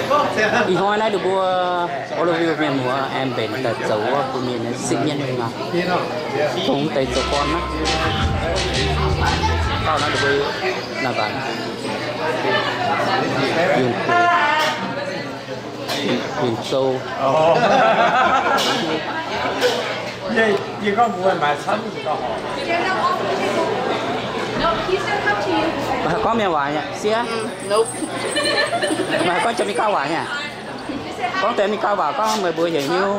Ih hnoi naaiv ninh mbuo Oroville mienh muoz aengx mbenc daaih zoux wuov bun mienh sipv mienv nyei maah. Tongx deix zoux gorn naaiv. Dauh naaiv ninh mbuo naaiv baac Yunh Guoqv, Yunh Zou. Meih haih gorngv mienh waac nyei, sieqv? Meih haih gorngv jiex Meiv Gauv waac nyei? Gorngv deix Meiv Gauv waac gorngv meih mbuo heuc hnyouv.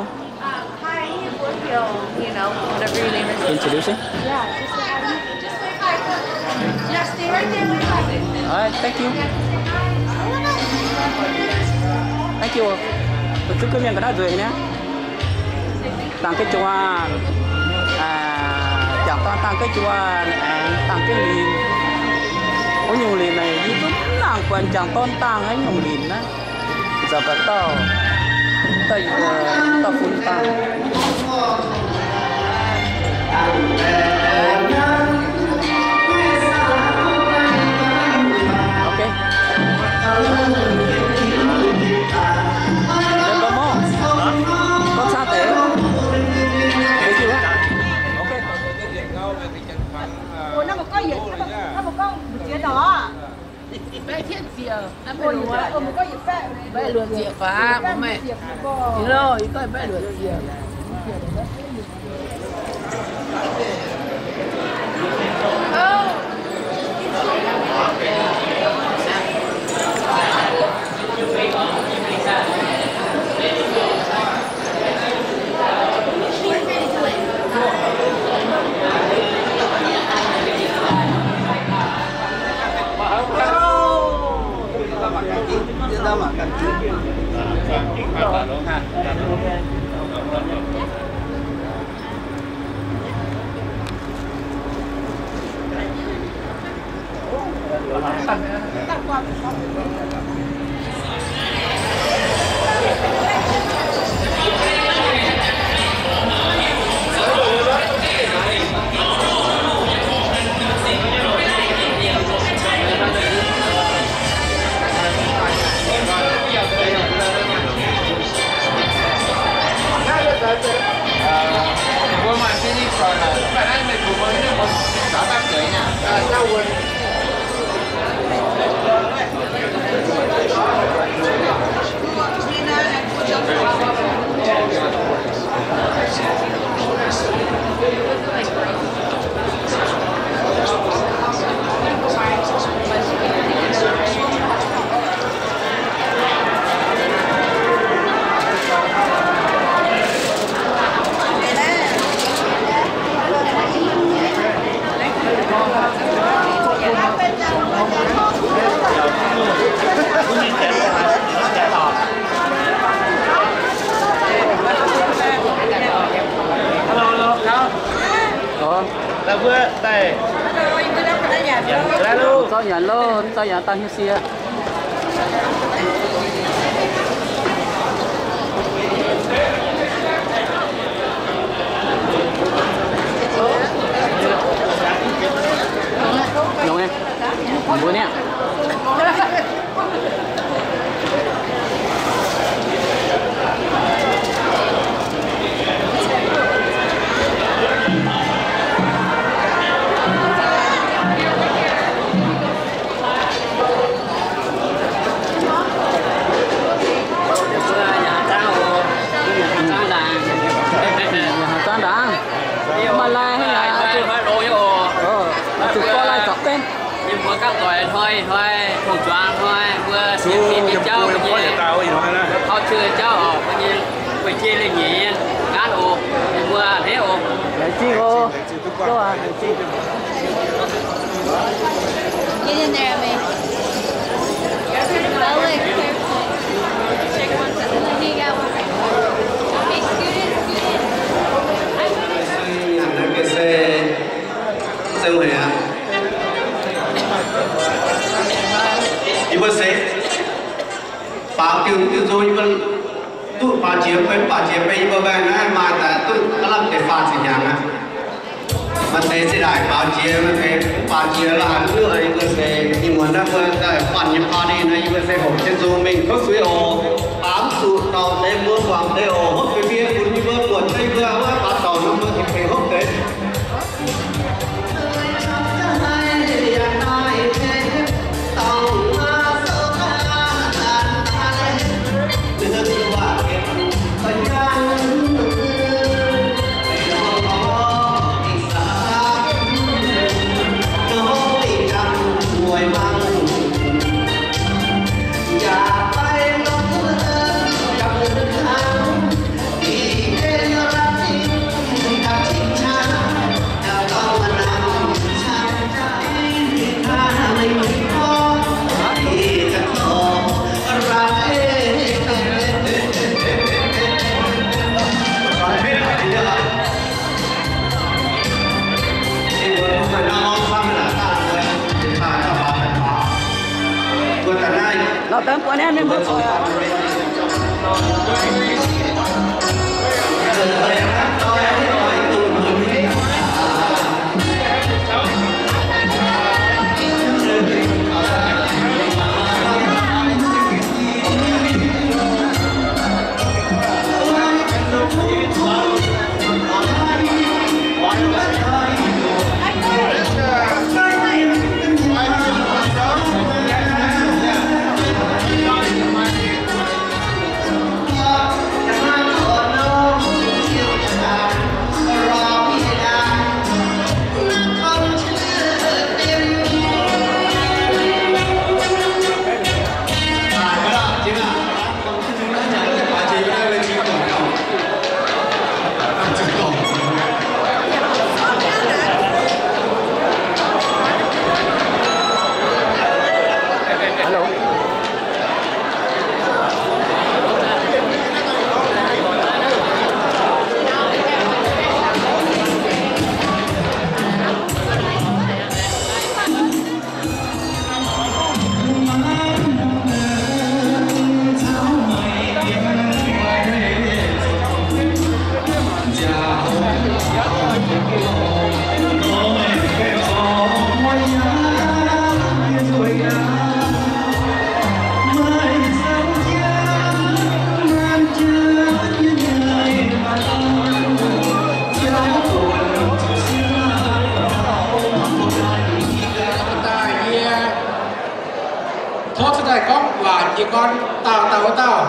Introducing? Alright, thank you. Thank you. Zuqc gunv mienh ga'naaiv nzueic nyei. Dangh ga'juan, jangc dorn dangh ga'juan, dangh ga'linc. Wuov nyungc linc naaic yie zungv mv nangc buatc jangc dorn dangh wuov nyungc linc naaiv. Nzauh baac dauh, dauh, dauh fun dangh. Ok. Gorngv camv deix. Ok. Hello, hello. Hello. Mv zorqv nyanc loh, mv zorqv nyanc dangh hiuv sie. Longx nyei, mbuo niaa. Mv maaih lai haaix nyungc, zuqc gorngv lai zorpc benv. Mienh muoz gapv doic hnoi, hnoi, hungh zuangx hnoi, mbuo sienx fim nyei jauv, mbuo culture jauv oc, mbuo nyei, mbuo jiex lingh nyeic nyei gaanv oc, mienh muoz hleix oc. Laengz zingh oc. Get in there, Emmy. Get in there, Emmy. Take one, two, three, go. Scoot it, scoot it. Scoot it. Yie mbuo se baaux diuh, diuh nzung yie mbuo duqv baaux jiex, baaux jiex bun yie mbuo mbaengx naaiv maaih daaih duqv aav lamh deix faah ziepc hnyangx aqv. Maaih deix se naaic baaux jiex, maaih deix mv baaux jiex lorqc. Hnangv naaiv yie mbuo se ih muonz naaiv mbuo daaih buatc nyei party naaiv, yie mbuo se hoqc jienv nzung mingh tov suiv oc. Baamz zuqc dorh deix mbuo guangc deix oc. Hopv deix mienh bun yie mbuo buatc deix mbuo wuov baaux dorngc nor mbuo tengx hopv deix. Daaih yie tov cuotv daaih gorngv waac jiez gorn dauh dauh wuov dauh.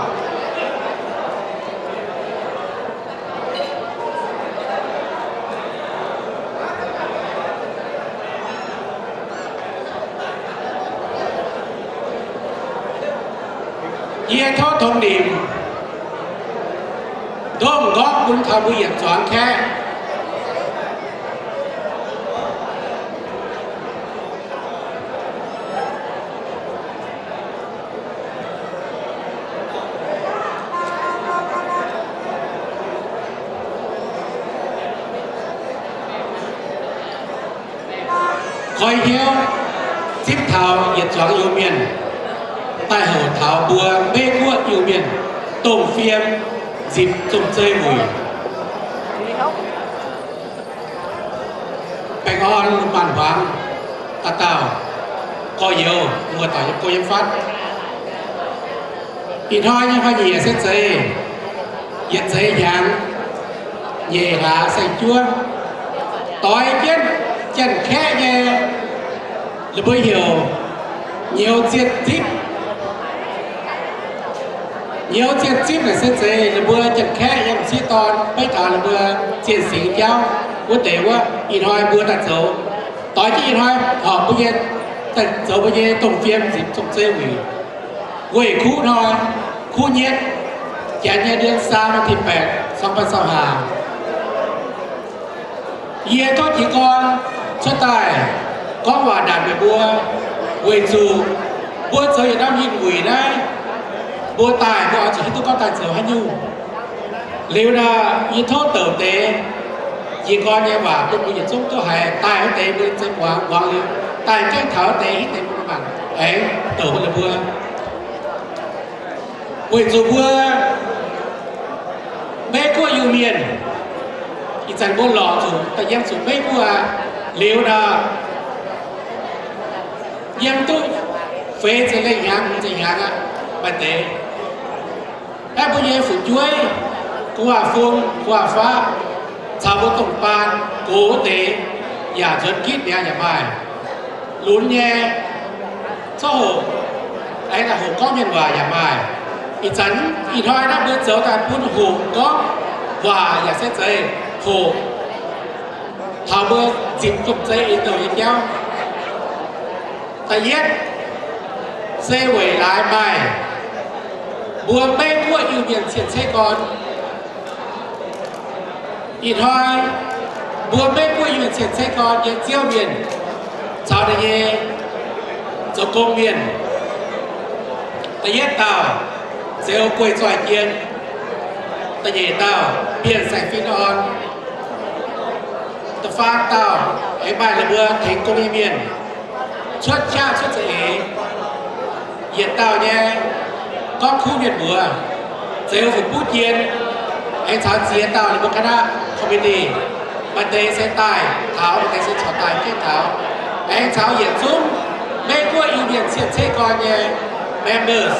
Yie tov Tongx Nimc ndomh nqorngv bun taux mbuo yietc zuangx kaeqv. Koi hnyouv zipv taux yietc zuangx Iu-Mienh, daaih houc taux mbuo Meiv Guoqv Iu-Mienh, dongh fiem nzipc zomc zei wuic. Baengh orn maanc hmuangx dauh dauh, gorx-youz muoz doic yiem go yiem fatv. Ih hnoi nyei hnoi-nyieqc se zeiz yietc zeix hnyangx nyeic hlaax saeng-juov, doix jienv Janx-Kaeqv nyei, ninh mbuo heuc nyouz zienh zipv. Nyouz zienh zipv naaic se zeiz ninh mbuo Janx-Kaeqv nyei m'sieqv dorn beiv taux ninh mbuo zienh singx jauv wuov deix wuov. Ih hnoi mbuo daaih zoux, doix jienv ih hnoi horpc mbuo nyei, daaih zoux mbuo nyei dongh fiem nzipc zomc zei wuic. Weih kuv hnoi, kuv nyetv, Janx nyei เดือนสาม วันที่แปด สองพันยี่สิบห้า. Yie tov jiez gorn cuotv daaih gorngv waac ndaatc meih mbuo, weic zuqc mbuo zoux yietc norm yinh wuic naaiv, mbuo daaih mbuo oix zuqc hiuv duqv gorngv daaih zoux haaix nyungc. Liuz nor, yie tov douc deix jiez gorn nyei waac bun mbuo yietc zungv duqv haiz daaih wuov deix mbuo zeiv muangx, muangx liuz daaih gengh taux wuov deix hitv deix mbuo mangc aengx douc ninh mbuo. Weic zuqc mbuo Meiv Guoqv Iu-Mienh, ih Zanc mbuo lorqc zuqc da'yiem zuqc meiv guoqv aqv. Liuz nor, yiem duqv feix ziepc lengh hnyangx, hmz ziepc hnyangx aqv, maaih deix. Aeqv, mbuo nyei fu'jueiv, gu'nguaaz-fun, gu'nguaaz-faqv, caux mbuo domh baan gox wuov deix, yaac nzuonx gitv mi'aqv yaac maaih. Lunx nyei, zorqv hoqc, aengx hoqc gorngv mienh waac yaac maaih. Ih zanc, ih hnoi naaiv mbuo zoux daaih bun hoqc gorngv waac yaac se zeiz hoqc taux mbuo nzipc domh zei ei douh nyei jauv. Da'yietv se weic laaix maaih mbuo Meiv Guoqv Iu-Mienh cien-ceqv gorn. Ih hnoi mbuo Meiv Guoqv Iu-Mienh cien-ceqv gorn nyei Ziouv Mienh caux ninh nyei zoux gong mienh, da'yietv dauh Zeuz Guei Zoih Jien, da'nyeic dauh Bienh Saeng Fin Orn, da'faam dauh aengx maaih la'buo tengx gong nyei mienh cuotv qaqv cuotv za'eix. Yietc dauh nyei gorngv kuv mienh mbuox, Zeuz Fu'buv Jien, aengx caux ziex dauh ninh mbuo คณะ committee, maaih deix se daaih taux, maaih deix se corc daaih jienv taux, aengx caux yietc zungv Meiv Guoqv Iu-Mienh cien-ceqv gorn nyei members.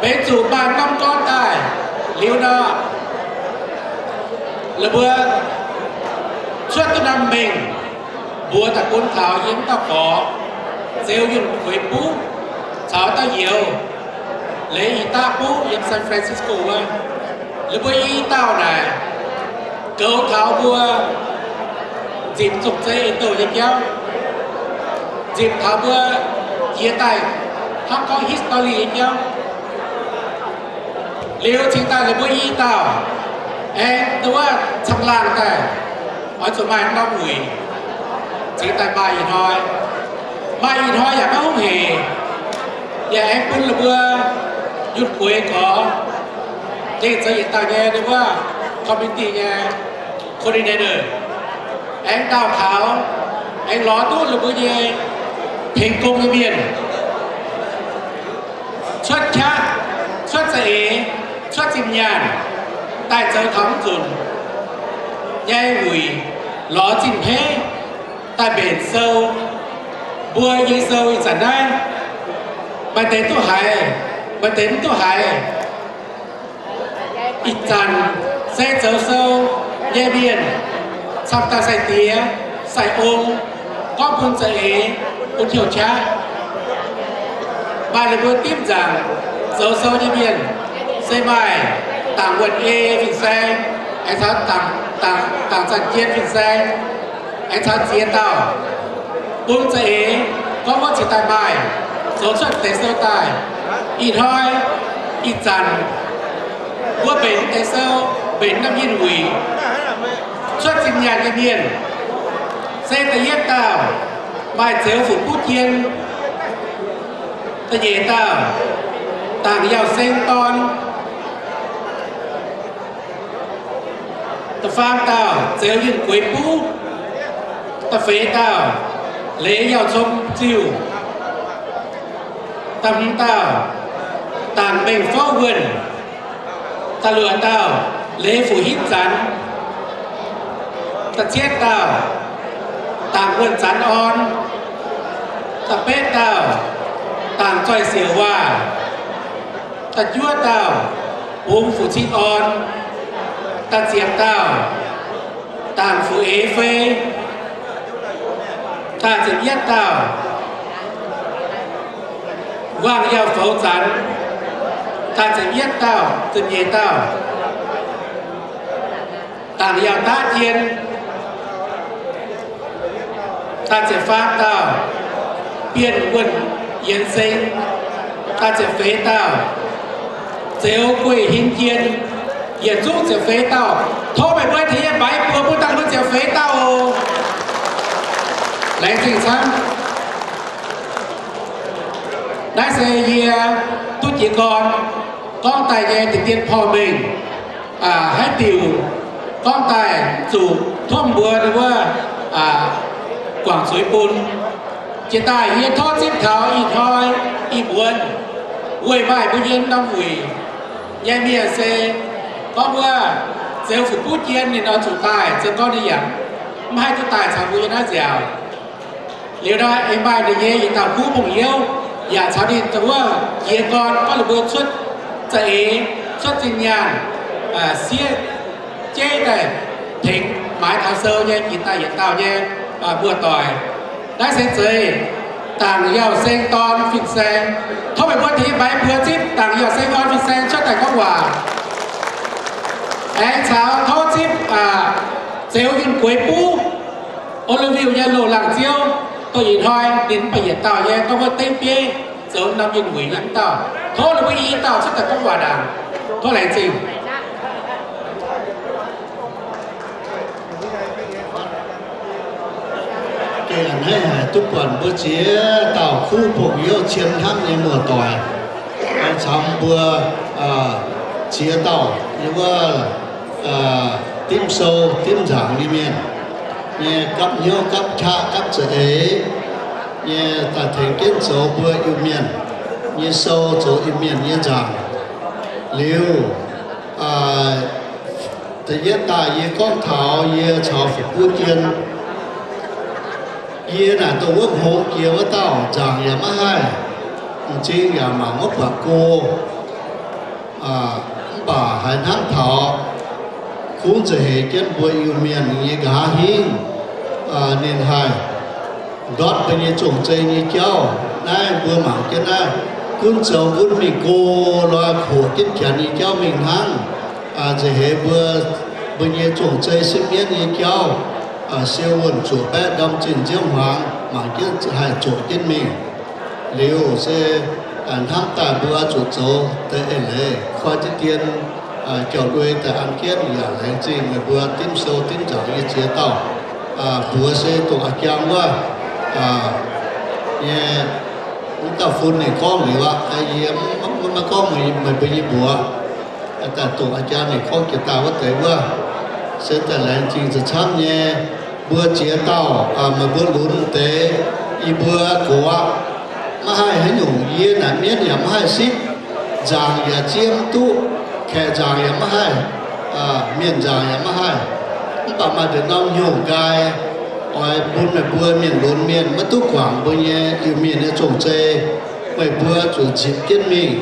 Benx zuqc maaih norm gorn daaih liuz nor, la'buo cuotv duqv norm mengh mbuox daaih bun taux yiem dauh gorx, Zeuz Yunh Kueix Buv, caux dauh Youz, Leiz I Daqv Buv, yiem San Francisco wuov. La'buo i dauh naaic goux taux mbuo nzipc zong zei ei douh nyei jauv, nzipc taux mbuo jiex daaih hnangv gorngv history nyei jauv. Liuz cingx daaih la'buo i dauh aengx duqv wuov caangh laangh daaih, oix zuqc maaih norm wuic cingx daaih maaih ih hnoi. Maaih ih hnoi yaac maiv hungh heic, yaac aengx bun la'buo Yunh Kueix gorx, gengh zoux yietc dauh nyei wuov committee nyei coordinator, aengx dauh taux, aengx lorz duqv la'buo nyei tengx gong nyei mienh cuotv qaqv, cuotv za'eix, cuotv zinh nyaanh, daaih zoux taux mv nzunc nyei wuic, lorz zinh hneiv daaih mbenc sou. Mbuo nyei sou ih zanc naaiv, maaih deix duqv haiz, maaih deix mv duqv haiz. Ih zanc se zoux sou nyei mienh camv daaih sai-diex sai-ong, gorngv bun za'eix, bun hnyouv qaqv. Maaih la'buo dimv nzaangc zoux sou nyei mienh se maaih Dangc Wuonh Ei fin-saeng, aengx caux Dangc, Dangc Zanc Jien fin-saeng, aengx caux ziex dauh bun za'eix gorngv wuov cingx daaih maaih zoux cuotv deix sou daaih. Ih hnoi ih zanc wuov mbenc deix sou, mbenc norm yinh wuic, cuotv zinh nyaanh nyei mienh se da'yietv dauh maaih Zeuz Fu'buv Jien, da'nyeic dauh Dangc Yauh Seng Dorn, da'faam dauh Zeuz Yunh Gueix Buv, da'feix dauh Leiz Yauh Cong Ziuh, da'hmz dauh Dangc Mengh Fouv Wuonh, da'luoqc dauh Leiz Fuqv Hinv Zanx, da'cietv dauh Dangc Wuonh Zanx Orn, da'betv dauh Dangc Zoih Siouc Waac, da'juov dauh Bungx Fuqv Cing Orn, da'ziepc dauh Dangc Fuqv Eix Fei, da'ziepc yietv dauh Wangh Yauh Foux Zanx, da'ziepc yietv dauh, ziepc nyeic dauh Dangc Yauh Daqv Jien, da'ziepc faam dauh Bienh Wuonh Yienx Seng, da'ziepc feix dauh Zeuz Gueix Hinv Jien. Yietc zungv ziepc feix dauh, tov meih mbuo tengx yie mbaix buoz bun dangh mbuo ziepc feix dauh oc. Laengz zingh camv. Naaiv se yie duqv jiez gorn gorngv daaih nyei deix dien porv mengh, haaix diuc gorngv daaih zuqc tov mbuo wuov guangc zuiz bun. Jiex daaih yie tov zipv taux ih hnoi ih muonz weih maaih mbuo nyei norm wuic nyei mienh se gorngv wuov Zeux fu'buv jien ninh oix zuqc daaih, za'gengh ninh yaac mv haih duqv daaih caux mbuo yiem naaiv nziaauc. Liuz nor, aengx maaih ninh nyei yietc dauh kuv bungh youz yaac caux ninh wuov jiez gorn gorngv ninh mbuo cuotv za'eix, cuotv zinh nyaanh, siev jeiv daaih tengx maaiz taux sou nyei jiex daaih yietc dauh nyei muoz-doic. Naaiv se zeiz Dangc Yauh Seng dorn fin-saeng. Tov meih mbuo tengx yie mbaix mbuox zipv Dangc Yauh Seng dorn fin-saeng cuotv daaih gorngv waac. Aengx caux tov zipv Zeux Yunh Gueix Buv, O L V nyei loz-laangz ziouv, dongh ih hnoi ninh mv baac yietc dauh nyei gorngv wuov dengv bieiv zoux norm yunh wuic nyei mv dauh. Tov ninh mbuo i dauh cuotv daaih gorngv waac ndaangc. Tov laengz zingh. Gengh a'hneiv haic duqv buatc mbuo ziex dauh kuv bungh youz cien hnamv nyei muoz-doic, caux mbuo ziex dauh nyei wuov dimv sou dimv nzaangc nyei mienh, nyei gapv hnyouv gapv qaqv gapv za'eix nyei daaih tengx jienv zoux mbuo Iu-Mienh nyei sou, zoux Iu-Mienh nyei nzaangc. Liuz, da'yietv daaih yie gorngv taux yie caux fu'buv jien. Yie naaic dongh wuov hngongx jiex wuov dauh, nzaangc yaac maiv haih, m'zing yaac mangc maiv buatc go. Mv baac haiz hnangv taux kungx za'eix jienv mbuo Iu-Mienh nyei nqa'haav hingv, ninh haih ndortv mbuo nyei zong-zei nyei jauv. Naaiv mbuo mangc jienv naaiv, gunv zoux gunv mingh go lorz hoqc jienv janx nyei jauv mingh hnangv. Nza'heix mbuo, mbuo nyei zong-zei sipv mienv nyei jauv, siou wuonh zuoqc baeqv ndorm zinh nziouv hmuangx mangc jienv haih zoqc jienv mingh. Liuz se hnamv daaih mbuo zuqc zoux deix eix leiz koi jienv dien, jauv-ndui daaih an jienv yaac laengz zingh meih mbuo dimv sou dimv nzaangc nyei ziex dauh. Mbuox se dongh a'jang wuov nyei, mv dauh fun ninh gorngv liuz aqv, yie maiv gorngv meih mbuo nyei mbuox. Daaih dongh a'jang ninh gorngv jiex daaih wuov deix wuov, se daaih laengz zingh za'camv nyei. Mbuo ziex dauh, meih mbuo lunx deix, yie mbuo gox aqv. Maiv haih haaix nyungc, yie naaic mienv yaac maiv haih sipv, nzaangc yaac ziev mv duqv, kaeqv nzaangc yaac maiv haih, mienh nzaangc yaac maiv haih. Mv baac maaih deix norm hnyouv nqaai oix bun meih mbuo mienh lunx mienh maiv duqv guangc mbuo nyei Iu-Mienh nyei zong-zei. Meih mbuo zuqc nzipc jienv mingh.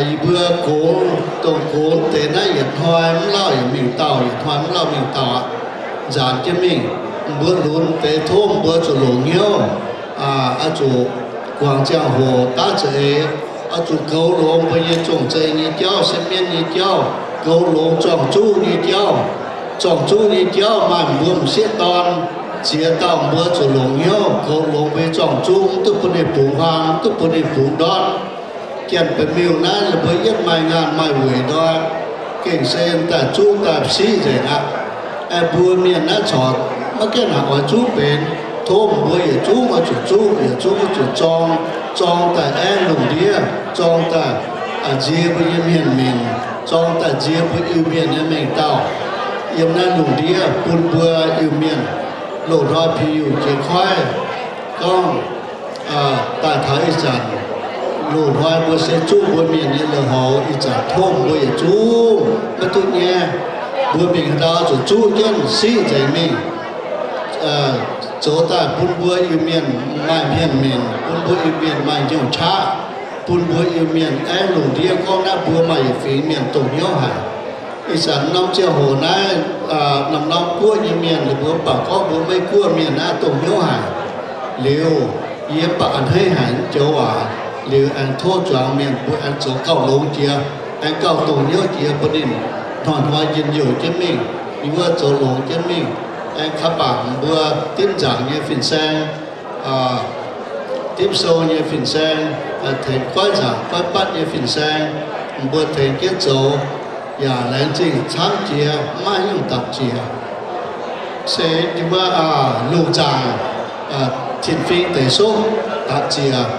Yie mbuo gox, dongh gox deix naaiv yietc hnoi mv lauh yietc mingh dauh, yietc hnoi mv lauh mingh dauh aqv. Nzaanc jienv mingh, mbuo lunx deix tov mbuo zuqc longc hnyouv, oix zuqc guangc ziangh hoc daav za'eix, oix zuqc goux longx mbuo nyei zong-zei nyei jauv, sipv mienv nyei jauv, goux longx zorng-zuqv nyei jauv. Zorng-zuqv nyei jauv maaih mbuo m'sieqv dorn ziex dauh, mbuo zuqc longc hnyouv goux longx mbuo nyei zorng-zuqv, mv duqv bun ninh bungx huaang, mv duqv bun ninh bungx ndortv. Janx-Beic Miuh naaiv ninh mbuo yietv maaih ngaanh maaih weic nor, gengh se daaih zuqv daaih siqv nzengc aqv. Aengx mbuo mienh naaiv corc maiv gaengh haic oix zuqv benx, tov mbuo yietc zungv oix zuqc zuqv, yietc zungv oix zuqc zorng, zorng daaih aengv lungh ndiev, zorng daaih nzie mbuo nyei mienh minc, zorng daaih nzie mbuo Iu-Mienh nyei mengh dauh. Yiem naaiv lungh ndiev bun mbuo Iu-Mienh loz-hnoi pin-yuh jiex koiv gorngv daaih taux ih zanc, loz-hnoi mbuo se zuqv mbuo mienh nyei lui-houx, ih zanc tov mbuo yietc zungv maiv duqv nyaiv. Mbuo mingh haaix ndau zuqc zuqv jienv siqv nzengc mingh, zoux daaih bun mbuo Iu-Mienh maaih mienh minc, bun mbuo Iu-Mienh maaih hnyouv qaqv, bun mbuo Iu-Mienh aengv lungh ndiev gorngv naaiv mbuo maaih yietc fingx mienh dongh hnyouv haic. Ih zanc norm ziangh hoc naaiv, norm-norm guoqv nyei mienh ninh mbuo mv baac gorngv mbuo Meiv Guoqv mienh naaiv dongh hnyouv haic. Liuz, yie mv baac a'hneiv haic mv joux waac. Liuz aengx tov zuangx mienh mbuo aengx zoux gauh longx jiex, aengx gauh dongh hnyouv jiex bun ninh hnoi-hnoi njien-youh jienv mingh, ninh wuov zoux longx jienv mingh. Aengx kaav bangc mbuo dimv nzaangc nyei fin-saeng, dimv sou nyei fin-saeng, tengx goiv nzaangc goiv batv nyei fin-saeng, mbuo tengx jienv zoux, yaac laengz zingh camv jiex, maiv nyungc dapc jiex. Se wuov lungh zaangc tin-fing deix soqv dapc jiex,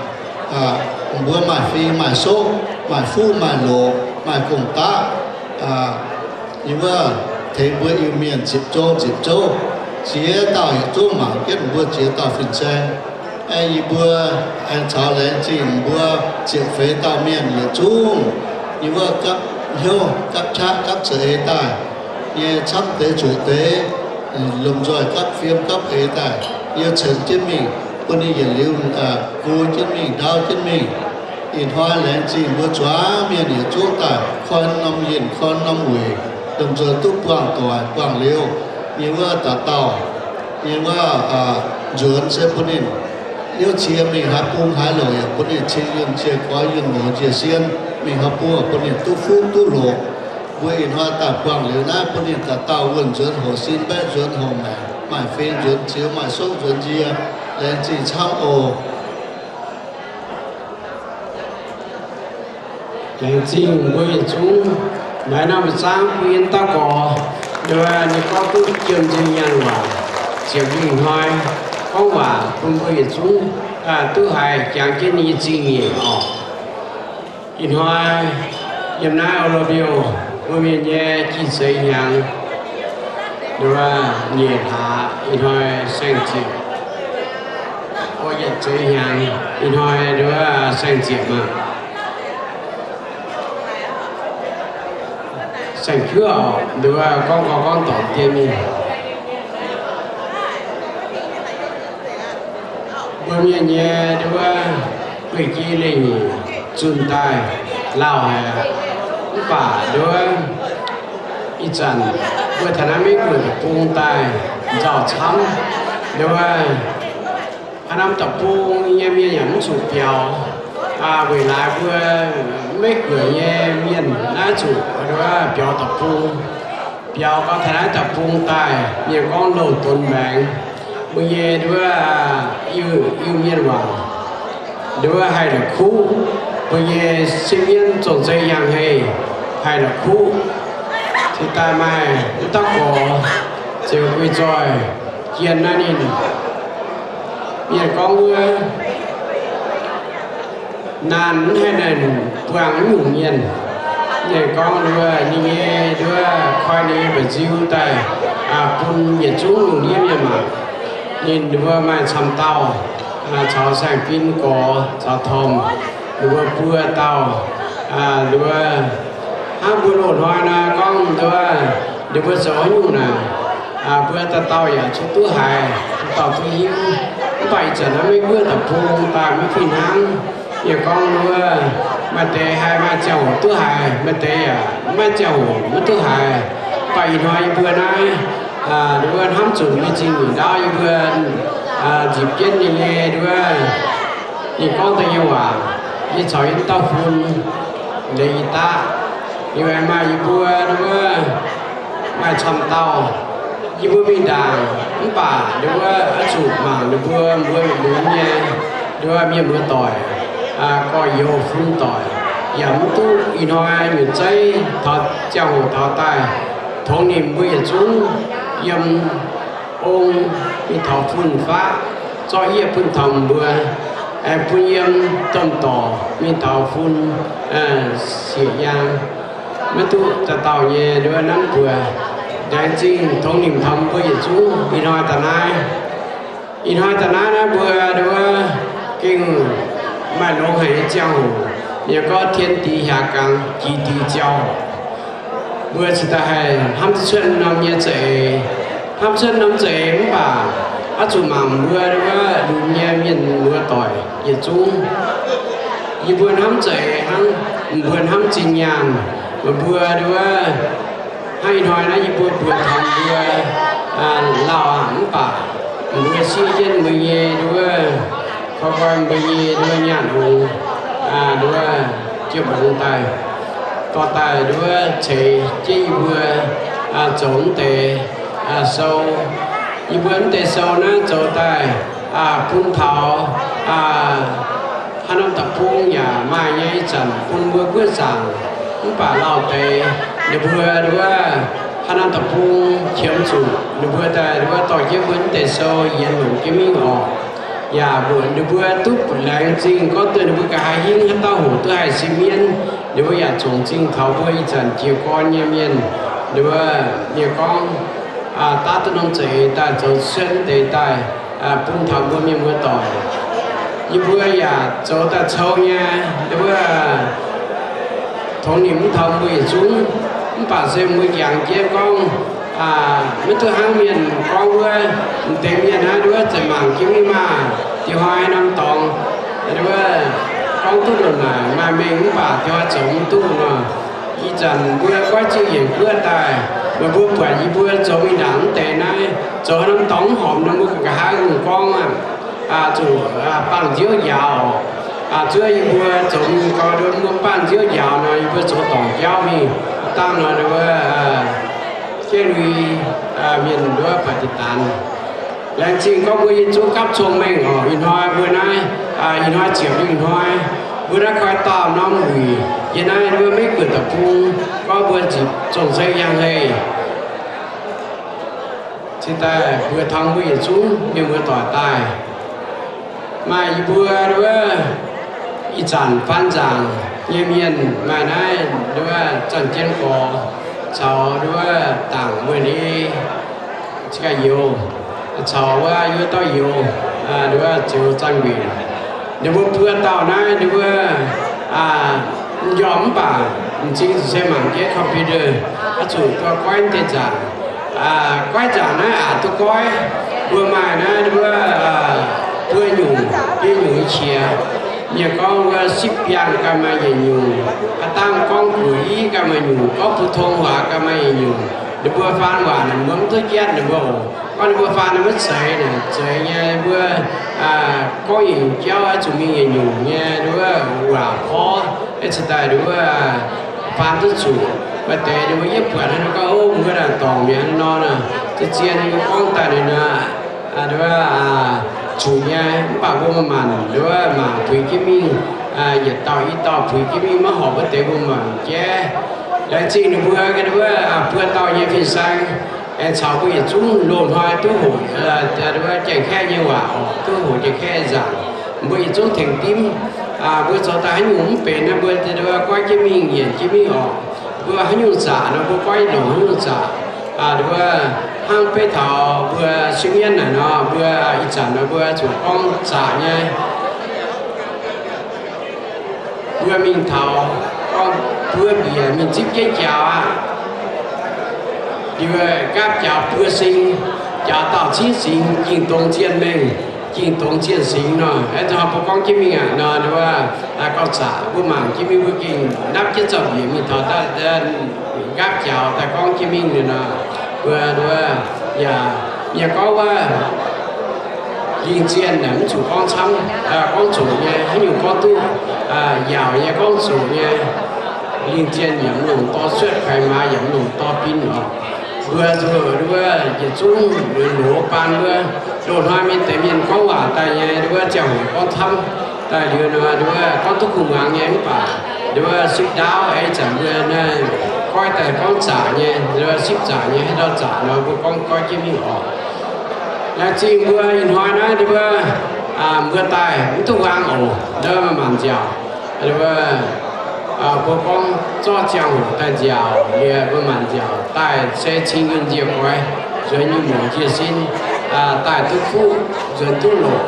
mbuo maaih fing maaih soqv, maaih fuqv maaih loqc, maaih gong-daqv, yie wuov tengx mbuo Iu-Mienh ziepc zouv ziepc zouv, ziex dauh yietc zungv mangc jienv mbuo ziex dauh fin-saeng. Aengx yie mbuo aengx caux laengz zingh mbuo ziepc feix dauh mienh yietc zungv, yie wuov gapv hnyouv gapv qaqv gapv za'eix daaih, nyei camv deix zuqc deix, lomh nzoih gapv fiem gapv eix daaih, yie ceix jienv mingh bun ninh yietc liuz go jienv mingh, ndaauv jienv mingh. Ih hnoi laengz zingh mbuo zuangx mienh yietc zungv daaih koi norm yinh koi norm wuic, lomh nzoih duqv buangh doic buangh liuz nyei wuov dauh dauh nyei wuov nzuonx se bun ninh hnyouv cie mingh haaix bung haaix louc yaac bun ninh cing yunh cie goix yunh mouz njiec sien mingh haaix bung bun ninh duqv fuqv duqv loqc. Mbuo ih hnoi daaih buangh liuz naaiv bun ninh dauh dauh wuonh nzuonx hoc sin, mbaeqv nzuonx hoc maengc, maaih fei nzuonx ziux, maaih songv nzuonx nzie. Laengz zingh camv oc. Laengz zingh mbuo yietc zungv. Naaiv norm zangv bun yie dauh gorx, ninh gorngv duqv jiem nziex nyaanh waac, ziepc nyeic hnoi gorngv waac bun mbuo yietc zungv duqv haiz jangx jienv nyei zingh nyeic oc. Ih hnoi yiem naaiv O Lo Biu, mbuo mienh nyei jiex seix hnyangx, nduov nyeic hlaax, ih hnoi saeng-ziepc. O, yietc seix hnyangx, ih hnoi nduov saeng-ziepc maah. Saeng-kuv oc, nduov gorngv gorngv dorngc dien mingh. Mbuo mienh nyei nduov guei-jeiv leiz-nyeic zunh daaih lauh haic, mv baac nduov ih zanc mbuo taux naaiv Meiv Guoqv deic-bung daaih nzauh camv. Nduov haaix norm deic-bung nyei mienh yaac mv zuqc biaux. Weic laaix mbuo Meiv Guoqv nyei mienh naaiv zuqc nduov biaux deic-bung. Biaux gau taux naaiv deic-bung daaih, mienh gorngv louh donx mbaengx. Mbuo nyei nduov Iu-Mienh waac, nduov haih la'kuqv. Mbuo nyei sipv mienv zong-zei yangh hei haih la'kuqv. Cingx daaih maaih wuov dauh gorx ziouc guei zoih jien naaiv ninh. Mienh gorngv wuov naanh mv haih naaic buangh mv nyungc mienh. Ninh gorngv nduov ninh nyei nduov koi ninh nyei mba'nziu daaih bun yietc zungv lungh ndiev mienh mangc. Ninh nduov maaih camv dauh caux saeng-fim gorx caux tormh, ninh mbuo buo dauh. Nduov hnangv mbuo loz-hnoi naaiv gorngv nduov, ninh mbuo zoux haaix nyungc naaic, mbuo dauh dauh yaac zuqc duqv haiz, dauh dauh duqv hiuv. Mv baac ih zanc naaiv Meiv Guoqv deic-bung daaih maiv fih hnangv. Yie gorngv nduov, maaih deix haih maaih ziangh hoc duqv haiz, maaih deix yaac maiv ziangh hoc maiv duqv haiz. Mv baac ih hnoi yie mbuo naaiv, nduov hnamv zuqc mbuo zingh nyeic ndaauv yie mbuo nzipc jienv ninh nyei nduov, ninh gorngv deix nyei waac, yie caux yie dauh fun, ndeic yie daqv, yie aengx maaih yie mbuo nduov maaih camv dauh. Yie mbuo mingh ndaangc mv baac nduov oix zuqc mangc ninh mbuo, mbuo lunx nyei nduov mienh muoz doic, gorx-youz fun doic, yaac mv duqv ih hnoi nyutc zeiv taux ziangh hoc taux daaih tongx nimc mbuo yietc zungv yiem ong mingh taux fun-faqv, zorqv yieqv bun taux mbuo, aengx bun yiem domh dorc mingh taux fun sieqv yaang. Maiv duqv dauh dauh nyei nduov nanv buoz. Laengz zingh tongx nimc taux mbuo yietc zungv ih hnoi daaih naaiv. Ih hnoi daaih naaiv naaiv mbuo nduov gengh maaih longx haic nyei ziangh hoc. Yie gorngv tien dix hiaangx gangx, jiex dix ziangh hoc. Mbuo cingx daaih haih hnamv duqv cuotv norm nyei za'eix. Hnamv cuotv norm za'eix mv baac oix zuqc mangc mbuo nduov lunx nyei mienh muoz doic yietc zungv. Yie mbuo hnamv za'eix hnangv, mbuo hnamv zinh nyaanh. Meih mbuo nduov hnangv ih hnoi naaiv yie mbuo mbuox taux mbuo lauh aqv, mv baac mbuo siev jienv mbuo nyei nduov, koi koi mbuo nyei nduov nyaanh ong, nduov jienv mbuo daaih, dorh daaih nduov ceix jienv yie mbuo zoux mv deix sou. Yie mbuo mv deix sou naaiv zoux daaih bun taux haaix norm deic-bung yaac maaih nyei ih zanc bun mbuo guoqv zaangc. Mv baac lauh deix ninh mbuo nduov haaix norm deic-bung qiemx zuqc ninh mbuo daaih nduov dorh jienv mbuo mv deix sou yienx longc jienv mingh oc. Yaac mbuox ninh mbuo duqv laengz zingh gorngv dongh ninh mbuo nqa'haav hingv haaix dauh hoqc duqv haih sipv mienv, ninh mbuo yaac zongc zingh taux mbuo ih zanc jiez gorn nyei mienh. Ninh mbuo, ninh gorngv, daav duqv norm za'eix daaih zoux cuotv mv deix daaih bun taux mbuo mienh muoz doic. Yie mbuo yaac zoux daaih cou nyei, ninh mbuo tongx nimc mv taux mbuo yietc zungv. Mv baac se mbuo jangx jienv gorngv, maiv duqv hnangv mienh gorngv wuov, m'deix mienh naaiv nduov zanc mangc jienv mingh maah, diuh hnoi norm dorngx, nduov gorngv duqv ndongc naaic maaih mengh mv baac diuh hnoi zoux mv duqv nor. Ih zanc mbuo goiv zingh yienc guoqv daaih, meih mbuo buatc yie mbuo zoux mingh ndaangc mv deix naaiv, zoux norm dorngx mv horpc nor mbuo nqa'haav gorngv aqv. Zuqc baamh nziouv njaaux oc. Zuov yie mbuo zoux mingh gau, nduov mbuo baamh nziouv njaaux nor, yie mbuo zoux dorngc jauv mingh. Dangh nor nduov jienv lui mienh nduov baac diqc daanx. Laengz zingh gorngv mbuo yietc zungv gapv cong-mengh oc. Ih hnoi mbuo naaiv, ih hnoi ziepc nyeic hnoi, mbuo naaiv koi dauh norm wuic yie naaiv nduov Meiv Guoqv deic-bung, gorngv mbuo nzipc zong-zeiv yangh hei cingx daaih mbuo taux mbuo yietc zungv mienh muoz-doic daaih. Maaih yie mbuo nduov ih zanc faan nzaangc nyei mienh maaih naaiv nduov Zanc Jien Gorx caux nduov Dangc Muoz Ni, cingx gaax youz, caux wuov Yuoqv Dauh Youz, nduov Ziouc Zanh Winc. Ninh mbuo buo dauh naaiv ninh mbuo m'njormh mv baac m'zing zuqc se mangc jienv computer, oix zuqc goiv deix nzaangc. Goiv nzaangc naaiv aqc duqv goiv. Mbuo maaih naaiv nduov buo nyungc, biei nyungc qiex. Mienh gorngv wuov sipv biangh ganh maaih yietc nyungc, aa dangh gorngv gu'nyuoz ganh maaih nyungc, gorngv 普通話 ganh maaih yietc nyungc. Ninh mbuo faan waac naaic mbuo mv duqv jatv ninh mbuo oc. Gorngv ninh mbuo faan naaic maiv zeiz naaic, zeiz nyei mbuo gorngv yietc nyungc jauv oix zuqc mingh yietc nyungc nyei nduov waac porv, cingx daaih nduov faan duqv zuqc. Maaih deix ninh mbuo yietv buatc hnangv nor gorngv, o, mbuo naaic dorngc mi'aqv nor, zien-zien ninh mbuo gorngv daaih ninh nor, nduov zuqc nyei. Mv baac mbuo maaih maanc nduov mangc puix jienv mingh, yietc dauh i dauh puix jienv mingh, maiv horpc wuov deix mbuo mangc jaiv. Laengz zingh ninh mbuo nduov buo dauh nyei fin-saeng aengx caux mbuo yietc zungv loz-hnoi duqv hoqc nduov Janx-Kaeqv nyei waac oc, duqv hoqc Janx-Kaeqv nzaangc. Mbuo yietc zungv tengx dimv, mbuo zoux daaih haaix nyungc mv benx nor, mbuo nduov goiv jienv mingh, nyienc jienv mingh oc. Mbuo haaix nyungc zaqc nor, mbuo goiv longc haaix nyungc zaqc. Nduov hnangv beiv taux mbuo sieqv mienv naaic nor, mbuo ih zanc nor mbuo zuqc gorngv zaqc nyei. Mbuo mingh taux gorngv buo mbiec mingh zipv jienv jaaux aqv. Liuz nqaapv jaaux buo sing, jaaux dauh cingv singx, jingh dongz zienh mengh, jingh dongz zienh singx nor, mbuo gorngv jienv mingh aqv nor, nduov gauh zaqc. Mbuo mangc jienv mingh, mbuo gengh napv jienv zaux-mbiec mingh taux daaih nqaapv jaaux daaih gorngv jienv mingh nor, mbuo nduov yaac mienh gorngv wuov lingh zienh naaic mv zuqc gorngv camv, gorngv zoqc nyei, haaix nyungc gorngv duqv, yaauc nyei gorngv zoqc nyei. Lingh zienh yaac mv longc dorh cuotv, kuaix maaz yaac mv longc dorh bin oc. Mbuo zuqc nduov yietc zungv loz-baan wuov, loz-hnoi mienh deix mienh gorngv waac daaih nyei, nduov ziangh hoc gorngv camv daaih liuz nor, nduov gorngv duqv kuh muangx nyei mv baac nduov sipv ndaauv. Ih zanc mbuo naaiv goiv daaih gorngv zaqc nyei, nduov sipv zaqc nyei, haaix dauh zaqc nor mbuo gorngv goiv jienv mingh oc. Laengz zingh mbuo ih hnoi naaiv nduov mbuo daaih mv duqv hlang oc, nduov maanc nziaauc. Mbuo gorngv zorqv ziangh hoc daaih nziaauc, liuz mbuo maanc nziaauc daaih se cing yunh njiec goix, nzuonx nyungc-nyungc njiec sin, daaih duqv fuqv, nzuonx duqv loqc.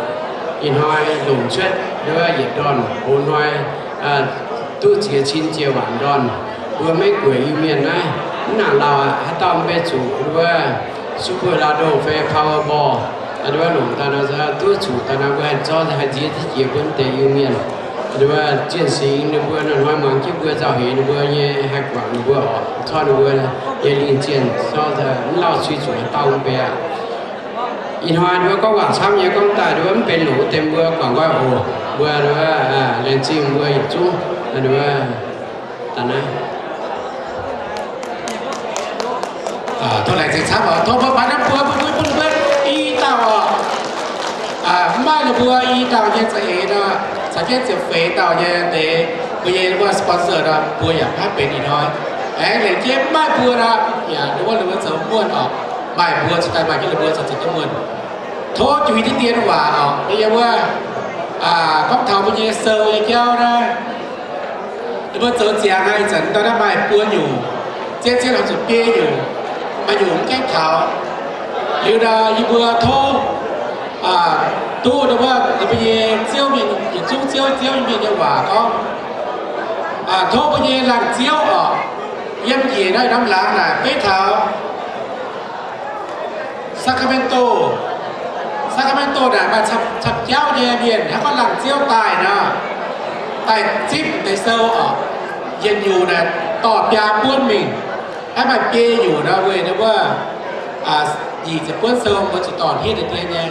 Ih hnoi longc cuotv nduov yietc ndorn, hoz hnoi duqv ziex cin ziec waanc ndorn. Mbuo Meiv Guoqv Iu-Mienh naaiv mv nangc lauh aqv. Haaix dauh mv bei zuqc nduov Super Nintendo fai Powerball, nduov longc daaih nor, duqv zuqc daaih nor, mbuo haih zorqv haih nziex diqv jiex mbuo mv deix Iu-Mienh. Nduov zienh singx ninh mbuo hnoi-hnoi muangx jienv mbuo nzauh heix ninh mbuo nyei, haih guangc ninh mbuo oc, corc ninh mbuo nyei lingh zienh, mv lauh cui zuqc haaix dauh mv bei aqv. Ih hnoi nduov gorngv waac camv nyei, gorngv daaih nduov mv benx longc wuov deix mbuo guangc nqoi oc. Mbuo nduov laengz zingh mbuo yietc zungv nduov daaih naaiv. Tov laengz zingh camv oc. Tov mbuo baaix naaiv mbuo, mbuo, mbuo, mbuo, mbuo i dauh oc. Mv maaih ninh mbuo i dauh nyei za'eix nor, caux jienv ziepc feix dauh nyei deix mbuo nyei mbuo sponsor nor, mbuo yaac maiv benx ih hnoi. Aengx lengc jeiv mv maaih mbuo nor, yaac ninh mbuo, ninh mbuo zoux muonh oc. Maaih mbuo cingx daaih maaih jienv ninh mbuo zoux zoux duqv muonh. Tov juix diqv dien waac oc. Yie wuov gorngv taux mbuo nyei sou nyei jauv naaiv, ninh mbuo zoux ziangx naaiv ih zanc daaih naaiv maaih buo nyungc, zien-zien oix zuqc biei nyungc, maaih nyungc mv gaengh taux. Liuz nor yie mbuo tov duqv ninh mbuo, ninh mbuo nyei ziouv mienh, yietc zungv ziouv, ziouv mienh nyei waac gorngv, tov mbuo nyei laanh ziouv oc, Yiem njiec naaiv norm laangz naaic beiv taux Sacramento. Sacramento naaic maaih camv-camv jauv nyei mienh hnangv gorngv laangz ziouv daaih nor, daaih zipv deix sou oc. Yietc nyungc naaic dorh biaa buonv mingh, aeqv, maaih biei nyungc nor weic ninh mbuo nyic ziepc buonv sou mbuo zuqc dorh hitv deix dien nyei.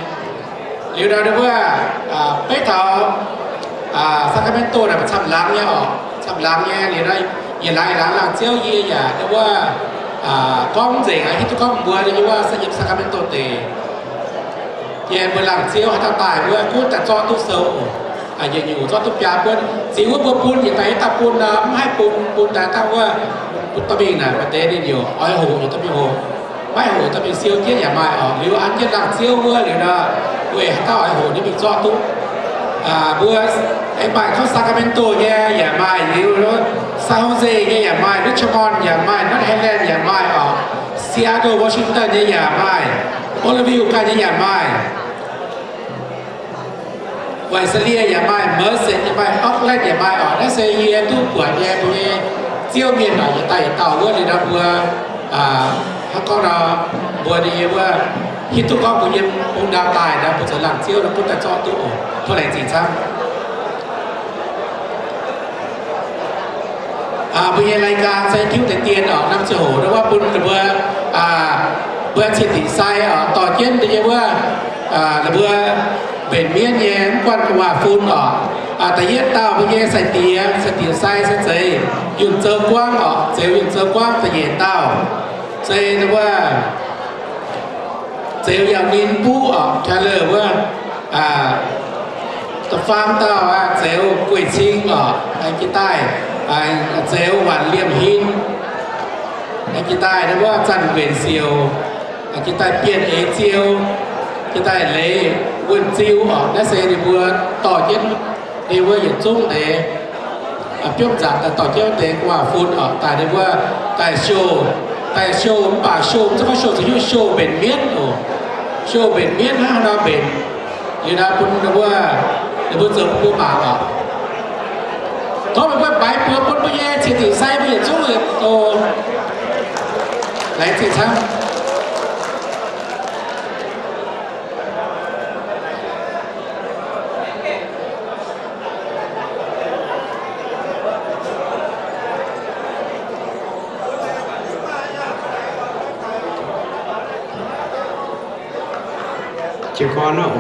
Liuz nor ninh mbuo beiv taux Sacramento naaic maaih camv laangz nyei oc, camv laangz nyei. Liuz nor yietc laangz yietc laangz laangz ziouv yie yaac ninh mbuo gorngv nzengc, hiuv duqv gorngv mbuo nyei wuov se yiem Sacramento deic. Yie mbuo laangz ziouv haaix dauh daaih wuov gunv daaih zorqv duqv sou oc. Yietc nyungc zorqv duqv biaa buonv. Ziux wuov mbuo bun yietc daaih yietc dauh bun nor, mv haih bun, bun daaih dauh wuov, bun dorh mingh naaic maaih deix ninh yaac oix hoqc, yietc dauh mingh hoqc, maiv hoqc yietc dauh mingh siou jienv yaac maaih oc. Liuz an jienv laangz ziouv wuov liuz nor, weic haaix dauh oix hoqc ninh mingh zorqv duqv. Mbuo aengx maaih gorngv Sacramento nyei yaac maaih, liuz San Jose nyei yaac maaih, Richmond yaac maaih, North Highland yaac maaih oc, Seattle Washington nyei yaac maaih, Oroville ganh nyei yaac maaih. Visalia yaac maaih, Merced yaac maaih, Oakland yaac maaih oc. Naaiv se yie duqv buatc nyei mbuo nyei ziouv mienh oc, yietc dauh yietc dauh wuov liuz nor mbuo hnangv gorngv nor, mbuo nyei wuov hiuv duqv gorngv mbuo yiem bung ndau daaih nor, mbuo zoux laangz ziouv nor gunv daaih zorqv duqv oc. Tov laengz zingh camv. Mbuo nyei รายการ se tiuv deix dien oc, norm ziangh hoc nor wuov bun ninh mbuo, mbuo ciex dinc sai oc, dorh jienv deix nyei wuov, ninh mbuo mbenc mienv nyei mv guanh gu'nguaaz-fun oc. Da'yietv dauh mbuo nyei sai-diex, sai-dinc sai se zeiz Yunh Zou Guangv oc, Zeux Yunh Zou Guangv. Da'nyeic dauh se wuov Zeux Yangh Ninh Buv oc, Taylor wuov. Da'faam dauh Zeux Gueix Cing oc, jiex daaih Zeux Waanc Liemh Hin. Jiex daaih wuov Zanh Mbenc Siouc, jiex daaih Bienh Eix Ziou, jiex daaih Leiz Wuonh Ziu oc. Naaiv se ninh mbuo dorh jienv ninh mbuo yietc zungv deix biomv nzangc daaih dorh jienv deix gu'nguaaz-fun oc, daaih ninh mbuo daaih show, daaih show mv baac show mv zeiz gorngv show caux hnyouv, show mbenc mienv oc, show mbenc mienv hnangv haaix nor mbenc. Liuz naaiv bun ninh mbuo, ninh mbuo zoux bun mbuo mangc oc. Tov meih mbuo baix buoz bun mbuo nyei ciex dinc sai mbuo yietc zungv oc. Laengz zingh camv. Jiez gorn oc.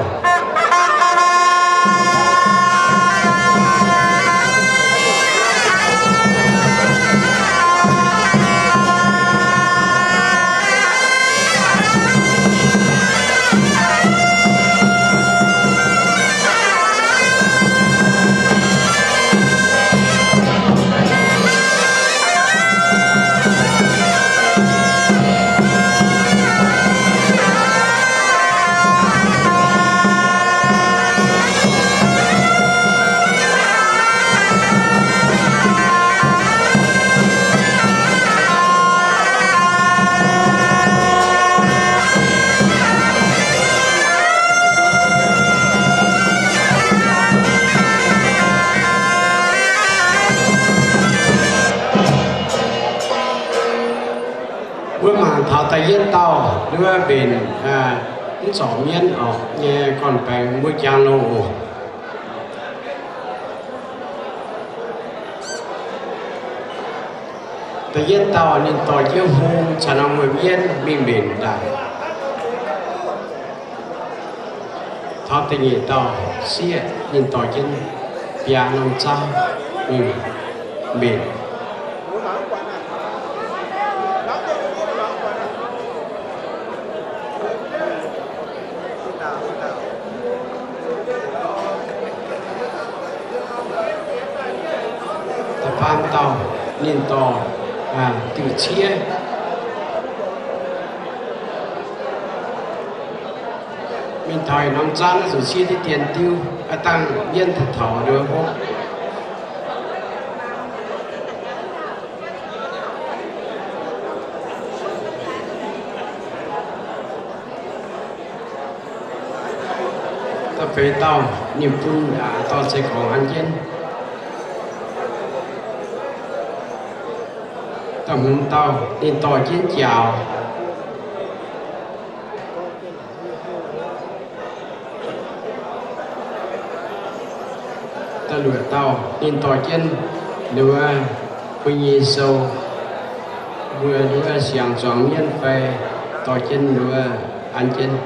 Wuov mangc taux da'yietv dauh, wuov mbenc mv zorc mienv oc nyei gorn-baengx wuov jangx loh oc. Da'yietv dauh ninh dorh jienv hung caux norm wuom-yienv mingh mbenc daaih. Taux da'nyeic dauh sieqv ninh dorh jienv biaa norm zaanv mingh mbenc. Da'faam dauh ninh dorh diuh ciev mingh taux norm zaanv zuqc ciev diqv dien diuv, aa dangh yienv taux taux nduov hopv. Da'feix dauh ninh bun dorh zeix gorngx an jienv. Da'hmz dauh ninh dorh jienv jaaux. Da'luoqc dauh ninh dorh jienv nduov mbuo nyei sou, mbuo nduov siang-zuangx mienv fai dorh jienv nduov an jienv.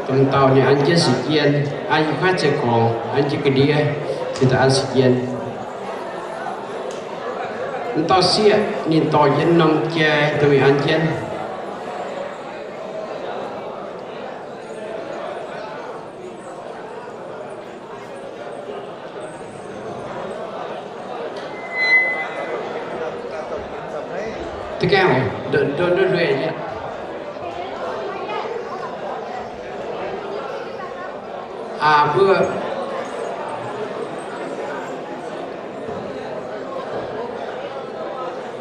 Domh dauh ninh an jienv sic jien, an i kuaaiv ziec gorngx, an jienv ga'ndiev, cingx daaih an sic jien. M'dauh sieqv ninh dorh jienv norm jai dongh mingh an jienv. Aa, mbuo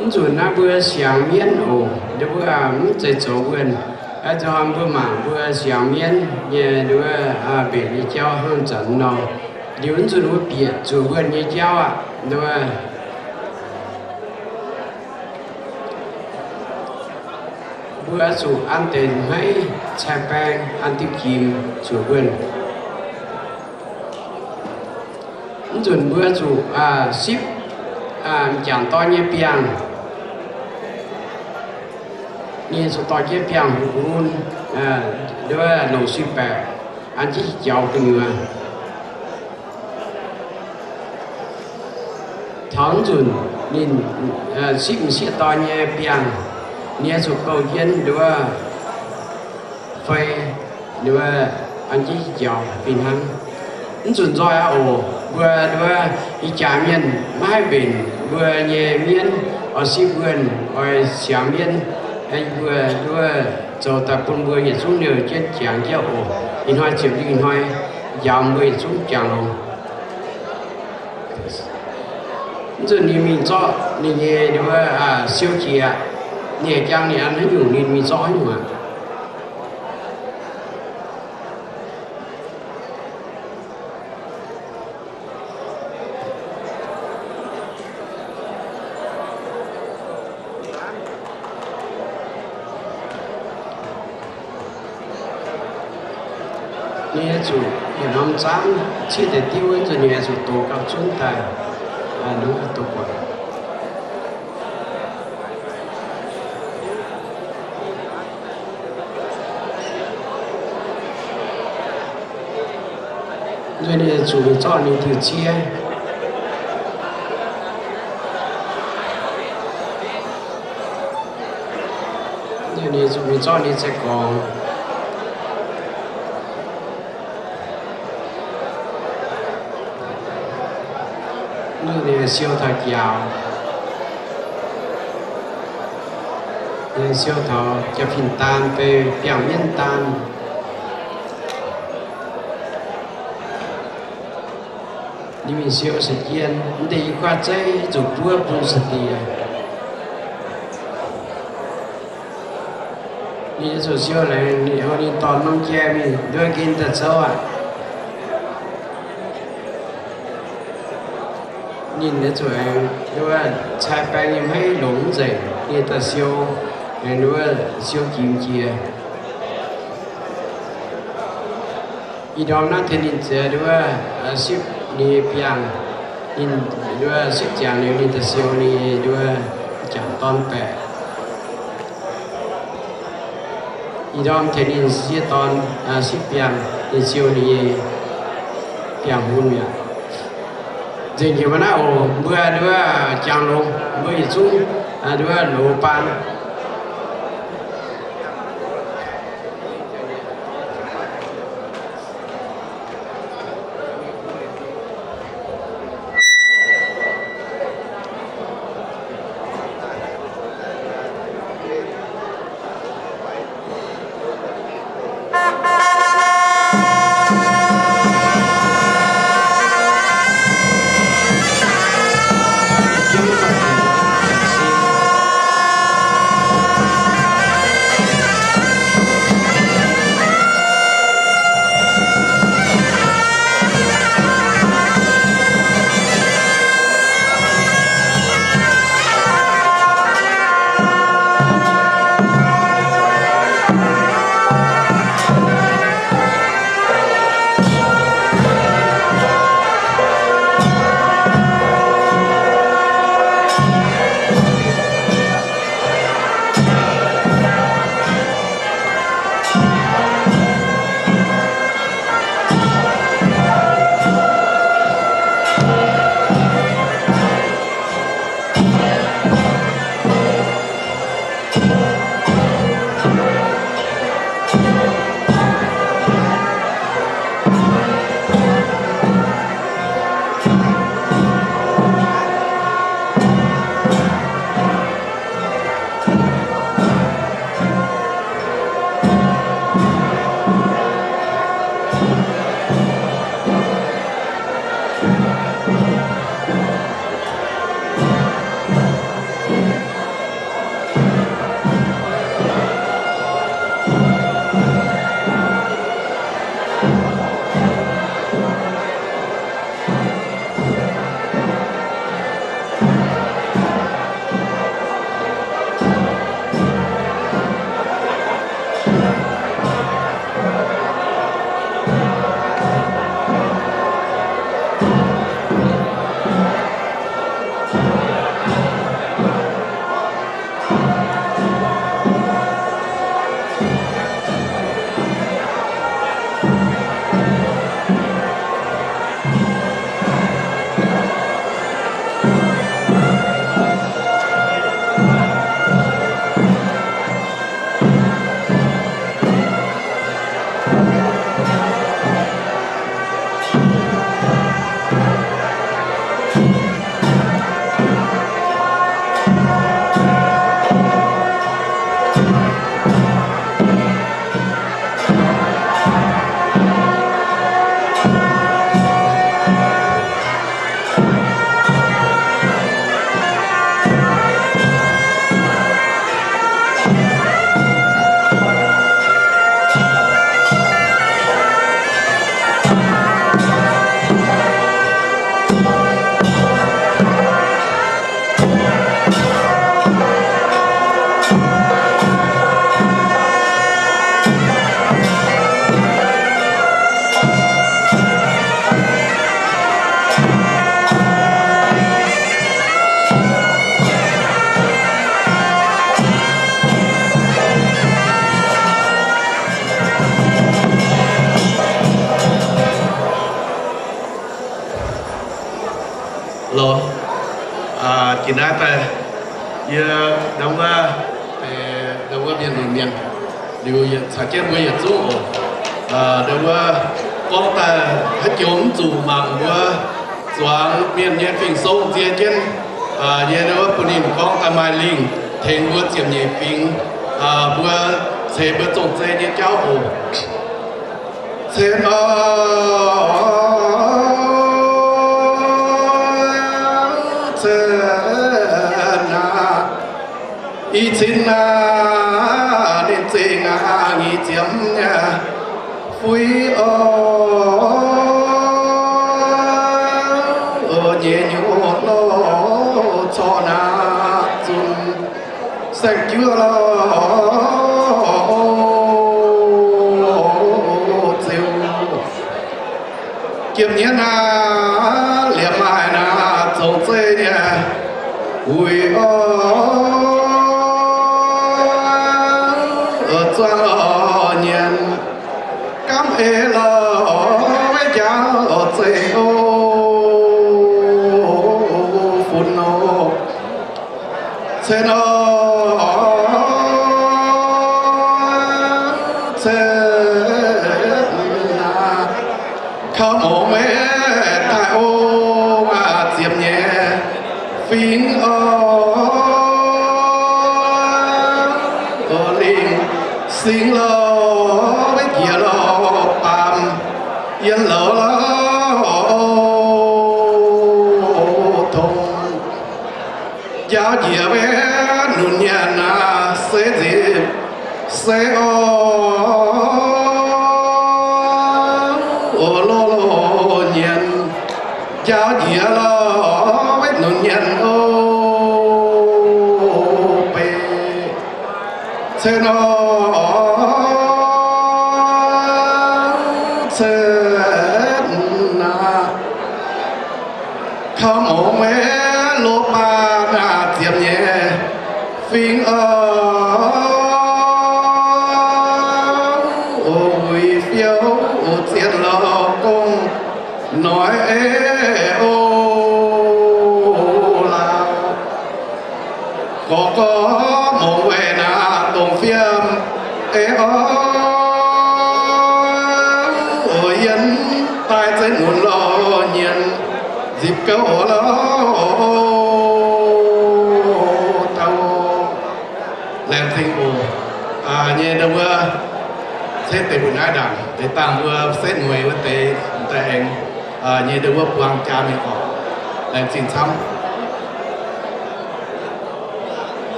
mv nzunc naaiv mbuo siangx mienv oc, mbuo mv zeiz zoux wuonh. Aa, zoux mbuo mangc mbuo siangx mienv nyei nduov mbenc nyei jauv hnangv zanc nor. Liuz mv nzunc mbuo bieqc zuoqc wuonh nyei jauv aqv, nduov mbuo zuqc an deix hmeiv cai baeng, an diuh jimx zuoqc wuonh. Mv nzunc mbuo zuqc sipv m'jangc dorn nyei biangh. Ninh zuqc dorh jienv biangh hungx, nduov longc suiv-baeqc an jienv jaux gu'nyuoz. Taux mv nzunc ninh sipv m'sieqv dorn nyei biangh, ninh zuqc bouh jienv nduov fei, nduov an jienv jaux fih hnangv. Mv nzunc nzoih aqv oc, mbuo nduov ih jaax mienh maiv haih mbenc mbuo nyei mienv, oix sipv wuonh, oix siangx mienv, mbuo nduov zoux daaih bun mbuo yietc zungv liouh jienv jangx jienv oc. Ih hnoi ziepc lingh hnoi, njaaux mbuo yietc zungv jangx longx. Mv nzunc ninh mingh zorqv ninh nyei nduov siou jiex, ninh jangx ninh an haaix nyungc ninh mingh zorqv haaix nyungc aqv. Ninh nyei zuqc yietc norm zaangv ciev deix diuv, zuqc ninh nyei zuqc dox gauh zunv daaih, ninh dox buatc. Nzuih ninh zuqc mingh zorqv ninh diuh ciev. Nzuih ninh zuqc mingh zorqv ninh za'gorngx. Nzuih ninh siou taux jaax. Ninh siou taux jaax-fin daan fai biangh mienv daan. Ninh mingh siou se jien, mv deix i kuaaiv zeiv zuqc buov bun se die. Ninh zuqc siou laengz, ninh dorh norm jai mingh nduov nqen daaih zouv aqv. Ninh zuqc aengx nduov cai baeng nyei hmeiv longc mv nzengc, ninh daaih siou, aengx nduov siou jimx jiex. Ih ndorm naaiv tengx ninh ziex nduov sipv ninh nyei biangh, ninh nduov sipv ziangx liuz ninh daaih siou ninh nyei nduov m'jangc dorn baeqc. Ih ndorm tengx ninh sieqv dorn sipv biangh, ninh siou ninh nyei biangh hun mi'aqv. Nzengc jiex mbuo naaiv oc, mbuo nduov jangx longx, mbuo yietc zungv nduov loz baan. Jiex naaiv daaih, yie ndau wuov, ndau wuov mienh lunx mienh liuz, caux jienv mbuo yietc zungv oc. Ndau wuov gorngv daaih haaix joux mv zuqc mangc mbuo zuangx mienh nyei fingx sou nzie jienv. Yie ndau wuov bun ninh gorngv daaih maaih lingh tengx mbuo ziepc nyeic fingx, mbuo ceix mbuo zong-zei nyei jauv oc. Cen oc, cen aac, i cin aac, ninh zingh aac, nyic ziepc nyei fui oc, nyei nyuoz loh corc naaic zunc saeng-juov loh ziux. Jiem nyei naaic, liemh maaih naaic zong-zei nyei wuic oc, zuangx oc nyienz gamv eix loh, weic njaaux oc zeiz oc, funx oc. Cen oc, cen aac, kaux mongh meih daaih ong aac, ziepc nyeic fingx oc, lingh singx loh, weic njiec loh, baamh yienh louz loh, tongx njaaux njiec weic nunc nyanc aac, seix nzipc seix oc, loh loh nyienz njaaux njiec loh, weic nunc nyanc oc, beiv cen oc, cen aac, kaux mongh meih loh baac naaic ziepc nyeic fingx oc, wuic fiou zienh loh gong noic eix oc, lauh gorx gorx mongh weic naaic dongh fiem eix oc, yiem daaih zeiv nunc loh nyienz nzipc gouv oc, loh dauh. Laengz zingh oc. Nyei ndau wuov cetv deix mbuo naaiv ndaangc deix dangh mbuo setv mueiz wuov deix daaih aengx nyei ndau wuov buang jaa mingh oc. Laengz zingh camv.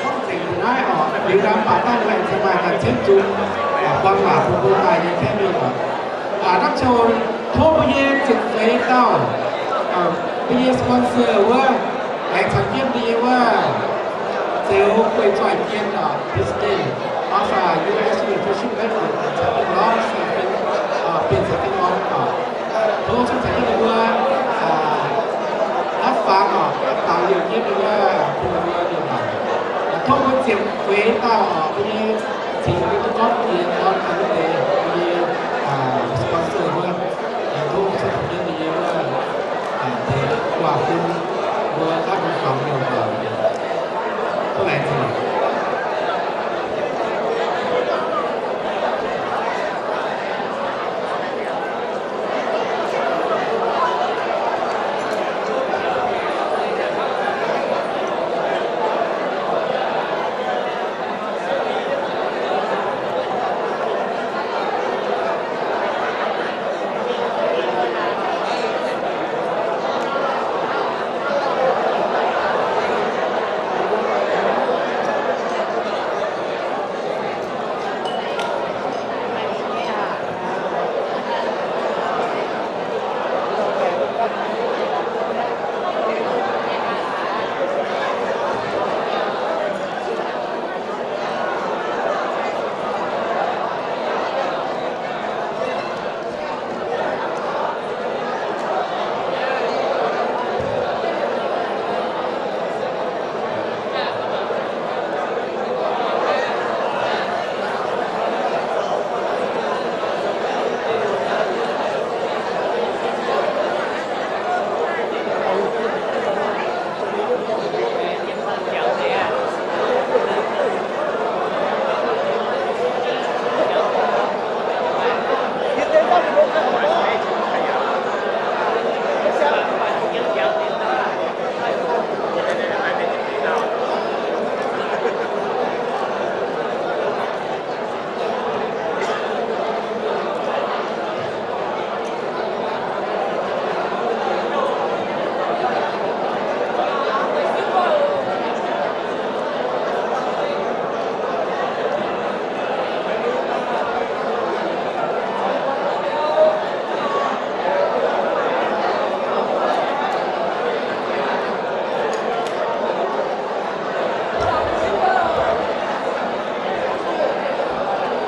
Gorngv zengc naaiv oc, liuz ndaamv baac dangh laengz zingh maaih ganh cietv zungv buang waac bun mbuo maaih nyei kaeqv mingh oc. Aa, dapv ziouc tov mbuo nyei ziepc feix dauh, mbuo nyei sponsor wuov, aengx caux jienv mbuo nyei wuov, Zeux Guei Zoih Jien oc, President of, uh, U S Nutrition Network, caux jienv lorz saeng-fim, uh, bienh saeng-fim orn oc. Tov zungv caux jienv ninh mbuo, uh, dapv fangx oc, dapv fangx liouh jienv ninh mbuo, bun ninh mbuo liouh mangc. Tov mbuo ziepc feix dauh oc, mbuo nyei cingx mbuo duqv gorngv jiex dorn taux wuov deix, mbuo nyei, uh, sponsor wuov. Tov mbuo caux jienv ninh mbuo, uh, deix waac-fun mbuo dapv fangx liouh mangc. Tov laengz zingh.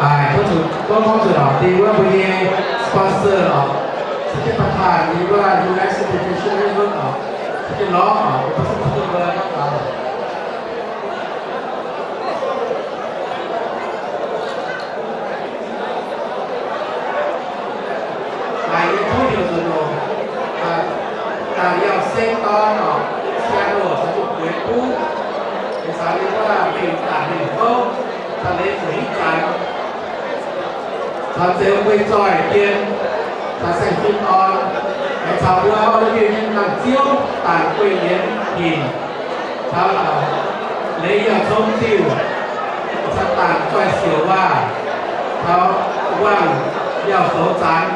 Aa, tov zuqc, tov zuqc lorz ding wuov mbuo nyei sponsor oc, caux jienv ประธาน nyei wuov United Education Network oc, caux jienv lorz oc, mbuo baav sieqv mbuo naaiv daaih. Maaih nyei kuv heuc nzunc oc, da'yauh seng dorn oc, siang oc, caux jienv bueix buv, caux ninh wuov mingh daaih mingh fouv, daaih leiz zuqc hitv zanc. Caux Zeux Guei Zoih Jien, caux Saeng Fin Orn, caux wuov orn-la'biuh nyei nangh ziouv Daanh Guei Yienx Hinc, caux Leiz Yauh Cong Ziuh, caux Daanh Zoih Siouc Waac, caux Wangh Yauh Zoux Zanx,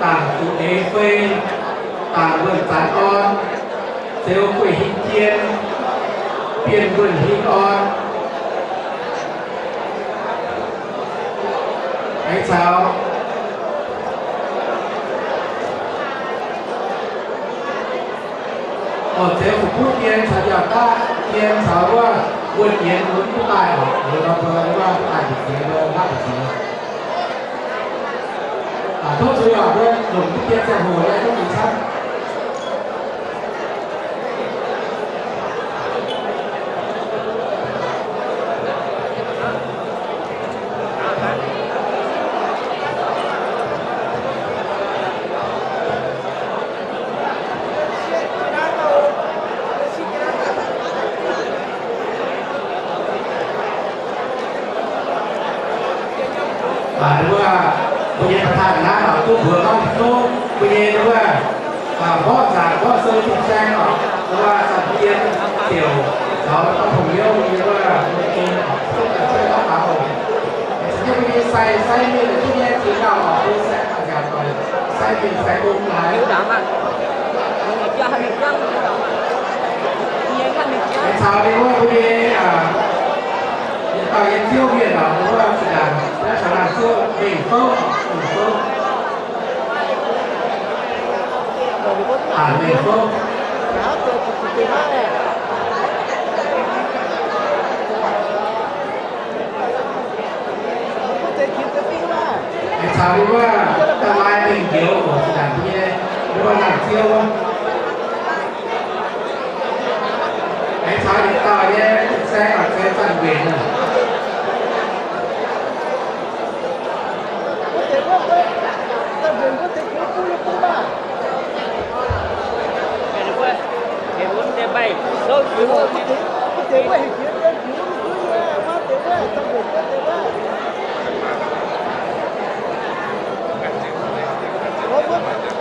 Daanh Zuqc Eix Fei, Daanh Wuonh Zanx Orn, Zeux Guei Hin Jien, Bienh Wuonh Hin Orn, aengx caux, oc, Zeux Fu'buv Jien caux Yauh Daqv Jien caux wuov Wuonh Yienx mbuo mv daaih oc, mbuo nor mbuo wuov daaih mbu'ziex, mbuo nqaapv mbu'ziex. Tov zuiz oc, mbuo longc duqv jien ziangh hoc nyei duqv mingh camv. Aa, wuov, mbuo nyei ประธาน naaiv oc, duqv mbuox gorngv tov mbuo nyei wuov, aa, mborqv nzaangc mborqv sou fin-saeng oc, wuov Zanc Jien Ziouc caux dauh pong youh nyei wuov, mbuo nyei oc, duqv daaih cuotv naaiv daux oc. Caux jienv mbuo nyei sai, sai mienh, mbuo nyei ziex dauh oc, mbuo sai, sai mienh sai ong haaix. Caux ninh wuov mbuo nyei, aa, yietc dauh nyei ziouv mienh oc, ninh wuov zinh ndaangc naaiv caux nangh ziouv mingh fouv, mingh fouv. Aa, mingh fouv. Aengx caux ninh wuov daaih maaih mingh njoux oc, zinh ndaangc mbuo nyei, ninh wuov nangh ziouv wuov. Aengx caux yietc dauh nyei saeng oc, Zeux Zanc Nquenc oc.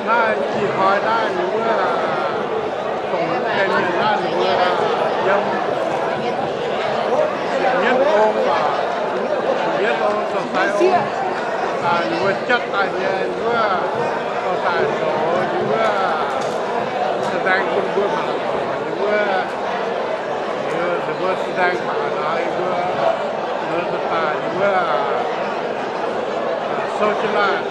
Naaiv ih hnoi naaiv ninh wuov dongh mv gaengh mienh naaiv ninh wuov yiem Mienv Ong, Mienv Ong, Dorng Sai Ong, ninh wuov jatv daaih nyei, ninh wuov dorh daaih zoux, ninh wuov se daeng bun mbuo mangc, ninh wuov, ninh mbuo se daeng mangc naaiv, ninh mbuo, ninh mbuo daaih, ninh wuov souv jienv naaiv.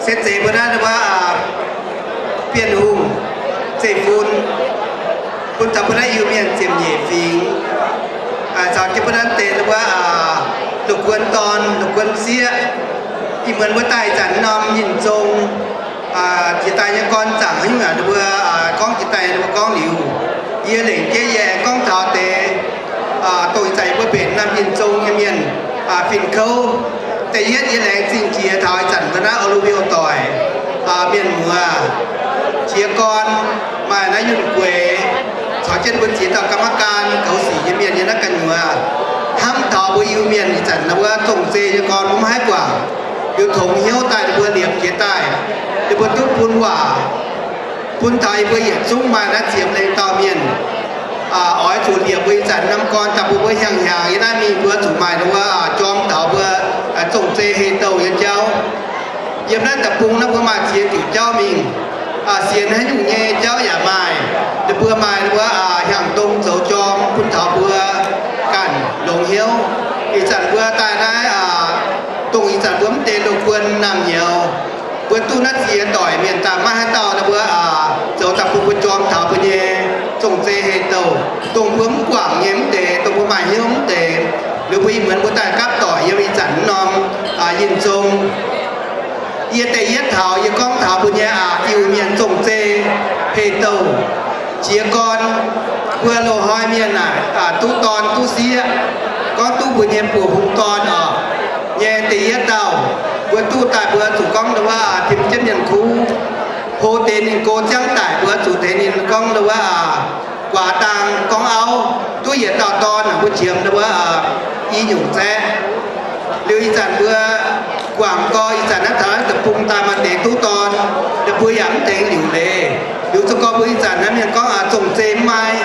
Se zeiz mbuo naaiv wuov, Bienh Hungh, Zeiv-Fun, fingx, caux jienv mbuo naaiv deix wuov, la'guon dorn, la'guon sieqv, ih muonz mbuo daaih ih zanc norm yinh zong, jiex daaih nyei gorn zaangc haaix nyungc aqv, mbuo gorngv jiex daaih mbuo gorngv liuz, yie lengc jeiv yie aengx gorngv taux deix, dongh ih zanc yie mbuo mbenc norm yinh zong nyei mienh, fin-kouv. Da'yietv yie laengz zingh jiex taux ih zanc mbuo naaiv O L V doic, mienh muoz, jiez gorn, maaih naaiv Yunh Gueix, caux jienv mbuo ziex dauh กรรมการ goux sic nyei mienh yiem naaiv gu'nyuoz, hnamv taux mbuo Iu-Mienh ih zanc wuov zong-zei nyei gorn mv haih guangc, liuz tongx hnyouv daaih ninh mbuo liepc jiex daaih, ninh mbuo duqv bun waac, bun taux yie mbuo yietc zungv maaih naaiv ziepc lengh dauh mienh oix zuqc liepc mbuo ih zanc norm gorn daaih bun mbuo hnyangx-hnyangx yiem naaiv mingh mbuo zuqc maaih wuov jorm taux mbuo zong-zei heh douh nyei jauv. Yiem naaiv deic-bung naaiv mbuo maaih ziex diuc jauv mingh, sienx haaix nyungc nyei jauv yaac maaih. Ninh mbuo maaih wuov hnyangx-dong zoux jorm bun taux mbuo ganh longx hnyouv. Ih zanc mbuo daaih naaiv, dongh ih zanc mbuo mv deix loz-guon naamh nyouz, mbuo duqv naaiv ziex doic mienh daaih maiv haaix dauh ninh mbuo zoux daaih bun mbuo jorm taux mbuo nyei zong-zei heh douh, dongh mbuo mv guangc nyei mv deix, dongh mbuo maaih hnyouv mv deix. Liuz mbuo ih muonz mbuo daaih gapv doic yiem ih zanc norm yinh zong. Yie da'yietv taux yie gorngv taux mbuo nyei Iu-Mienh zong-zei heh douh, jiez gorn, mbuo loz-hnoi mienh naaic duqv dorn duqv sieqv, gorngv duqv mbuo nyei buoz-hung dorn oc, nyei da'yietv dauh, mbuo duqv daaih mbuo zuqc gorngv wuov tim jienv mienh kuv, hlo deix ninh go ziangv daic mbuo zuqc tengx ninh gorngv wuov guaax dang gorngv auv, duqv yietc dauh dorn, mbuo qiemx wuov i nyungc zaeqv. Liuz ih zanc mbuo guangc gorx ih zanc naaiv taux naaiv deic-bung daaih maaih deix duqv dorn, ninh mbuo yaac mv tengx liuc leiz. Liuz za'gengh mbuo ih zanc naaiv mienh gorngv zong-zei mv maaih,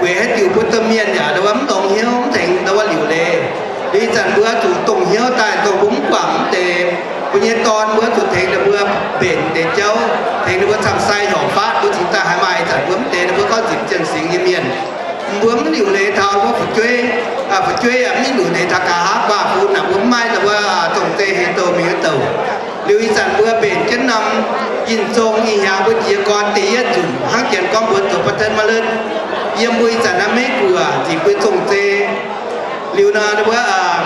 weic haaix diuc mbuo domh mienh yaac wuov mv longx hnyouv mv tengx wuov liuc leiz. Liuz ih zanc mbuo zuqc dongh hnyouv daaih dongh mbuo mv guangc mv deix, mbuo nyei dorn mbuo zuqc tengx ninh mbuo mbenc deix jauv, tengx ninh mbuo camv sai hnyouv fatv, mbuo cingx daaih haiz maaih ih zanc mbuo mv deix ninh mbuo gorngv nzipc jienv singx nyei mienh. Mbuo mv liuc leiz taux mbuo fu'jueiv, fu'jueiv yaac mv liuc leiz taux nqa'haav guaax fun naaic, mbuo mv maaih wuov zong-zei heh douh mingh wuov douc. Liuz ih zanc mbuo mbenc jienv norm yinh zong ih hnyangx mbuo jiez gorn da'yietv nzunc hnangv janx gorngv mbuo zoux ประธานมฤตย์. Yiem mbuo ih zanc naaiv Meiv Guoqv nzipc mbuo zong-zei. Liuz nor wuov,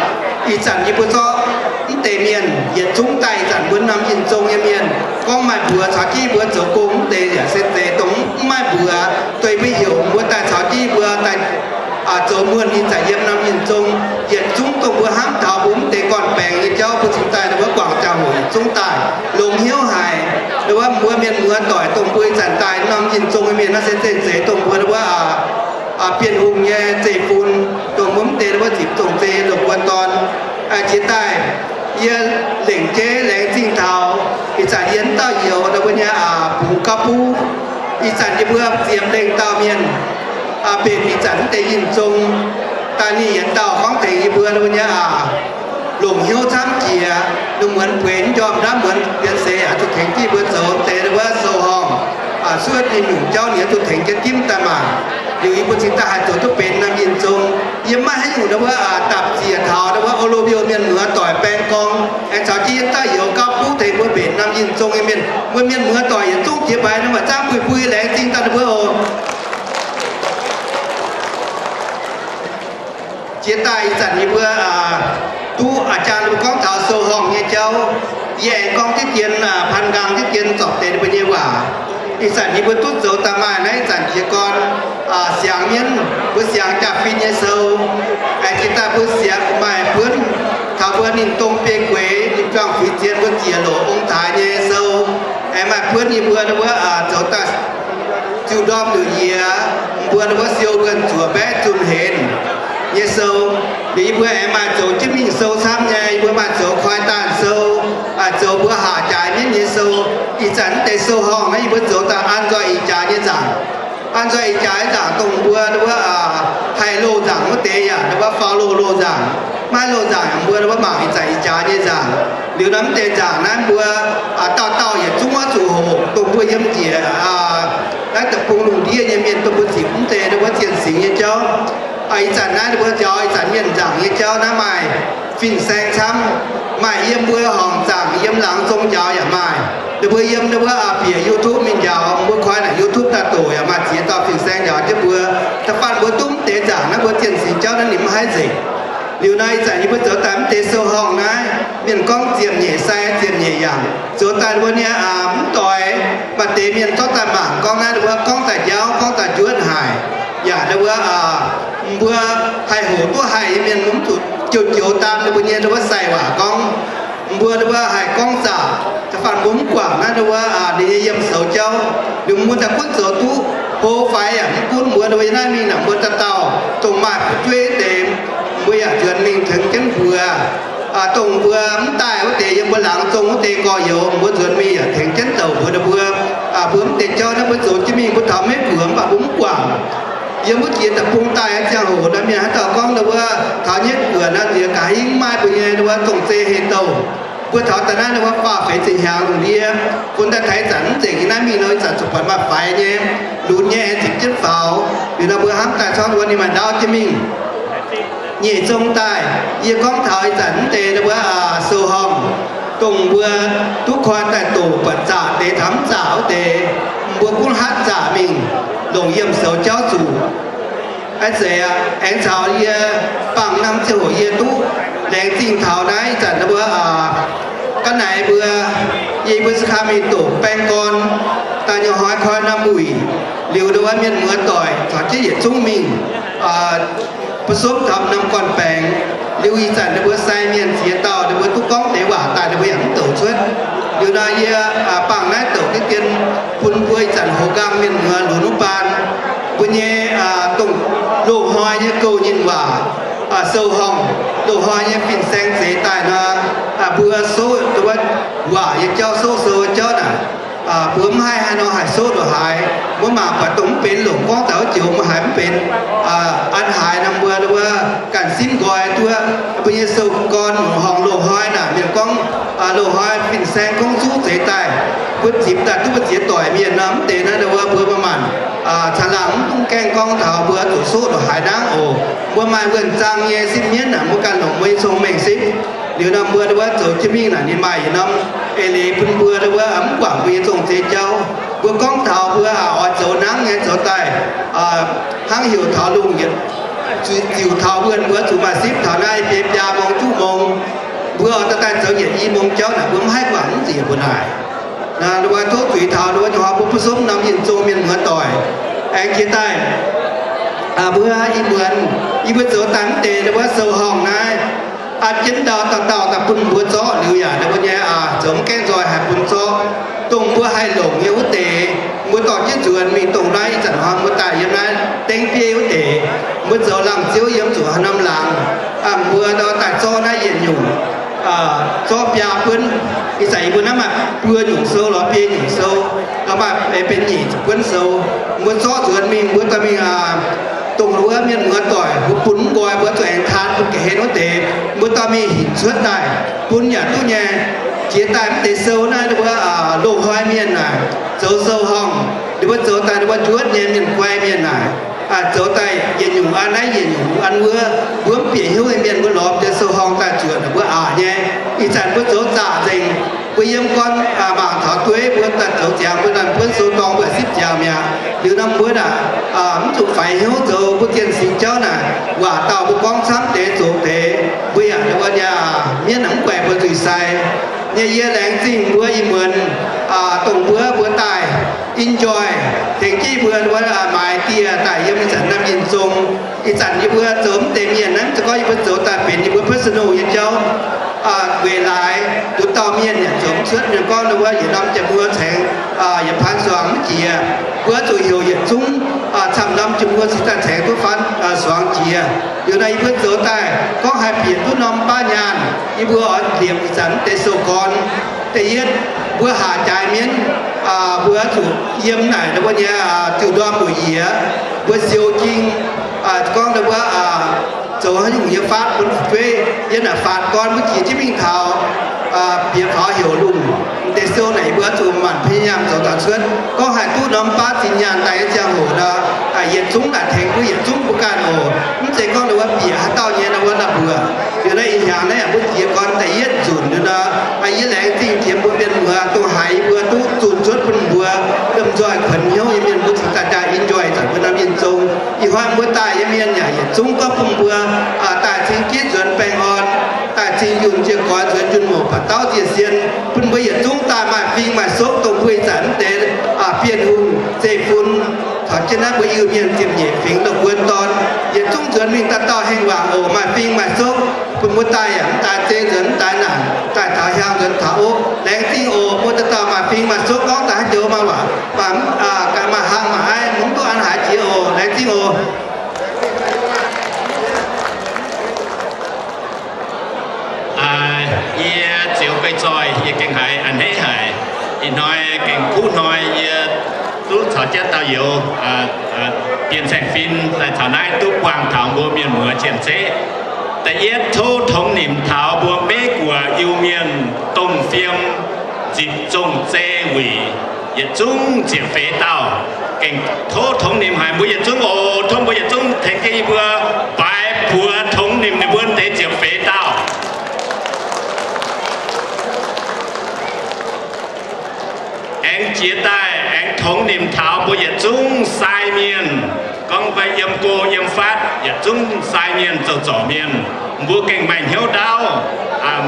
ih zanc yie mbuo zorqv mv deix mienh yietc zungv daaih ih zanc mbuo norm yinh zong nyei mienh, gorngv maaih mbuox caux jienv yie mbuo zoux gong mv deix yaac se deix, dongh mv maaih mbuox dueiv mbuo heuc mbuo daaih caux jienv yie mbuo daaih zoux muonh ih zanc yiem norm yinh zong. Yietc zungv dongh mbuo hnamv taux mbuo mv deix gorn-baengx nyei jauv mbuo cingx daaih wuov guangc ziangh hoc yietc zungv daaih longx hnyouv haic. Wuov mbuo mienh muoz doic dongh mbuo ih zanc daaih norm yinh zong nyei mienh naaiv se zeiv zeiz dongh mbuo wuov Bienh Hungh nyei zeiv-fun, dongh mbuo mv deix wuov nzipc zong-zei loz-guon dorn. Jiex daaih yie lengc jeiv laengz zingh taux ih zanc yie dauh youz mbuo nyei bungx gauv buv. Ih zanc yie mbuo ziepc lengh dauh mienh mbenc ih zanc mv deix yinh zong daaih, ninh yietc dauh gorngv tengx yie mbuo mbuo nyei longc hnyouv camv jiex, lungh muonz bueix njormh ndamv muonz bienx seix yaac zuqc tengx jienv mbuo zoux deix wuov sou-horngh, suotv nyei nyungc jauv ninh yaac zuqc tengx jienv dimv daaih mangc. Liuz yie mbuo cingx daaih haih zoux duqv benx norm yinh zong. Yie maiv haaix nyungc wuov dapc ziec taux wuov O L V mienh muoz doic baeng gorngv, aengx caux jienv yie dauh youz gauv buv tengx mbuo mbenc norm yinh zong nyei mienh. Mbuo mienh muoz doic yietc zungv jiex mbaix nor maaih zaangv buih buih laengz zingh daaih ninh mbuo oc. Jiex daaih ih zanc yie mbuo duqv a'jang ninh mbuo gorngv taux sou-horngh nyei jauv, yie aengx gorngv diqv dien, pan nqaang diqv dien zorpc deix ninh mbuo nyei waac. Ih zanc yie mbuo duqv zoux daaih maaih naaiv ih zanc jiez gorn siangx mienv, mbuo siangx jaa-fin nyei sou. Aengx jiex daaih mbuo siangx maaih buonv taux mbuo ninh dong biei gueix, ninh juang fuix zien mbuo ziec loc ong-taaix nyei sou. Aengx maaih buonv yie mbuo wuov zoux daaih ziux ndorm nduqc yiez, mbuo wuov siou wuonh zuoqc mbaeqv zunh henv nyei sou. Liuz yie mbuo aengx maaih zoux jienv mingh sou camv nyei, yie mbuo maaih zoux koi daanh sou, zoux mbuo haac jaaix mienv nyei sou. Ih zanc mv deix sou-horngh naaiv yie mbuo zoux daaih an nzoih ih jaax nyei nzaangc. An nzoih ih jaax nyei nzaangc dongh mbuo wuov haih loz nzaangc wuov deix yaac wuov faaux loz loz nzaangc. Maiv loz nzaangc mbuo wuov mangc ih zanc ih jaax nyei nzaangc. Liuz nor mv deix nzaangc naaiv mbuo dauh dauh yietc zungv oix zuqc hoqc, dongh mbuo yiem njiec naaiv deic-bung lungh ndiev nyei mienh dongh mbuo zipc mv deix wuov zienh singx nyei jauv. Ih zanc naaiv ninh mbuo njaaux ih zanc mienh nzaangc nyei jauv naaiv maaih fin-saeng camv, maaih yiem mbuo horngc zaangc yiem laangz zong njaaux yaac maaih. Ninh mbuo yiem wuov bieqc YouTube mingh njaaux, mbuo koi naaic YouTube daaih doqc yaac maaih ziex dauh fin-saeng njaaux jienv mbuo. Da'faanh mbuo duqv mv deix nzaangc naaiv nzengc. Liuz nor ih zanc yie mbuo zoux daaih mv deix sou-horngh naaiv, mienh gorngv ziepc nyeic sai ziepc nyeic yangh, zoux daaih mbuo nyei aav mv doix. Maaih deix mienh zorqv daaih mangc gorngv naaiv wuov gorngv daaih njaauv, gorngv daaih njuotv haic. Yaac wuov, mbuo haih hoqc duqv haih nyei mienh mv zuqc joux-joux daan ninh mbuo nyei wuov sai waac gorngv. Mbuo wuov haih gorngv zaqc, da'faanh mbuo mv guangc naaiv wuov ninh nyei yiem soux jauv. Liuz mbuo daaih gunv zoux duqv hlo faix yaac mv gunv mbuo wuov yiem naaiv mingh naaic mbuo dauh dauh dongh maaih fu'jueiv deix, mbuo yaac nzuonx mingh tengx jienv mbuox. Dongh mbuo mv daaih wuov deix yiem mbuo laangz zong wuov deix gorx-youz, mbuo nzuonx mingh yaac tengx jienv douc mbuox ninh mbuo. Mbuo mv deix jauv naaiv mbuo zoux jienv mingh mbuo taux Meiv Guoqv mv baac mbuo mv guangc. Yiem wuov jiex deic-bung daaih ziangh hoc naaiv mienh haaix dauh gorngv wuov taux Meiv Guoqv naaiv nziex gaax hingv maaih mbuo nyei wuov zong-zei heh douh. Mbuo taux daaih naaiv wuov faah feix ziepc hnyangx lungh ndiev, bun daaih taux ih zanc mv nzengc nyei naaiv mingh nor ih zanc zuqc buatc maaih faix nyei, lunx nyei aengx zipc jienv faaux. Liuz nor mbuo hnamv daaih corc wuov ninh maaih ndaauv jienv mingh. Nyeic zong daaih, yie gorngv taux ih zanc mv deix wuov sou-horngh, dongh mbuo duqv koi daaih doqc buatc zaqc deix taux mv zaqc wuov deix, mbuo gunv hatv zaqc mingh, longc yiem soux jauv zuqc. Aa, zeiz aqv. Aengx caux yie bangc norm ziangh hoc yie duqv laengz zingh taux naaiv ih zanc wuov ga'naaiv mbuo, yie mbuo za'gengh mingh doqc baeng gorn daaih nyei hnoi koi norm wuic, liuz wuov mienh muoz doic caux jienv yietc zungv mingh, bu sopv taux norm gorn-baengx. Liuz ih zanc ninh mbuo sai mienh ziex dauh ninh mbuo duqv gorngv deix waac daaih ninh mbuo yaac mv douc cuotv. Liuz nor yie bangc naaiv douc diqv dien bun mbuo ih zanc hoz nqaang mienh muoz lunx wuov baan, mbuo nyei dongh loz-hnoi nyei gouv nyinh waac, sou-horngh, loz-hnoi nyei fin-saeng zeix daaih nor, mbuo souv wuov waac nyei jauv, souv sou jauv naaic, mbuo mv haih haaix nor haih souv ndongc haaix. Mbuo mangc buatc dongh mv benx longc gorngv daaih wuov joux mbuo haiz mv benx. An haaix nor mbuo wuov ganh simv nqoi duqv mbuo nyei sou gorn horngh loz-hnoi naaic mienh gorngv loz-hnoi fin-saeng gorngv zuqv zeix daaih, mbuo zipc daaih duqv mbuo ziex doic mienh nor mv deix naaiv wuov mbuo maaih maanc caangh laangh mv gaengh gorngv taux mbuo zuqc souv ndongc haaix nangv oc. Mbuo maaih wuonh zaang nyei sipv mienv naaic mbuo ganh longc mbuo nyei cong-mengh sipv. Liuz nor mbuo wuov zoux jienv mingh naaic ninh maaih yietc norm eix leiz bun mbuo wuov mv guangc mbuo nyei zong-zei jauv. Mbuo gorngv taux mbuo oix zoux nangv nyei zoux daaih hnangv heuc taux lungh yietc, ziouc taux wuonh mbuo zuqc maaih sipv taux naaiv biei biaa mong juqv mong. Mbuo oix daaih zoux yietc i mong jauv naaic mbuo mv haih guangc mv nziex mbuo naaic. Nor mbuo tov zuiz taux wuov nyei hnoi mbuo bun sopv norm yinh zong mienh muoz doic. Aengx jiex daaih mbuo ih muonz yie mbuo zoux daaih mv deix wuov sou-horngh naaiv, aa, jienv ndau dauh dauh daaih bun mbuo zorqv liuz yaac mbuo nyei zoux mv gaengh nzoih haih bun zorqv. Dongh mbuo haih longc nyei wuov deix, mbuo dorh jienv nzuonx mingh dongh naaiv ih zanc hnoi mbuo daaih yiem naaiv dengv bieiv wuov deix, mbuo zoux lamh ziouv yiem zuqc haaix norm laangz, mbuo daaih zorqv naaiv yietc nyungc, zorqv biaa buonv. Ih zanc yie mbuo naaiv maaih buo nyungc sou lorz biei nyungc sou, lorz maaih benx nyeic buonv sou. Mbuo zorqv nzuonx mingh mbuo dorh mingh dongh wuov mienh muoz doic mbuo bun mv nqoi mbuo zuqc aengx taan bun ga'hlen wuov deix, mbuo dorh mingh hinc cuotv daaih bun yaac duqv nyei. Jiex daaih mv deix sou naaiv wuov loz-hnoi mienh naaic zoux sou-horngh, ninh mbuo zoux daaih ninh mbuo njuotv nyei mienh guai mienh naaic, zoux daaih yietc nyungc an naaiv yietc nyungc an wuov, mbuo mv bieqc hnyouv nyei mienh mbuo lorz deix sou-horngh daaih zuoqc ninh mbuo aqc nyei. Ih zanc mbuo zoux zaqc nzengc. Mbuo yiem gorn mangc taux dueiv mbuo daaih zoux ziangx mbuo naaiv buonv sou dorng mbuo sipv ziangx mi'aqv. Liuz nor mbuo naaic mv zuqc faix hnyouv zoux mbuo zien singx jauv naaic, waac dauh mbuo gorngv camv deix zoqc deix, mbuo yaac wuov nyei mienv naaic mv guaix mbuo zuiz sai. Nyei yie laengz zingh mbuo ih muonz dongh mbuo mbuo daaih enjoy tengx jienv mbuo wuov maaiz dieh daaih yiem ih zanc norm yinh zong. Ih zanc yie mbuo zoux mv deix mienh naaiv, mv zeiz gorngv yie mbuo zoux daaih benx yie mbuo personal nyei jauv. Weic laaix nduqc dauh mienh yaac zoux mv cuotv mienh gorngv wuov yietc norm jiex mbuo caengx yietc paan suangx mv jiex, mbuo zuqc heuc yietc zungv camv norm jiex mbuo cingx daaih caengx duqv faan suangx jiex. Liuz naaiv yie mbuo zoux daaih gorngv haih bieqc duqv norm baav nyaanh, yie mbuo oix liepc ih zanc mv deix sou gorn. Da'yietv, mbuo haac jaaix mienv, mbuo zuqc yiem naaic wuov nyei diuh ndorm mbuoqc yiec, mbuo siou jing, gorngv wuov zoux haaix nyungc nyei faatv bun fu'jueiv yiem naaic faatv gorn mbuo jiex jienv mingh taux bieqc faaux heuc lungh. Deix sou naaic yie mbuo zuqc maanc pin nyaanh zoux taux cuotv. Gorngv haih duqv norm baav zinh nyaanh daaih nyei ziangh hoc nor, yietc zungv naaic tengx mbuo yietc zungv mbuo ganh oc. Mv zeiz gorngv wuov bieqc haaix dauh nyei nor wuov naaiv mbuo. Liuz naaiv ih hnyangx naaiv yaac mbuo jiex gorn da'yietv nzunc liuz nor, yie laengz zingh jiex mbuo mienh muoz dongh haiz yie mbuo duqv zunh cuotv bun mbuo lomh nzoih kuonx hnyouv nyei mienh mbuo cingx daaih jaa enjoy zanc mbuo norm yinh zong. Ih hnoi mbuo daaih nyei mienh yaac yietc zungv gorngv bun mbuo baengh orn, daaih zingh yunh jiez gorx nzuonx yunh mouc baac dauh njiec sien, bun mbuo yietc zungv daaih maaih fing maaih sokv dongh mbuo ih zanc mv deix Bienh Hungh zeiv-fun, caux jienv naaiv mbuo Iu-Mienh ziepc nyeic fingx loz-buonc dorn, yietc zungv nzuonx mingh dauh dauh hengh waac oc, maaih fing maaih sokv, bun mbuo daaih yaac mv daaih zei nzuonx mv daaih naanc, daaih taux hiaang nzuonx taux ov. Laengz zingh oc, mbuo dauh dauh maaih fing maaih sokv gorngv daaih haaix joux maaih waac, maaih, maaih hlang maaih aiv, mv duqv an haaix jiex oc. Laengz zingh oc. Yie Ziouv Gui Zoih, yie gengh haiz a'hneiv haic. Ih hnoi gengh kuv hnoi yie duqv caux jienv dauh youz, Bienh Saeng Fin, daaih taux naaiv duqv buangh taux mbuo mienh muoz cien-ceqv. Da'yietv tov tongx nimc taux mbuo Meiv Guoqv Iu-Mienh dongh fiem nzipc zong-zei wuic yietc zungv ziepc feix dauh. Gengh tov tongx nimc haic mbuo yietc zungv oc. Tov mbuo yietc zungv tengx jienv yie mbuo baaix buoz tongx nimc ninh mbuo deix ziepc feix dauh. Aengx jiex daaih aengx tongx nimc taux mbuo yietc zungv sai mienh, gorngv mbuo yiem go yiem fatv yietc zungv sai mienh zoux zorc mienh. Mbuo gengh maaih hnyouv ndaauv,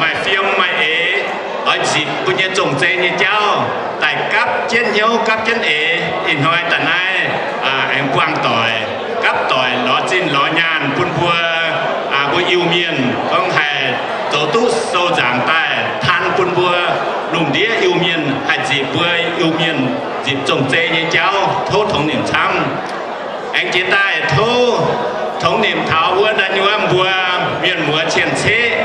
maaih fiem maaih eix, oix nzipc mbuo nyei zong-zei nyei jauv daaih gapv jienv hnyouv gapv jienv eix. Ih hnoi daaih naaiv aengx buangh doic, gapv doic lorz zinh lorz nyaanh bun mbuo, mbuo Iu-Mienh gorngv haih zoux duqv sou nzaangc daaih tan bun mbuo lungh ndiev Iu-Mienh haih nzipc mbuo Iu-Mienh nzipc zong-zei nyei jauv. Tov tongx nimc camv. Aengx jiex daaih tov tongx nimc taux wuov da'nyuoz mbuo mienh muoz cien-ceqv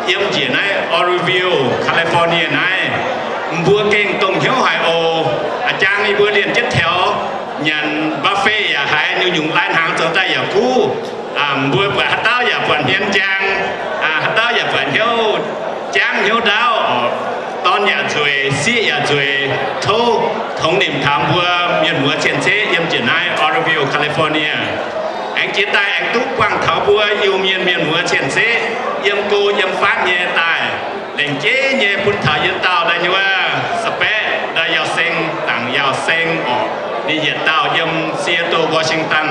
yiem njiec naaiv Oroville, California naaiv. Mbuo gengh dongh hnyouv haic oc. A'jang yie mbuo lienh jienv taux, nyanc buffet yaac haiz nyungc-nyungc lai-hnaangx zoux daaih yaac kuv. Mbuo buatc haaix dauh yaac buatc hmien njang, haaix dauh yaac buatc hnyouv jangv hnyouv ndaauv, dorn yaac nzueic, sieqv yaac nzueic. Tov tongx nimc taux mbuo mienh muoz cien-ceqv yiem njiec naaiv Oroville, California. Aengx jiex daaih aengx duqv buangh taux mbuo Iu-Mienh mienh muoz cien-ceqv yiem go yiem fatv nyei daaih. Lengc jeiv nyei bun taux yiem dauh da'nyuoz Spatz, Yauh Seng, Dangc Yauh Seng oc. Ninh yietc dauh yiem Seattle, Washington.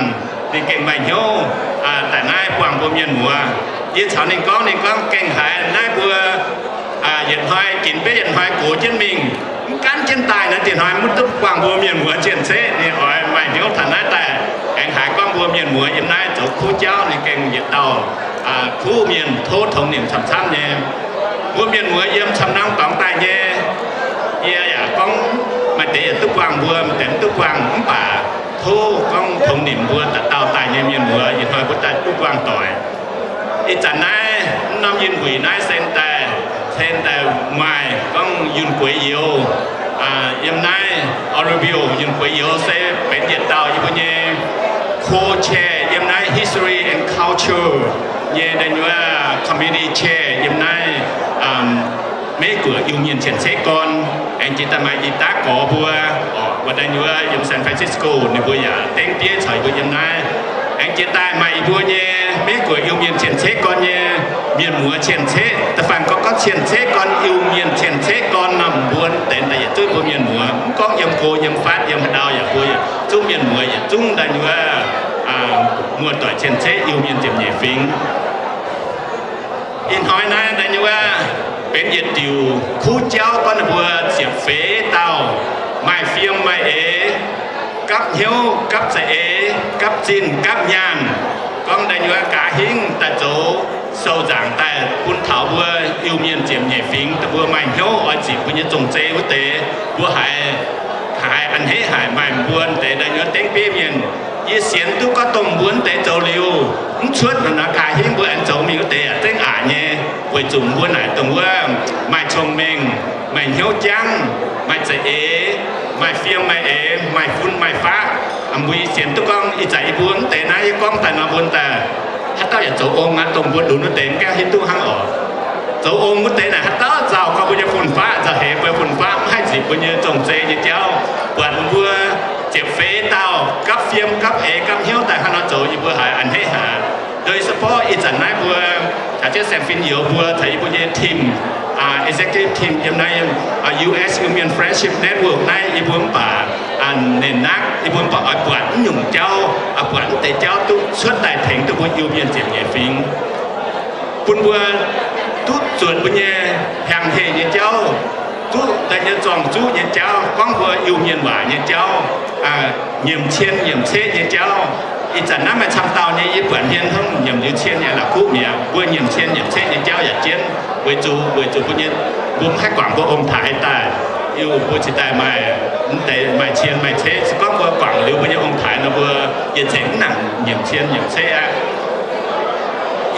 Ninh gengh maaih hnyouv daaih naaiv buangh mbuo mienh muoz. Yie caux ninh gorngv, ninh gorngv gengh haiz naaiv mbuo yietc hnoi ginx beiv yietc hnoi gox jienv mingh, mv gaanv jienv daaih naaiv diex hnoi mv duqv buangh mbuo mienh muoz cien-ceqv. Ninh oix maaih hnyouv taux naaiv daaih aengx haiz gorngv mbuo mienh muoz yiem naaiv zoux kuv jauv. Ninh gengh yietc dauh kuv mienh, tov tongx nimc camv-camv nyei. Mbuo mienh muoz yiem camv-norm dorngx daaih nyei, yie yaac gorngv maaih deix yaac duqv buangh mbuo, maaih deix mv duqv buangh, mv baac tov gorngv tongx nimc mbuo dauh dauh daaih nyei mienh muoz, ih hnoi mbuo daaih duqv buangh doic. Ih zanc naaiv mv norm yunh wuic naaiv se daaih, se daaih maaih gorngv yunh gueix youz yiem naaiv Oroville. Yunh gueix youz se benx yietc dauh yie mbuo nyei co-chair yiem naaiv History and Culture nyei da'nyuoz committee chair yiem naaiv Meiv Guoqv Iu-Mienh cien-ceqv gorn. Aengx jiex daaih maaih i daav gorx mbuo, wuov da'nyuoz yiem San Francisco, ninh mbuo yaac dengv bieiv caux yie mbuo yiem naaiv. Aengx jiex daaih maaih yie mbuo nyei Meiv Guoqv Iu-Mienh cien-ceqv gorn nyei mienh muoz cien-ceqv. Da'faanh gorngv, gorngv cien-ceqv gorn, Iu-Mienh cien-ceqv gorn nor, mbuo deix daaih yietc zungv mbuo mienh muoz, mv gorngv yiem go yiem fatv yiem haaix ndau yaac mbuo yietc zungv mienh muoz, yietc zungv da'nyuoz muoz-doic cien-ceqv Iu-Mienh ziepc nyeic fingx. Ih hnoi naaiv da'nyuoz benx yietc diuc kuv jauv gorngv ninh mbuo ziepc feix dauh maaih fiem maaih eix, gapv hnyouv gapv za'eix, gapv zinh gapv nyaanh, gorngv da'nyuoz gaax hingv daaih zoux sou nzaangc daaih bun taux mbuo Iu-Mienh ziepc nyeic fingx, dongh mbuo maaih hnyouv oix ziqc mbuo nyei zong-zei wuov deix, mbuo haiz, haiz a'hneiv haic. Maaih mbuo deix da'nyuoz dengv bieiv mienh, yie sienx duqv gorngv dongh mbuo deix zoux liuz, mv cuotv naaiv gaax hingv mbuo aengx zoux mingh wuov deix yaac zengv aqc nyei, weic zuqc mbuo naaic dongh wuov maaih cong-mengh, maaih hnyouv jangv, maaih za'eix, maaih fiem maaih eix, maaih fun maaih faqv. Mbuo yie sienx duqv gorngv ih zanc yie mbuo mv deix naaiv yie gorngv daaih nor mbuo daaih haaix dauh yaac zoux ong aqv, dongh mbuo lunx wuov deix mv gaengh hiuv duqv hnangv oc. Zoux ong wuov deix naaic haaix dauh nzauh gorngv mbuo nyei fun-faqv, nzauh heix mbuo nyei fun-faqv, mv haih nzipc mbuo nyei zong-zei nyei jauv. Buatc mbuo ziepc feix dauh gapv fiem gapv eix gapv hnyouv daaih hnangv nor zoux, yie mbuo haiz a'hneiv haic. Deix se gorngv ih zanc naaiv mbuo caux jienv Saeng Fin youz mbuo caux yie mbuo nyei team, executive team yiem naaiv U S Iu-Mienh Friendship Network naaiv, yie mbuo mv baac nenc naaiv yie mbuo mv baac oix buatc mv nyungc jauv, buatc mv deix jauv duqv cuotv daaih tengx duqv mbuo Iu-Mienh ziepc nyeic fingx. bun mbuo duqv zuotc mbuo nyei hnyangx-heh nyei jauv, duqv daaih nyei zorng-zuqv nyei jauv, gorngv mbuo Iu-Mienh waac nyei jauv, nyiemc cien nyiemc ceqv nyei jauv. Ih zanc naaiv maaih camv dauh nyei, yie buatc hmien hnangv nyiemc liuz cien nyei la'kuqv mi'aqv. Mbuo nyiemc cien nyiemc ceqv nyei jauv yaac jienv, weic zuqc, weic zuqc mbuo nyei, mbuo mv haih guangc mbuo ong-taaix daaih, Iu, mbuo cingx daaih maaih, mv deix maaih cien maaih ceqv. Se gorngv mbuo guangc liuz mbuo nyei ong-taaix nor, mbuo yietc nzengc mv nangc nyiemc cien nyiemc ceqv aqv.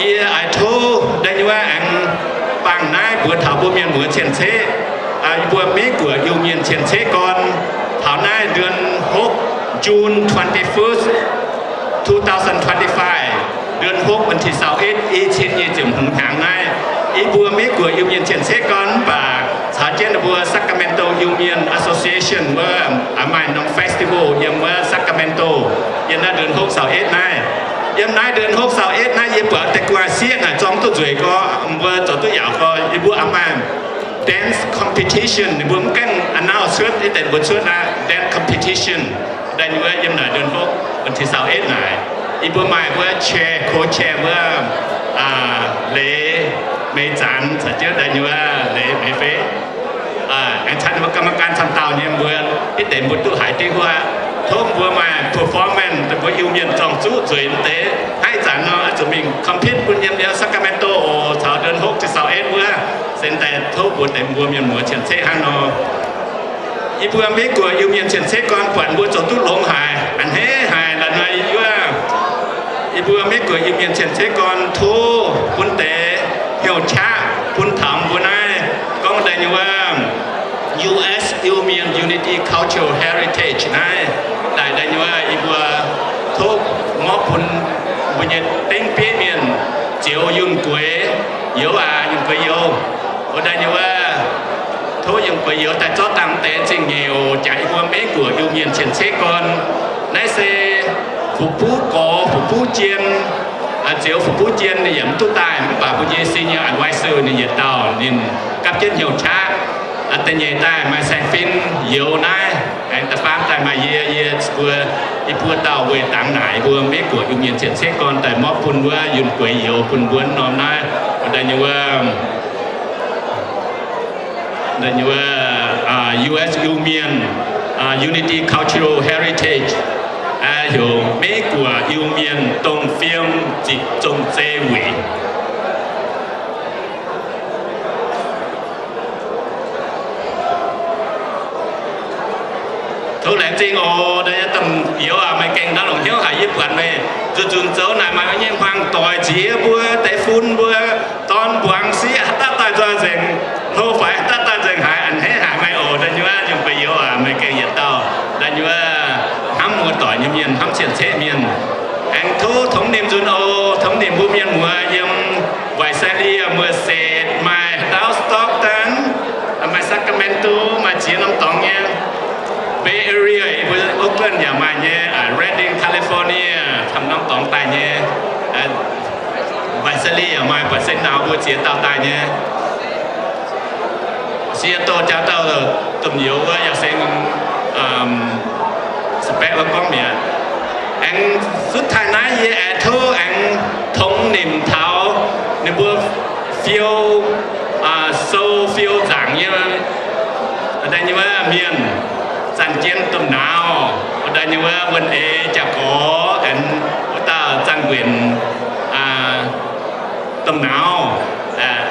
Yie oix tov da'nyeic wuov aengx bangh naaiv mbuox taux mbuo mienh muoz cien-ceqv, mbuo Meiv-Guoqv Iu-Mienh cien-ceqv gorn, taux naaiv เดือนหก, June twenty-first, two thousand twenty-five, เดือนหก วันที่ซาวเอ็ด i cin nyic ziepc hmz hnyangx naaiv, yie mbuo Meiv-Guoqv Iu-Mienh cien-ceqv gorn mv baac caux jienv ninh mbuo Sacramento Iu-Mienh Association wuov, maaih norm festival yiem wuov Sacramento, yiem naaiv เดือนหก ซาวเอ็ด naaiv. Yiem naaiv เดือนหก ซาวเอ็ด naaiv yie buatc deix gu'nguaaz sieqv naaic zorng duqv nzueic gorx, mbuo zoux duqv yaauc gorx, yie mbuo maaih dance competition, ninh mbuo mv gaengh announce cuotv, ih deix mbuo cuotv naaiv dance competition. Da'nyeic wuov yiem naaic เดือนหก วันที่ซาวเอ็ด naaic, yie mbuo maaih wuov chair, co-chair wuov, Leiz Meix Zanx caux jienv da'nyeic wuov Leiz Meix Feix. Aengx caux ninh mbuo กรรมการ camv dauh nyei mbuo, ih deix mbuo duqv haiz diuh huaav. Tov mbuo maaih performance daaih mbuo Iu-Mienh zorng-zuqv nzueic deix, hnangv ih zanc nor, zuqc mingh compete bun yiem Sacramento oc, caux เดือนหก til ซาวเอ็ด wuov. Se daaih tov mbuo deix mbuo mienh muoz cien-ceqv hnangv nor. Yie mbuo Meiv-Guoqv Iu-Mienh cien-ceqv gorn buatc mbuo zoux duqv longx haic, a'hneiv haic la'nor yie yuov. Yie mbuo Meiv-Guoqv Iu-Mienh cien-ceqv gorn tov bun deix hnyouv qaqv bun taux mbuo naaiv gorngv da'nyeic wuov U S Iu-Mienh Unity Cultural Heritage naaiv. Daaih da'nyeic wuov yie mbuo tov ngorc bun mbuo nyei dengv bieiv mienh, zioux yunh gueix youz aac, yunh gueix youz. Da'nyeic wuov tov yunh gueix youz daaih zorqv dangh deix zingh nyeic oc, jaax yie mbuo Meiv-Guoqv Iu-Mienh cien-ceqv gorn. Naaiv se fu'buv gorx fu'buv jien, zioux fu'buv jien ninh yaac mv duqv daaih, mv baac mbuo nyei senior advisor ninh yietc dauh ninh gapv jienv hnyouv qaqv. Da'nyeic daaih maaih saeng-fin youz naaiv, aengx da'faam daaih maaih yie, yie mbuo, yie mbuo dauh weic dangx naaic mbuo Meiv-Guoqv Iu-Mienh cien-ceqv gorn daaih mborqv bun wuov yunh gueix youz bun mbuo norm naaiv. Da'nyeic wuov, da'nyeic wuov U S Iu-Mienh Unity Cultural Heritage, heuc Meiv-Guoqv Iu-Mienh dongh fiem ziqc zong-zei wuic. Tov laengz zingh oc. Naaiv domh youz aac, meih gengh naaiv longc hnyouv haic yie buatc meih nzunc nzunc zoux naaic maaih nyei hmuangx doic ziex mbuo, deix fun mbuo, dorn mbuangz sieqv haaix dauh daaih nzoih nzengc, hlo faix haaix dauh daaih nzengc haiz a'hneiv haic meih oc. Da'nyeic wuov nyungc gueix youz aac, meih gengh yietc dauh da'nyeic wuov hnamv muoz-doic nyei mienh, hnamv cien-ceqv mienh. Aengx tov tongx nimc nzunc oc. Tongx nimc mbuo mienh muoz yiem Visalia, Merced, maaih Dallas, Stockton, maaih Sacramento, maaih ziex norm dorngx nyei. Bay Area, yie mbuo Oakland yaac maaih nyei, Redding, California, camv norm dorngx daaih nyei. Visalia yaac maaih, buatc se nauz mbuo ziex dauh daaih nyei. Seattle jaax dauh domh youz wuov yaac se spec wuov gorngv mi'aqv. Aengx cuotv taaih naaiv yie aengx tov aengx tongx nimc taux ninh mbuo fiou, sou fiou nzaangc nyei, da'nyeic wuov mienh, Zanc Jien domh nauz, da'nyeic wuov Wuonh Eix Jaa Gorx, aengx wuov dauh Zanc Nquenc domh nauz.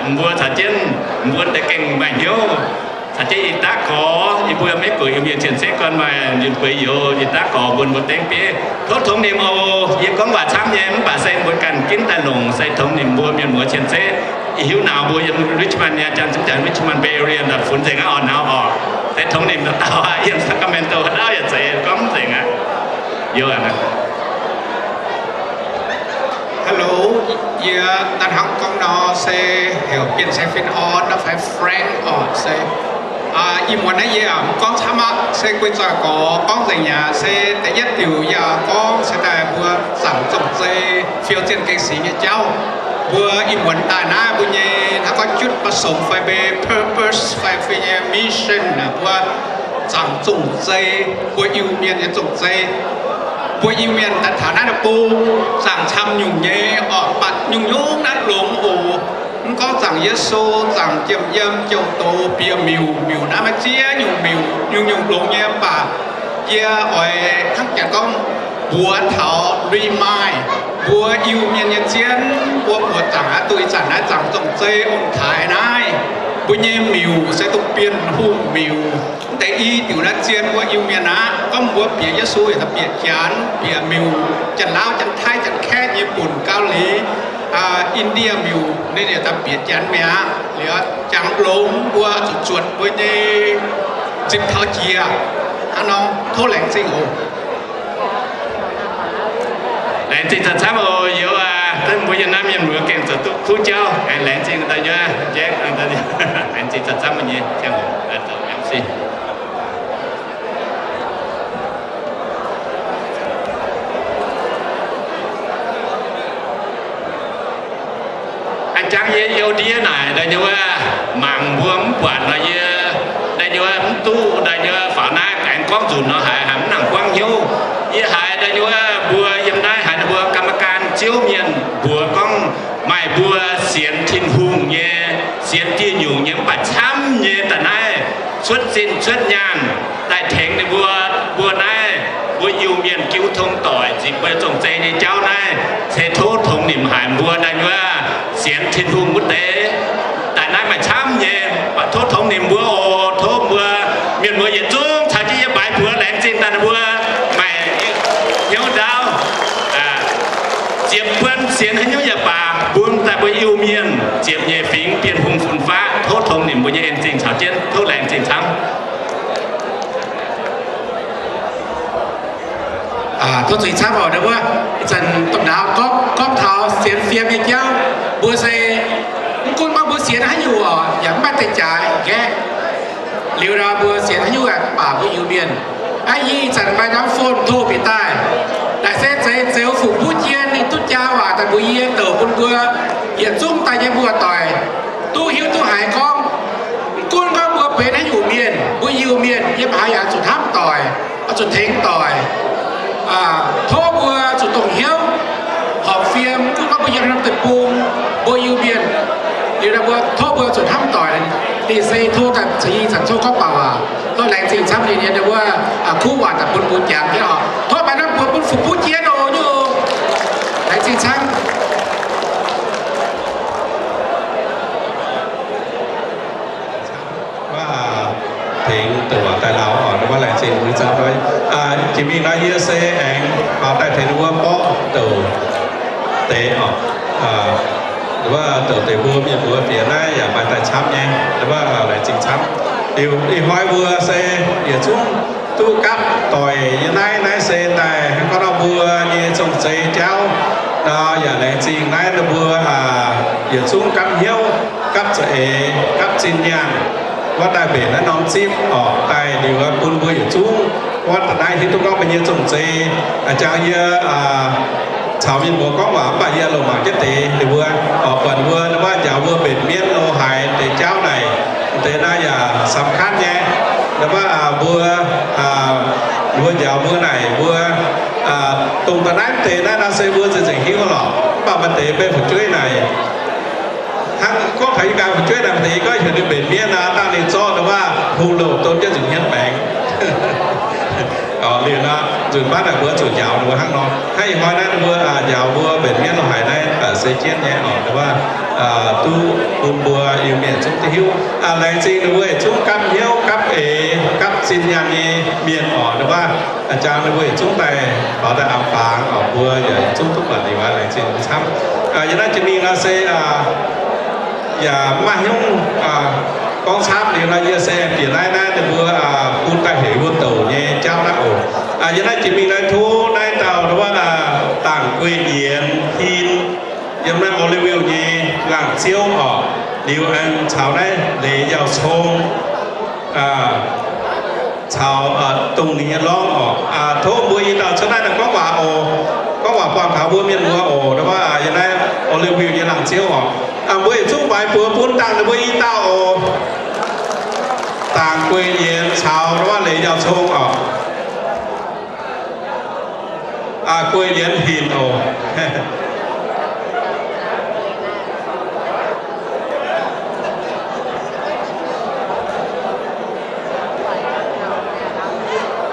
Mbuo caux jienv mbuo deix gengh maaih hnyouv caux jienv ih daav gorx, yie mbuo Meiv-Guoqv Iu-Mienh cien-ceqv gorn maaih yunh gueix youz ih daav gorx mbuo, mbuo dengv bieiv. Tov tongx nimc oc. Yie gorngv waac camv nyei mv baac se mbuo ganh ginv daaih longc, se tongx nimc mbuo mienh muoz cien-ceqv. Ih hiuv nauz mbuo yiem Richmond nyei, janx zungv janx Richmond, Bay Area naaic funx nzengc aqv oc, nauz oc. Se tongx nimc dauh dauh aqv, yiem Sacramento haaix dauh yaac zeiz gorngv mv nzengc aqv. Youz aac. Hello, yie daaih hnangv gorngv nor se heuc Bienh Saeng Fin Orn, naaiv fai Frank oc se. Ih muonz naaiv yie mv gorngv camv aqv, se guei zoih gorx gorngv nzengc aqv. Se da'yietv diuc yie gorngv se daaih mbuo zaangc zong-zei fiou zienh gengh singx nyei jauv. Mbuo ih muonz daaih naaiv mbuo nyei hnangv gorngv จุดประสงค์ fai mbuo purpose fai mbuo nyei mission aeqv, mbuo zaangc zong-zei, mbuo Iu-Mienh nyei zong-zei. Mbuo Iu-Mienh daaih taux naaiv bung zaangc camv nyungc nyei oc, mv baac nyungc-nyungc naaiv longx oc. zaangc Yesu, zaangc jiem yiem, jouh doz, bieqc miuc, miuc naaiv maaih ziex nyungc miuc, nyungc-nyungc longx nyei, mv baac yie oix hnangv janx gorngv mbuox taux remind mbuo Iu-Mienh nyei zien, mbuo buoqc zaangc aqv, duqv ih zanc naaiv zaangc Zong-Zei ong-taaix naaiv, mbuo nyei miuc se dongh Bienh Hungh miuc. Mv deix i diuc naaiv zien mbuo Iu-Mienh aqv. Gorngv mbuo bieqc Yesu yaac daaih bieqc Janx, bieqc miuc, Janx-Laauv, Janx-Taiv, Janx-Kaeqv nyei, mbuo Gauv Liz, Indie miuc, ninh yaac daaih bieqc Janx mi'aqv. Liuz jangx longx mbuo zuqc zuotc mbuo nyei zipv taux jiex hnangv nor. Tov laengz zingh oc. Laengz zingh camv-camv oc. Youz aac, mbuo yiem naaiv mienh muoz gengh zoux duqv kuv jauv. Laengz zingh daaih nyuoz, laengz zingh camv-camv nyei. A'jang yie youh ndiev naaic daaih nyei wuov, mangc mbuo mv buatc nor yie daaih nyei wuov mv duqv daaih nyei wuov faaux naaiv aengx gorngv nzunc nor haiz, haiz mv nangc buangv hnyouv. Yie haiz daaih nyei wuov mbuo yiem naaiv haiz ninh mbuo กรรมการ ziouv mienh mbuox gorngv maaih mbuo sienx Tin-Hungh nyei, sienx dieh nyungc nyei mv baac camv nyei daaih naaiv cuotv zinh cuotv nyaanh daaih tengx ninh mbuo, mbuo naaiv mbuo Iu-Mienh jiu tong doic nzipc mbuo Zong-Zei nyei jauv naaiv, se tov tongx nimc haic mbuo daaih nyei wuov sienx Tin-Hungh wuov deix daaih naaiv maaih camv nyei. Tov tongx nimc mbuo oc. Tov mbuo mienh muoz yietc zungv caux jienv yie baaix buoz laengz zingh daaih ninh mbuo maaih hnyouv ndaauv, ziepc buonc sienx haaix nyungc yaac baac, bun daaih mbuo Iu-Mienh ziepc nyeic fingx Bienh Hungh fun-faqv. Tov tongx nimc mbuo nyei en zingh caux jienv. Tov laengz zingh camv. Tov zuiz camv oc. Ninh mbuo ih zanc dongh nauz gorngv, gorngv taux sienx fim nyei jauv, mbuo se mv gunv gorngv mbuo sienx haaix nyungc oc, yaac mv maaih deix jaaix nqaeqv. Liuz nor mbuo sienx haaix nyungc baac mbuo Iu-Mienh, aa, yie ih zanc maaih norm phone tov bieqc daaih, naaic se Zeix Zeuz Fuqv Buv Jien ninh duqv jaa waac daaih mbuox yie, douc bun mbuo yietc zungv daaih nyei muoz-doic duqv hiuv duqv haiz gorngv, mv gunv gorngv mbuo benx haaix nyungc mienh, mbuo Iu-Mienh yiem haaix yaac zuqc hnamv doic, zuqc tengx doic. Tov mbuo zuqc dongh hnyouv horpc fiem, mv gunv gorngv mbuo yiem norm deic-bung, mbuo Iu-Mienh. Liuz nor mbuo tov mbuo zuqc hnamv doic. Liuz se tov daaih caux yie zanc zouv gorngv baac waac. Tov laengz zingh camv nyei, ninh wuov kuv waac daaih bun mbuo jangx jienv oc. Tov maaih norm buoz bun Fuqv Buv Jien oc. Nyungc laengz zingh camv. Tengx douc waac daaih lauh oc, ninh mbuo laengz zingh mbuo camv. Jiex mingh nor yie se aengx faaux daaih tengx ninh mbuo mborqv douc deix oc. Wuov douc deix mbuo mienh mbuo bieqc naaiv yaac maaih daaih camv nyei, ninh mbuo laengz zingh camv. Liuz ih hnoi mbuo se yietc zungv duqv gapv doic nyei naaiv, naaiv se daaih hnangv gorngv nor mbuo nyei Zong-Zei jauv nor yaac laengz zingh naaiv ninh mbuo yietc zungv gapv hnyouv, gapv za'eix, gapv zinh nyaanh, wuov daaih mbenc naaiv norm zipv oc, daaih liuz bun mbuo yietc zungv wuov daaih naaiv hiuv duqv gorngv mbuo nyei Zong-Zei. A'jangx yie caux mienh muoz gorngv waac mv baac yie loz mangc jienv deix ninh mbuo oc, buatc mbuo wuov njaaux mbuo mbenc mienv lo haaix deix jauv naaic, deix naaiv yaac สำคัญ nyei. Wuov mbuo, mbuo njaaux mbuo naaic mbuo dongh daaih naaiv deix naaiv nor se mbuo nzengc nzengc hiuv lorqc, mv baac maaih deix mbenc fu'jueiv naaic hnangv gorngv taux yie ganh fu'jueiv naaic, maaih deix yie gorngv heuc ninh mbenc mienv naaic, dangh ninh zorqv wuov hungh louh don jienv nzengc hnyouv maengx. Liuz nor nzunc baav naaic mbuo zuqc njaaux ninh mbuo hnangv nor. Hnangv ih hnoi naaiv ninh mbuo njaaux mbuo mbenc mienv lo haaix naaiv se jienv nyei oc, wuov duqv bun mbuo Iu-Mienh zungv duqv hiuv. Laengz zingh ninh mbuo yietc zungv gapv hnyouv, gapv eix, gapv zinh nyaanh nyei mienh oc, wuov jangx ninh mbuo yietc zungv daaih faaux daaih amx fangx oc, mbuo yaac yietc zungv duqv buatc liuz aqv. Laengz zingh mbuo camv. Yie naaiv jiex mingh nor se yaac mv maaih hnyouv gorngv camv. Liuz nor yie se bieqc naaiv naaiv ninh mbuo bun daaih heuc mbuo douc nyei jauv naaiv oc. Yie naaiv jiex mingh naaiv tov naaiv dauh wuov Dangc Guei Yienx Hin, yiem naaiv Oreilly-ville nyei laangz ziouv oc. Liuz aengx caux naaiv Leiz Yauh Cong caux dongh ninh nyei lorngv oc. Tov mbuo i dauh cuotv naaiv daaih gorngv waac oc. Gorngv waac buangh taux mbuo mienh muoz oc. Wuov yiem naaiv Oreilly-ville nyei laangz ziouv oc. Mbuo yietc zungv baaix buoz bun dangh ninh mbuo i dauh oc. Dangc Guei Yienx caux wuov Leiz Yauh Cong oc. Guei Yienx Hin oc.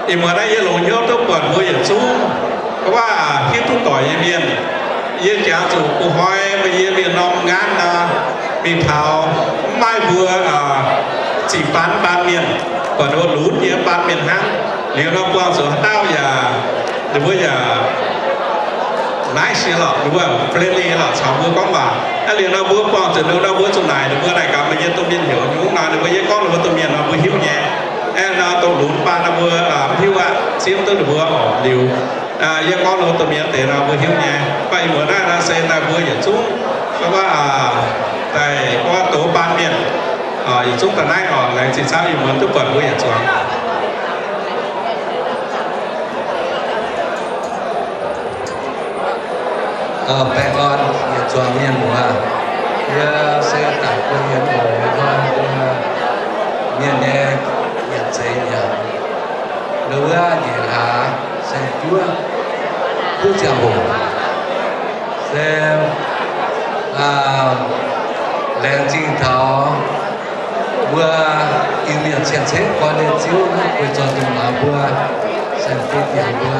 Ih muonz naaiv yie longc hnyouv duqv buatc mbuo yietc zungv, wuov hiuv duqv doic nyei mienh. Yie jangx zuqc bun hnoi mbuo yie mienh norm ngaanv nor, mingh taux mv maaih mbuo ziqc baan baan mienh, buatc ninh mbuo lunx nyei baan mienh hnangv. Liuz nor buangh zuqc haaix dauh yaac, ninh mbuo yaac nice nyei lorqc, ninh mbuo friendly nyei lorqc caux mbuo gorngv waac. Aa, liuz nor mbuo buangh zuqc ninh nor mbuo zuqc naaic ninh mbuo naaic gaax meih nyei domh mienh heuc nyungc nor, ninh mbuo yie gorngv ninh mbuo domh mienh nor mbuo hiuv nyei. Aeqv, nor dongh lunx baan nor mbuo mv hiuv aqv, zieqv duqv ninh mbuo oc. Liuz yie gorngv ninh mbuo domh mienh deix nor mbuo hiuv nyei. Mv baac ih muonz naaiv nor se daaih mbuo yietc zungv gorngv daaih gorngv douz baan mienh, yietc zungv daaih naaiv oc. Laengz zingh camv, ih muonz duqv buatc mbuo yietc zuangx. Baengh orn yietc zuangx mienh muoz. Yie se daic guon yiem oc, yie hnoi mbuo mienh nyei yietc zeix nyanc. Nduov wuov nyeic hlaax saeng-juov, juov ziangh hoc se laengz zingh taux mbuo Iu-Mienh cien-ceqv gorn nyei Ziouv naaiv guei zoih nduqc nauz mbuo, saeng-fim yaac mbuo,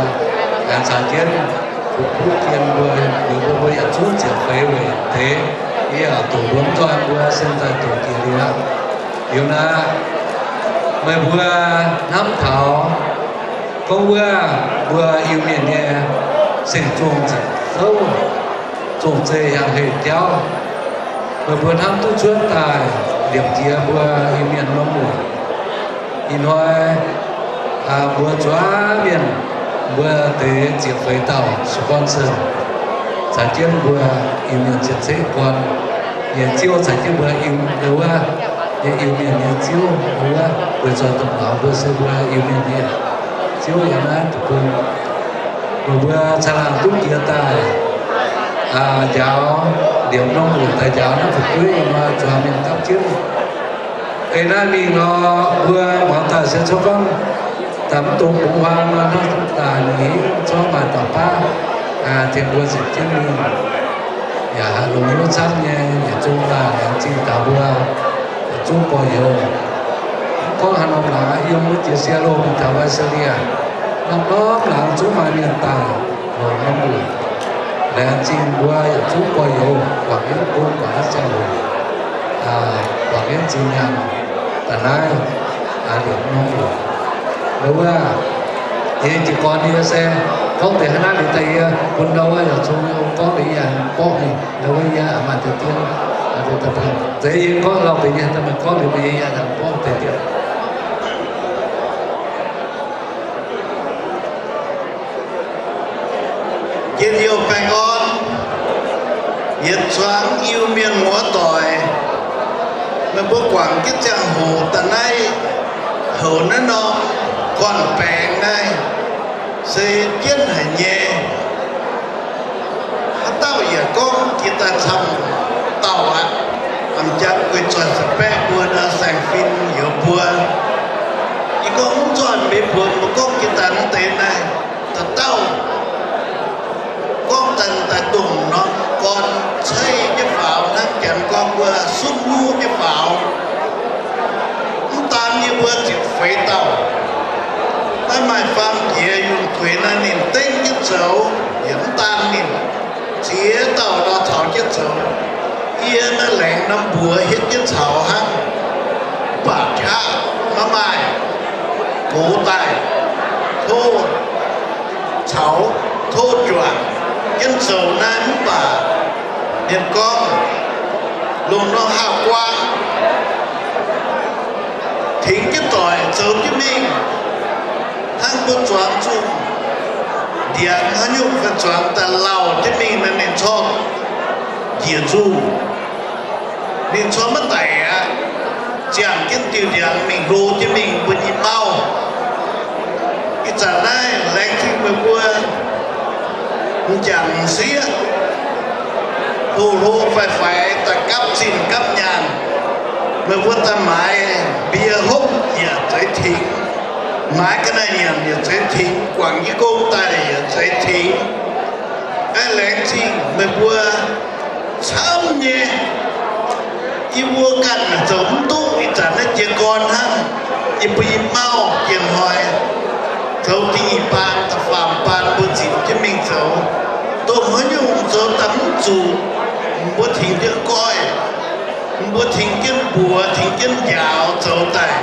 aengx caux jienv fu'jueiv jien mbuo, liuz mbuo mbuo yietc zungv ziepc feix weic deix, yie yaac doqc mbuo mv nzoih mbuo sin daaih doqc jiex liuz aqv. Liuz naaiv meih mbuo hnamv taux gorngv wuov mbuo Iu-Mienh nyei seng zongh ziepc fouv, zongh zei yangh heh jauv, meih mbuo hnamv duqv cuotv daaih liepc jiez mbuo Iu-Mienh norm muoc. Ih hnoi mbuo zuangx mienh, mbuo deix ziepc feix dauh sponsor caux jienv mbuo Iu-Mienh cien-ceqv gorn nyei Ziouv, caux jienv mbuo Iu-Mienh wuov, nyei Iu-Mienh nyei Ziouv wuov, weic zuqc dongh nauz mbuo se mbuo Iu-Mienh nyei Ziouv yiem naaiv deic-bung. Mbuo mbuo caangh laangh duqv jiex daaih njaaux, liepc norm muoc daaih njaaux naaiv fu'jueiv yiem nor zuangx mienh gapv jienv. Ei naaiv mingh nor, mbuo muangx daaih se cuotv gorngv daaih mv dungx bungx huaang nor, hnangv daaih ninh zorqv maaih dauh baav tengx mbuo ziepc jienv mingh. Yaac haih longx hnyouv camv nyei, yietc zungv daaih laengz zingh taux mbuo yietc zungv gorx-youz. Gorngv haaix norm laangz yiem wuov jiex Seattle mingh taux Visalia, norm-norm laangz zungv maaih mienh daaih longc norm muoc. Laengz zingh mbuo yietc zungv gorx-youz guangc jienv gong guangc jienv ziangh hoc, guangc jienv zinh nyaanh daaih naaiv liepc norm muoc. Ndau wuov, yie jiez gorn yie se gorngv deix hnangv naaiv liuz daaih yie bun ndau wuov yaac cong gorngv deix yie aengx borqv mingh, ndau wuov yie maaih deix dien, deix yie gorngv lauh deix yie daaih maaih gorngv liuz yie yaac aengx borqv deix dien. Njien-youh baengh orn, yietc zuangx Iu-Mienh muoz-doic, meih mbuo guangc jienv ziangh hoc daaih naaiv, houx naaiv norm gorn-baengx naaiv se jienv haic nyei. Haaix dauh yaac gorngv jiex daaih camv dauh aqv. A'jang guei zoih saah baeqv mbuo nor, saeng-fim youz mbuo. Yie gorngv mv nzoih mbuox mbuo gorngv jiex daaih mv deix naaiv, dauh dauh gorngv daaih dongh norm gorn ceix nyei faaux, hnangv Janx gorngv mbuo sutv nyuv nyei faaux. Mv daan yie mbuo ziepc feix dauh, naaiv maaih faam jiex yunh gueix naaiv ninh dengv jienv zoux, yaac mv daan ninh ziex dauh nor taux jienv zoux. Yie naaiv laengz norm mbuox hietv jienv caux hnangv, mv baac qaqv maiv maaih, gox daaih tov caux tov juangc jienv zoux naaiv mv baac mienh gorngv longc norm haah guaan tengx jienv doic zoux jienv mingh. Hnangv mbuo zuangx zunh ndiangx haaix nyungc fai zuangx daaih lauh jienv mingh nor, ninh corc njiec nzungh, ninh corc maiv daic aqv. Ziangh jienv diuh ndiangx mingh hlo jienv mingh mbuo nyei mauv. Ih zanc naaiv laengz zingh meih mbuo m'jangc m'sieqv, hlo hlo faix faix daaih gapv zinh gapv nyaanh. Meih mbuo daaih maaiz mbie hopv yaac zeiz tengx, maaiz ga'naaiv nyanc yaac zeiz tengx, guangc jienv gong daaih yaac zeiz tengx. Aeqv, laengz zingh meih mbuo camv nyei. Yie mbuo ganh zoux mv duqv, ih zanc naaiv jiez gorn hnangv. Yie mbuo nyei mauv jiex hnoi, Zoux da'nyeic baan, da'faam baan mbuo zinc jienv mingh zoux. Domh haaix nyungc zoux daaih mv zuqc, mbuo tengx jienv goiv, mbuo tengx jienv mbuox, tengx jienv njaaux zoux daaih.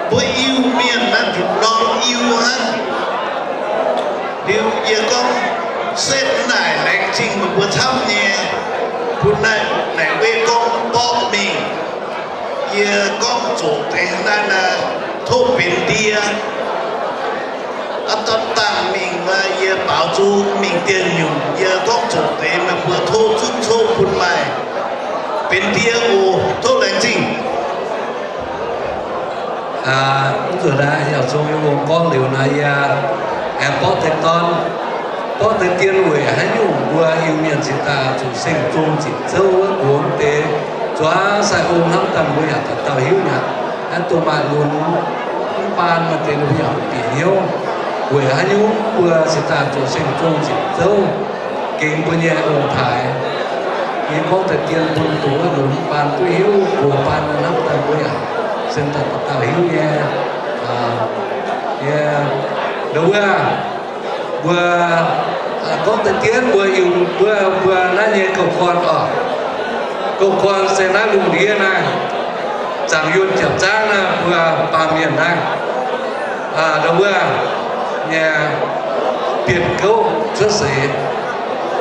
Mbuo Iu-Mienh naaiv nduqc norm Iu hnangv. Liuz yie gorngv setv naaic laengz zingh meih mbuo camv nyei, bun naaiv naaic wei gorngv mborqv mingh. Yie gorngv zoqc deix naaiv naaic, tov benx ndie. Aa, dorn dangh mingh nor, yie baaux nzung mingh dieh nyungc. Yie gorngv zoqc deix meih mbuo tov zunv coqv bun maaih benx ndie oc. Tov laengz zingh. Mv zuqc naaiv yaac zong yie gorngv liuz naaiv, yie aengx borqv deix dorn, borqv deix dien weic haaix nyungc mbuo Iu-Mienh cingx daaih zuqc seng zong ziepc zouv wuov mbuo deix zuangx sai ong hnamv daaih mbuo yaac dauh dauh hiuv mi'aqv. Naaiv dongh maaih lunx mv baan maaih deix ninh mbuo yaac bieqc hnyouv weic haaix nyungc mbuo cingx daaih zuqc seng zong ziepc zouv gengx mbuo nyei ong-taaix. Yie gorngv deix dien bun dongh wuov lunx mv baan duqv hiuv, mbuo baan hnamv daaih mbuo yaac seng dauh dauh hiuv nyei. Yie, ndau wuov, mbuo gorngv deix dien mbuo, mbuo, mbuo naaiv nyei gouv gorn oc. Gouv gorn se naaiv lungh ndiev naaiv, zaangc yuonh japc zaangv naaiv mbuo baamh mienh naaiv, ndau wuov nyei bienh gouv cuotv seix,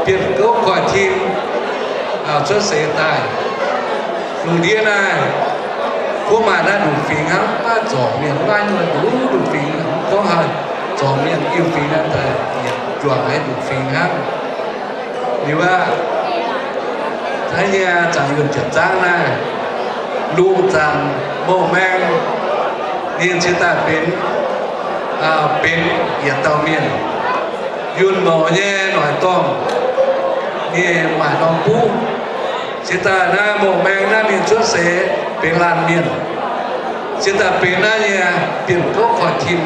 bienh gouv koiv-tin cuotv seix daaih. Lungh ndiev naaiv, kuv maaih naaiv nduqc fingx hnangv, maiv zorc mienh, maiv nyuonh nduqc fingx, gorngv haiz zorc mienh Iu-Mienh fingx naaiv daaih yietc juangc haiz nduqc fingx hnangv. Liuz aqv, naaiv nyei zaangc yuonh japc zaangv naaiv, lungh zaangc mouh maeng, ninh cingx daaih benx, benx yietc dauh mienh. Yunh mouc nyei noic dorngh, ninh maaih norm buv. Cingx daaih naaiv mouh maeng naaiv mienh cuotv seix benx laanh mienh. Cingx daaih benx naaiv nyei bienh gouv koiv-tin.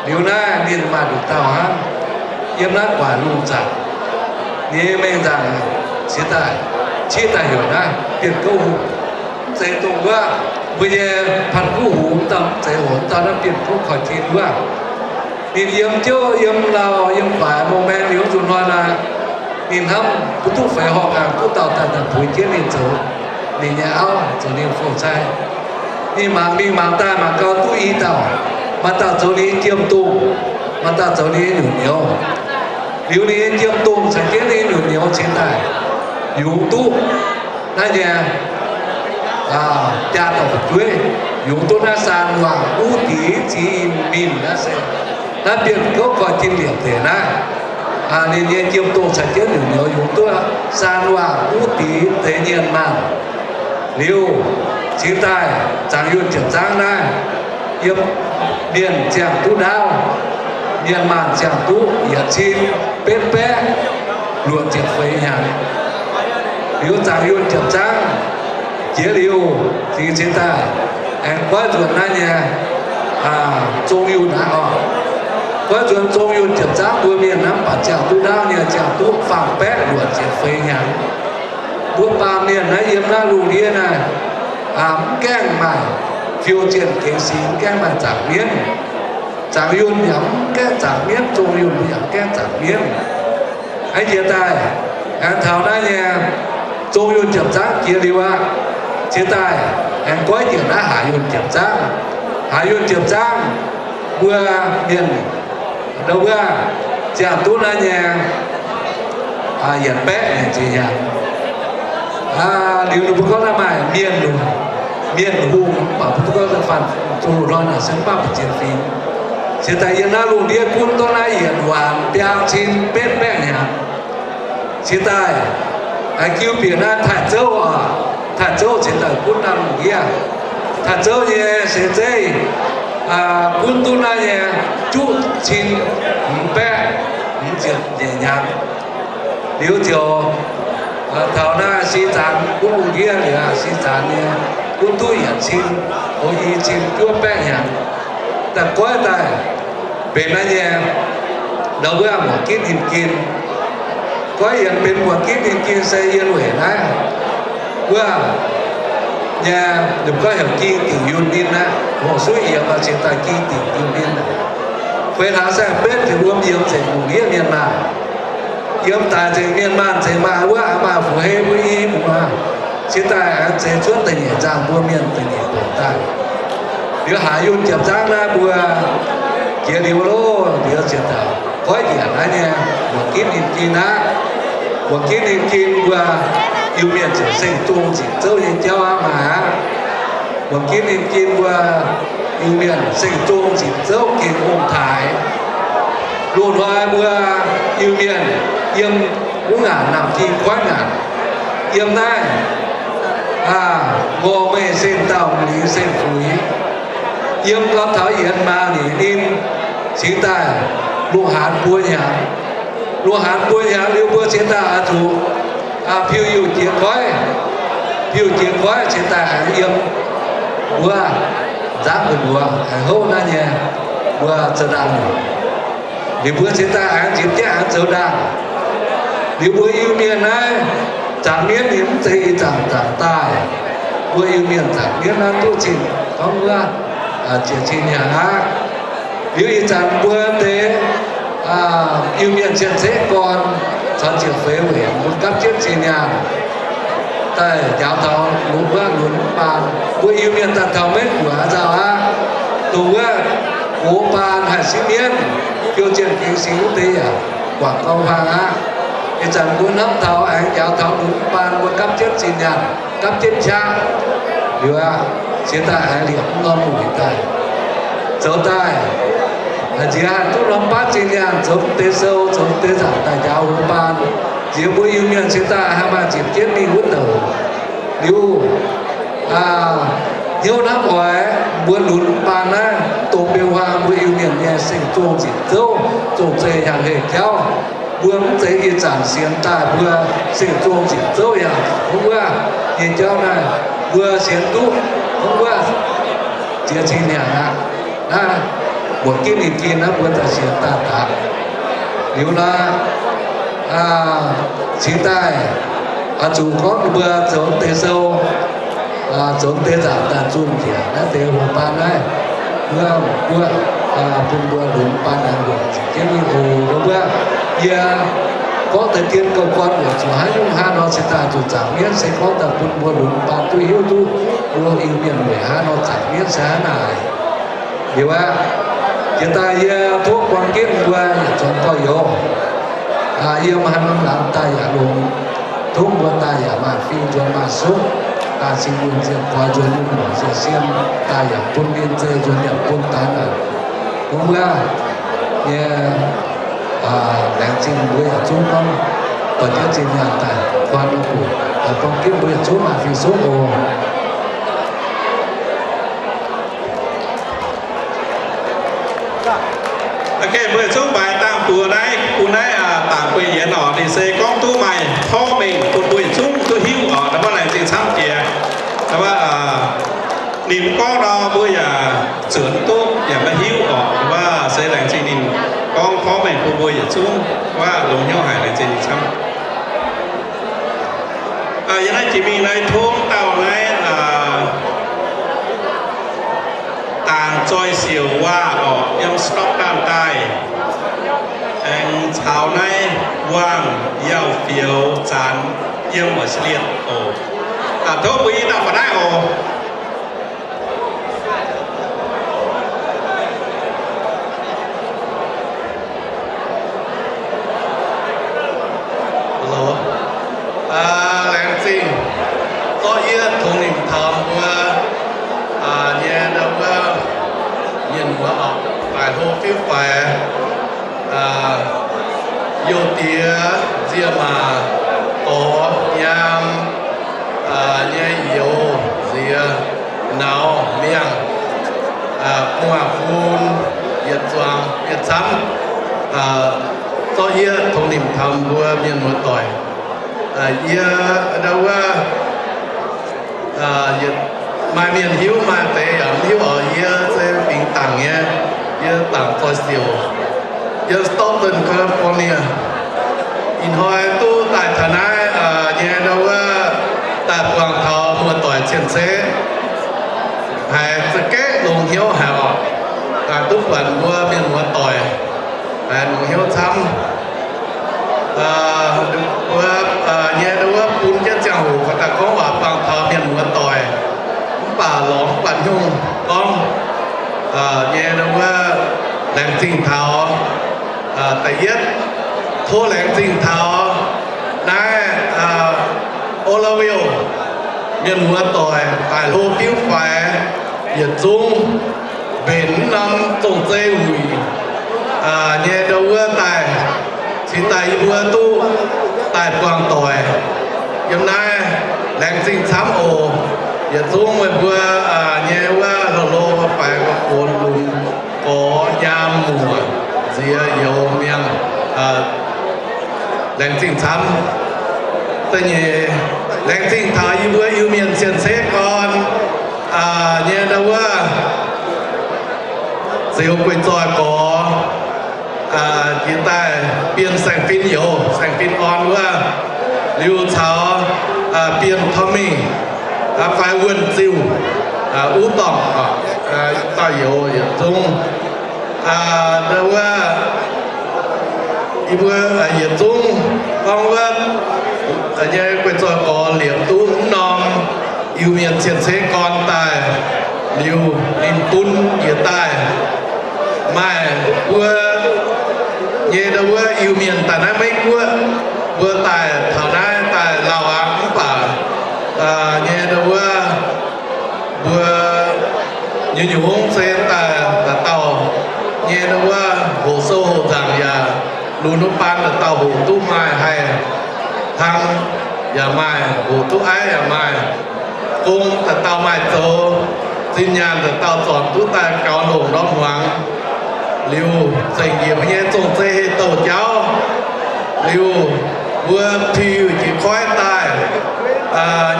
Liuz naaiv ninh maaih nduqc dauh hnangv, yiem naaiv guaaic lungh zaangc. Ninh nyei mengh nzaangc cingx daaih, cingx daaih heuc naaiv bienh gouv hungh. Mv zeiz dongh wuov mbuo nyei Panh Guv Hungh dauh, mv zeiz oc, dauh naaiv bienh gouv koiv-tin wuov. Ninh yiem jouv yiem lauh yiem guaaic mouh maeng liuz zuqc hnoi naaic, ninh hnamv mv duqv feix horngh ngaangc duqv dauh daaih daaih puix jienv ninh zoux ninh nyei auv, zoux ninh fong-cai. Ninh mangc mingh mangc daaih mangc gau duqv i dauh, maaih dauh zoux ninh nyei jiem-dongh, maaih dauh zoux ninh nyei nyutc nyouz. Liuz ninh nyei jiem-dongh caux jienv ninh nyei nyutc nyouz cingx daaih yungz duqv naaiv nyei jaa-douc fu'jueiv, yungz duqv naaiv saan waangc uv dix ziex i minh naaiv se naaiv bienh gouv koiv-tin liepc deix naaiv. Ninh nyei jiem-dongh caux jienv nyutc nyouz yungz duqv saan waangc uv dix deix nyienh maanh. Liuz cingx daaih zaangc yuonh japc zaangv naaiv, yiem mienh ziangh duqv ndaauv, mienh maanh ziangh duqv yietc cin betv baeqv luoqc ziepc feix hnyangx. Liuz zaangc yuonh japc zaangv jiex liuz, cingx cingx daaih aengx goiv nzuonx naaiv nyei zong yunh aqv oc. Goiv nzuonx zong yunh japc zaangv mbuo mienh naaiv mv baac ziangh duqv ndaauv nyei, ziangh duqv faam baeqv luoqc ziepc feix hnyangx. Mbuo baamh mienh naaiv yiem naaiv lungh ndiev naaiv, mv gaengh maaih fiou zienh gengx singx, mv gaengh maaih zaangc mienv. Zaangc yunh yaac mv gaengh zaangc mienv, zong yunh yaac mv gaengh zaangc mienv. Hnangv jiex daaih, aengx taux naaiv nyei zong yunh japc zaangv jiex liuz aqv, cingx daaih aengx goiv njiec naaiv haaix yunh japc zaangv. Haaix yunh japc zaangv mbuo mienh ndau wuov ziangh duqv naaiv nyei yietc baeqv nyic ziepc hnyangx. Liuz ninh mbuo gorngv naaiv maaih mienh, mienh hungh, mv baac mbuo duqv gorngv da'faanh zong loz-hnoi naaic se mv baac mbu'ziex fingx. Cingx daaih yiem naaiv lungh ndiev gunv duqv naaiv yietc waanc biaa cin betv baeqv hnyangx. Cingx daaih jiu bieqc naaiv Taiv Zouv oc. Taiv Zouv cingx daaih gunv naaiv lungh ndiev. Taiv Zouv nyei seix zeiv gunv duqv naaiv nyei juqv cin hmz baeqv hmz ziepc nyeic hnyangx. Liuz ziouc taux naaiv Si Zaanx gunv lungh ndiev liuz, Si Zaanx nyei gunv duqv yietc cin, o, i cin juov baeqv hnyangx. Daaih goiv daaih benx naaiv nyei ndau wuov muoc gitv ninh gin. Goiv yienx benx muoc gitv ninh gin se yiem weic naaiv wuov nyei, ninh mbuo gorngv heuc Ging Dingc Yunh Ninh aqv. Hoqc suiv yiemx cingx daaih Ging Dingc Yunh Ninh aqv. Feix hlaax saeng-betv ziepc wuom yiemx nzengc lungh ndiev mienh maanh. Yiem daic nzengc mienh maanh nzengc, maaih wuov maaih fu-hei mbuo i muoz. Cingx daaih aengx zeix cuotv da'nyeic nzangc mbuo mienh da'nyeic bouc daaih. Liuz haaix yunh jiepc nzangv naaiv mbuo jiex liuz loh, liuz ziepc daaih goiv njiec naaiv nyei, mbuoqc ginv ninh gin aqv. Mbuoqc ginv ninh gin mbuo Iu-Mienh ziouc seng-zong nzipc zouv nyei jauv aqv, maaih aqv. Mbuoqc ginv ninh gin mbuo Iu-Mienh seng-zong nzipc zouv gengh ong-taaix. Loz-hnoi mbuo Iu-Mienh yiem wuov ngaanc naamh ging koiv ngaanc, yiem naaiv ngorc meih seng dauh lingx seng fuix, yiem gau taux yietc maaz nyeic ninh cingx daaih lungh haanz buo hnyangx. Lungh haanz buo hnyangx liuz mbuo cingx daaih oix zuqc piu-yiuh jiex koiv, piu-yiuh jiex koiv cingx daaih aengx yiem wuov nzangv gu'nyuoz aengx houv naaiv nyei mbuo zoux ndaangc nyungc. Liuz mbuo cingx daaih aengx nzipc jienv aengx zoux ndaangc. Liuz mbuo Iu-Mienh naaiv zaangc mienv ninh mv zeiz ih zanc zaangc daaih. Mbuo Iu-Mienh zaangc mienv naaiv duqv cing gorngv wuov ziec cing hnyangx aqv. Liuz ih zanc mbuo deix Iu-Mienh cien-ceqv gorn caux ziepc feix weic mbuo gapv jienv zinh nyaanh daaih njaaux taux lunx wuov lunx baan. Mbuo Iu-Mienh daaih taux Meiv Guoqv nzauh aqv, dongh wuov gox baan haih siev mienv, biou zienh gengx singx wuov deix yaac guangc gau hmuangx aqv. Ih zanc mbuo hnamv taux aengx njaaux taux lunx baan mbuo gapv jienv zinh nyaanh, gapv jienv qaqv. Liuz aqv, cingx daaih aengx liepc norm muic daaih, zoux daaih nziex haih duqv norm baav zinh nyaanh zoux deix sou, zoux deix nzaangc daaih njaaux wuov baan. Nziex mbuo Iu-Mienh cingx daaih haih maaih nzipc jienv mingh wuov douc. Liuz hnyouv hnamv oix mbuo lunx baan naaiv dongh beu huaang mbuo Iu-Mienh nyei seng-zong nzipc zouv, zong-zei yangh heh jauv. Mbuo mv zeiz ih zanc sienx daaih mbuo seng-zong nzipc zouv yangh wuov nyei jauv naaiv, mbuo sienx duqv wuov ziex cin hnyangx aqv. Naaiv mbuoqc ginv ninh gin naaiv mbuo daaih sienx daaih daaih. Liuz naaiv cingx daaih oix zuqc gorngv mbuo zoux deix sou, zoux deix nzaangc daaih zunh njiec naaiv deix wuov baan naaiv, mbuo, mbuo bun mbuo lunx baan aengx mbuoqc ziepc jienv mingh oc. Mbuo, yie gorngv deix dien gouv gorn weic zuqc haaix nyungc hnangv nor cingx daaih zuqc zaangc mienv se gorngv daaih bun mbuo lunx baan duqv hiuv duqv mbuo Iu-Mienh weic haaix nor zaangc mienv se hnangv naaic. Liuz aqv, jiex daaih yie tov buang ginv mbuo yietc zuangx gorx-youz, yiem haaix norm laangz daaih yaac longx, tov mbuo daaih yaac maaih fing nzuonx maaih suqv, daaih cing nyungc nzienh koix nzuonx nyungc muoc nzienh siem, daaih yaac bun ninh zeiz nzuonx yaac bun daaih naaic. Mbuo nyei laengz zingh mbuo yietc zungv gorngv doix jienv zinh nyaanh daaih kuan oix buoc, buang ginv mbuo yietc zungv maaih fing suqv oc. Ok, mbuo yietc zungv mbaix dangh buoz naaiv bun naaiv dangc guei yienx oc. Ninh se gorngv duqv maaih porv mengh bun mbuo yietc zungv duqv hiuv oc. Naaiv mbuo laengz zingh camv jiex. Naaiv mbuo ninh mv gorngv nor mbuo yaac zuotc duqv yaac maiv hiuv oc. Naaiv mbuo se laengz zingh ninh gorngv porv mengh bun mbuo yietc zungv wuov longx hnyouv haic, laengz zingh ninh camv. Yiem naaiv jiex mingh naaiv tov dauh naaiv dangc zoih siouc waac oc, yiem Stockton daaih, aengx caux naaiv Wang Yauh Fioux Zanx yiem Australia oc. Tov mbuo i dauh faaux naaiv oc. Laengz zingh zorqv yie tongx nimc taux mbuo nyei ndau wuov mienh muoz oc, faix hlo fiuv faix, youh diex, nzie maac, gorx, nyaam, nyei youz, nziex, nauz, miangh, gu'nguaaz-fun, yietc zuangx yietc camv, zorqv yie tongx nimc taux mbuo mienh muoz doic. Yie ndau wuov maaih mienh hiuv, maaih deix yaac mv hiuv oc. Yie se fingx dangc nyei. Yie dangc zoih siouc yiem Stockton, California. Ih hnoi duqv daaih taux naaiv nyei ndau wuov daaih buangh taux muoz-doic cien-ceqv, haiz za'gengh longx hnyouv haic oc. duqv buatc mbuo mienh muoz-doic, aengx hnyouv camv. Mbuo nyei ndau wuov bun jienv ziangh hoc gauh daaih gorngv waac buangh taux mienh muoz-doic, mv baac lorz mv buatc nyungc gorngv nyei ndau wuov laengz zingh taux. Da'yietv, tov laengz zingh taux naaiv Oroville mienh muoz-doic daaih hlo fiuv faix yietc zungv mbenc mv norm zong-zei wuic nyei ndau wuov daaih, cingx daaih yie mbuo duqv daaih buangh doic yiem naaiv. Laengz zingh camv oc. Yietc zungv meih mbuo nyei wuov hlo-hlo faix-faix, gorx-lunx, gorx, nyaam, muoc, nziex, youz, miangh, laengz zingh camv. Da'nyeic, laengz zingh taux yie mbuo Iu-Mienh cien-ceqv gorn nyei ndau wuov Ziux Gueiv Zoih Gorx jiex daaih, Bienh Saeng Fin Youz, Saeng Fin Orn wuov, liuz caux Bienh Tommy, fai Wuonh Ziuh, uv dorngc, dauh youz yietc zungv. Ndau wuov yie mbuo yietc zungv gorngv wuov nyei Gueiv Zoih Gorx liepc duqv mv norm Iu-Mienh cien-ceqv gorn daaih liuz, ninh bun njiec daaih maaih mbuo nyei ndau wuov Iu-Mienh daaih naaiv Meiv Guoqv, mbuo daaih taux naaiv daaih lauh aqv, mv baac nyei ndau wuov mbuo nyungc-nyungc hngongv se daaih dauh dauh nyei ndau wuov hoqc sou hoqc nzaangc yaac lunx wuov baan dauh dauh hoqc duqv maaih haih hnangv, yaac maaih hoqc duqv aiv yaac maaih. Gong dauh dauh maaih zoux, zinh nyaanh dauh dauh zornc duqv daaih gaux ndongc ndorm hmuangx. Liuz zengc njiec mbuo nyei zong-zei heh douh jauv. Liuz mbuo piu jiex koiv daaih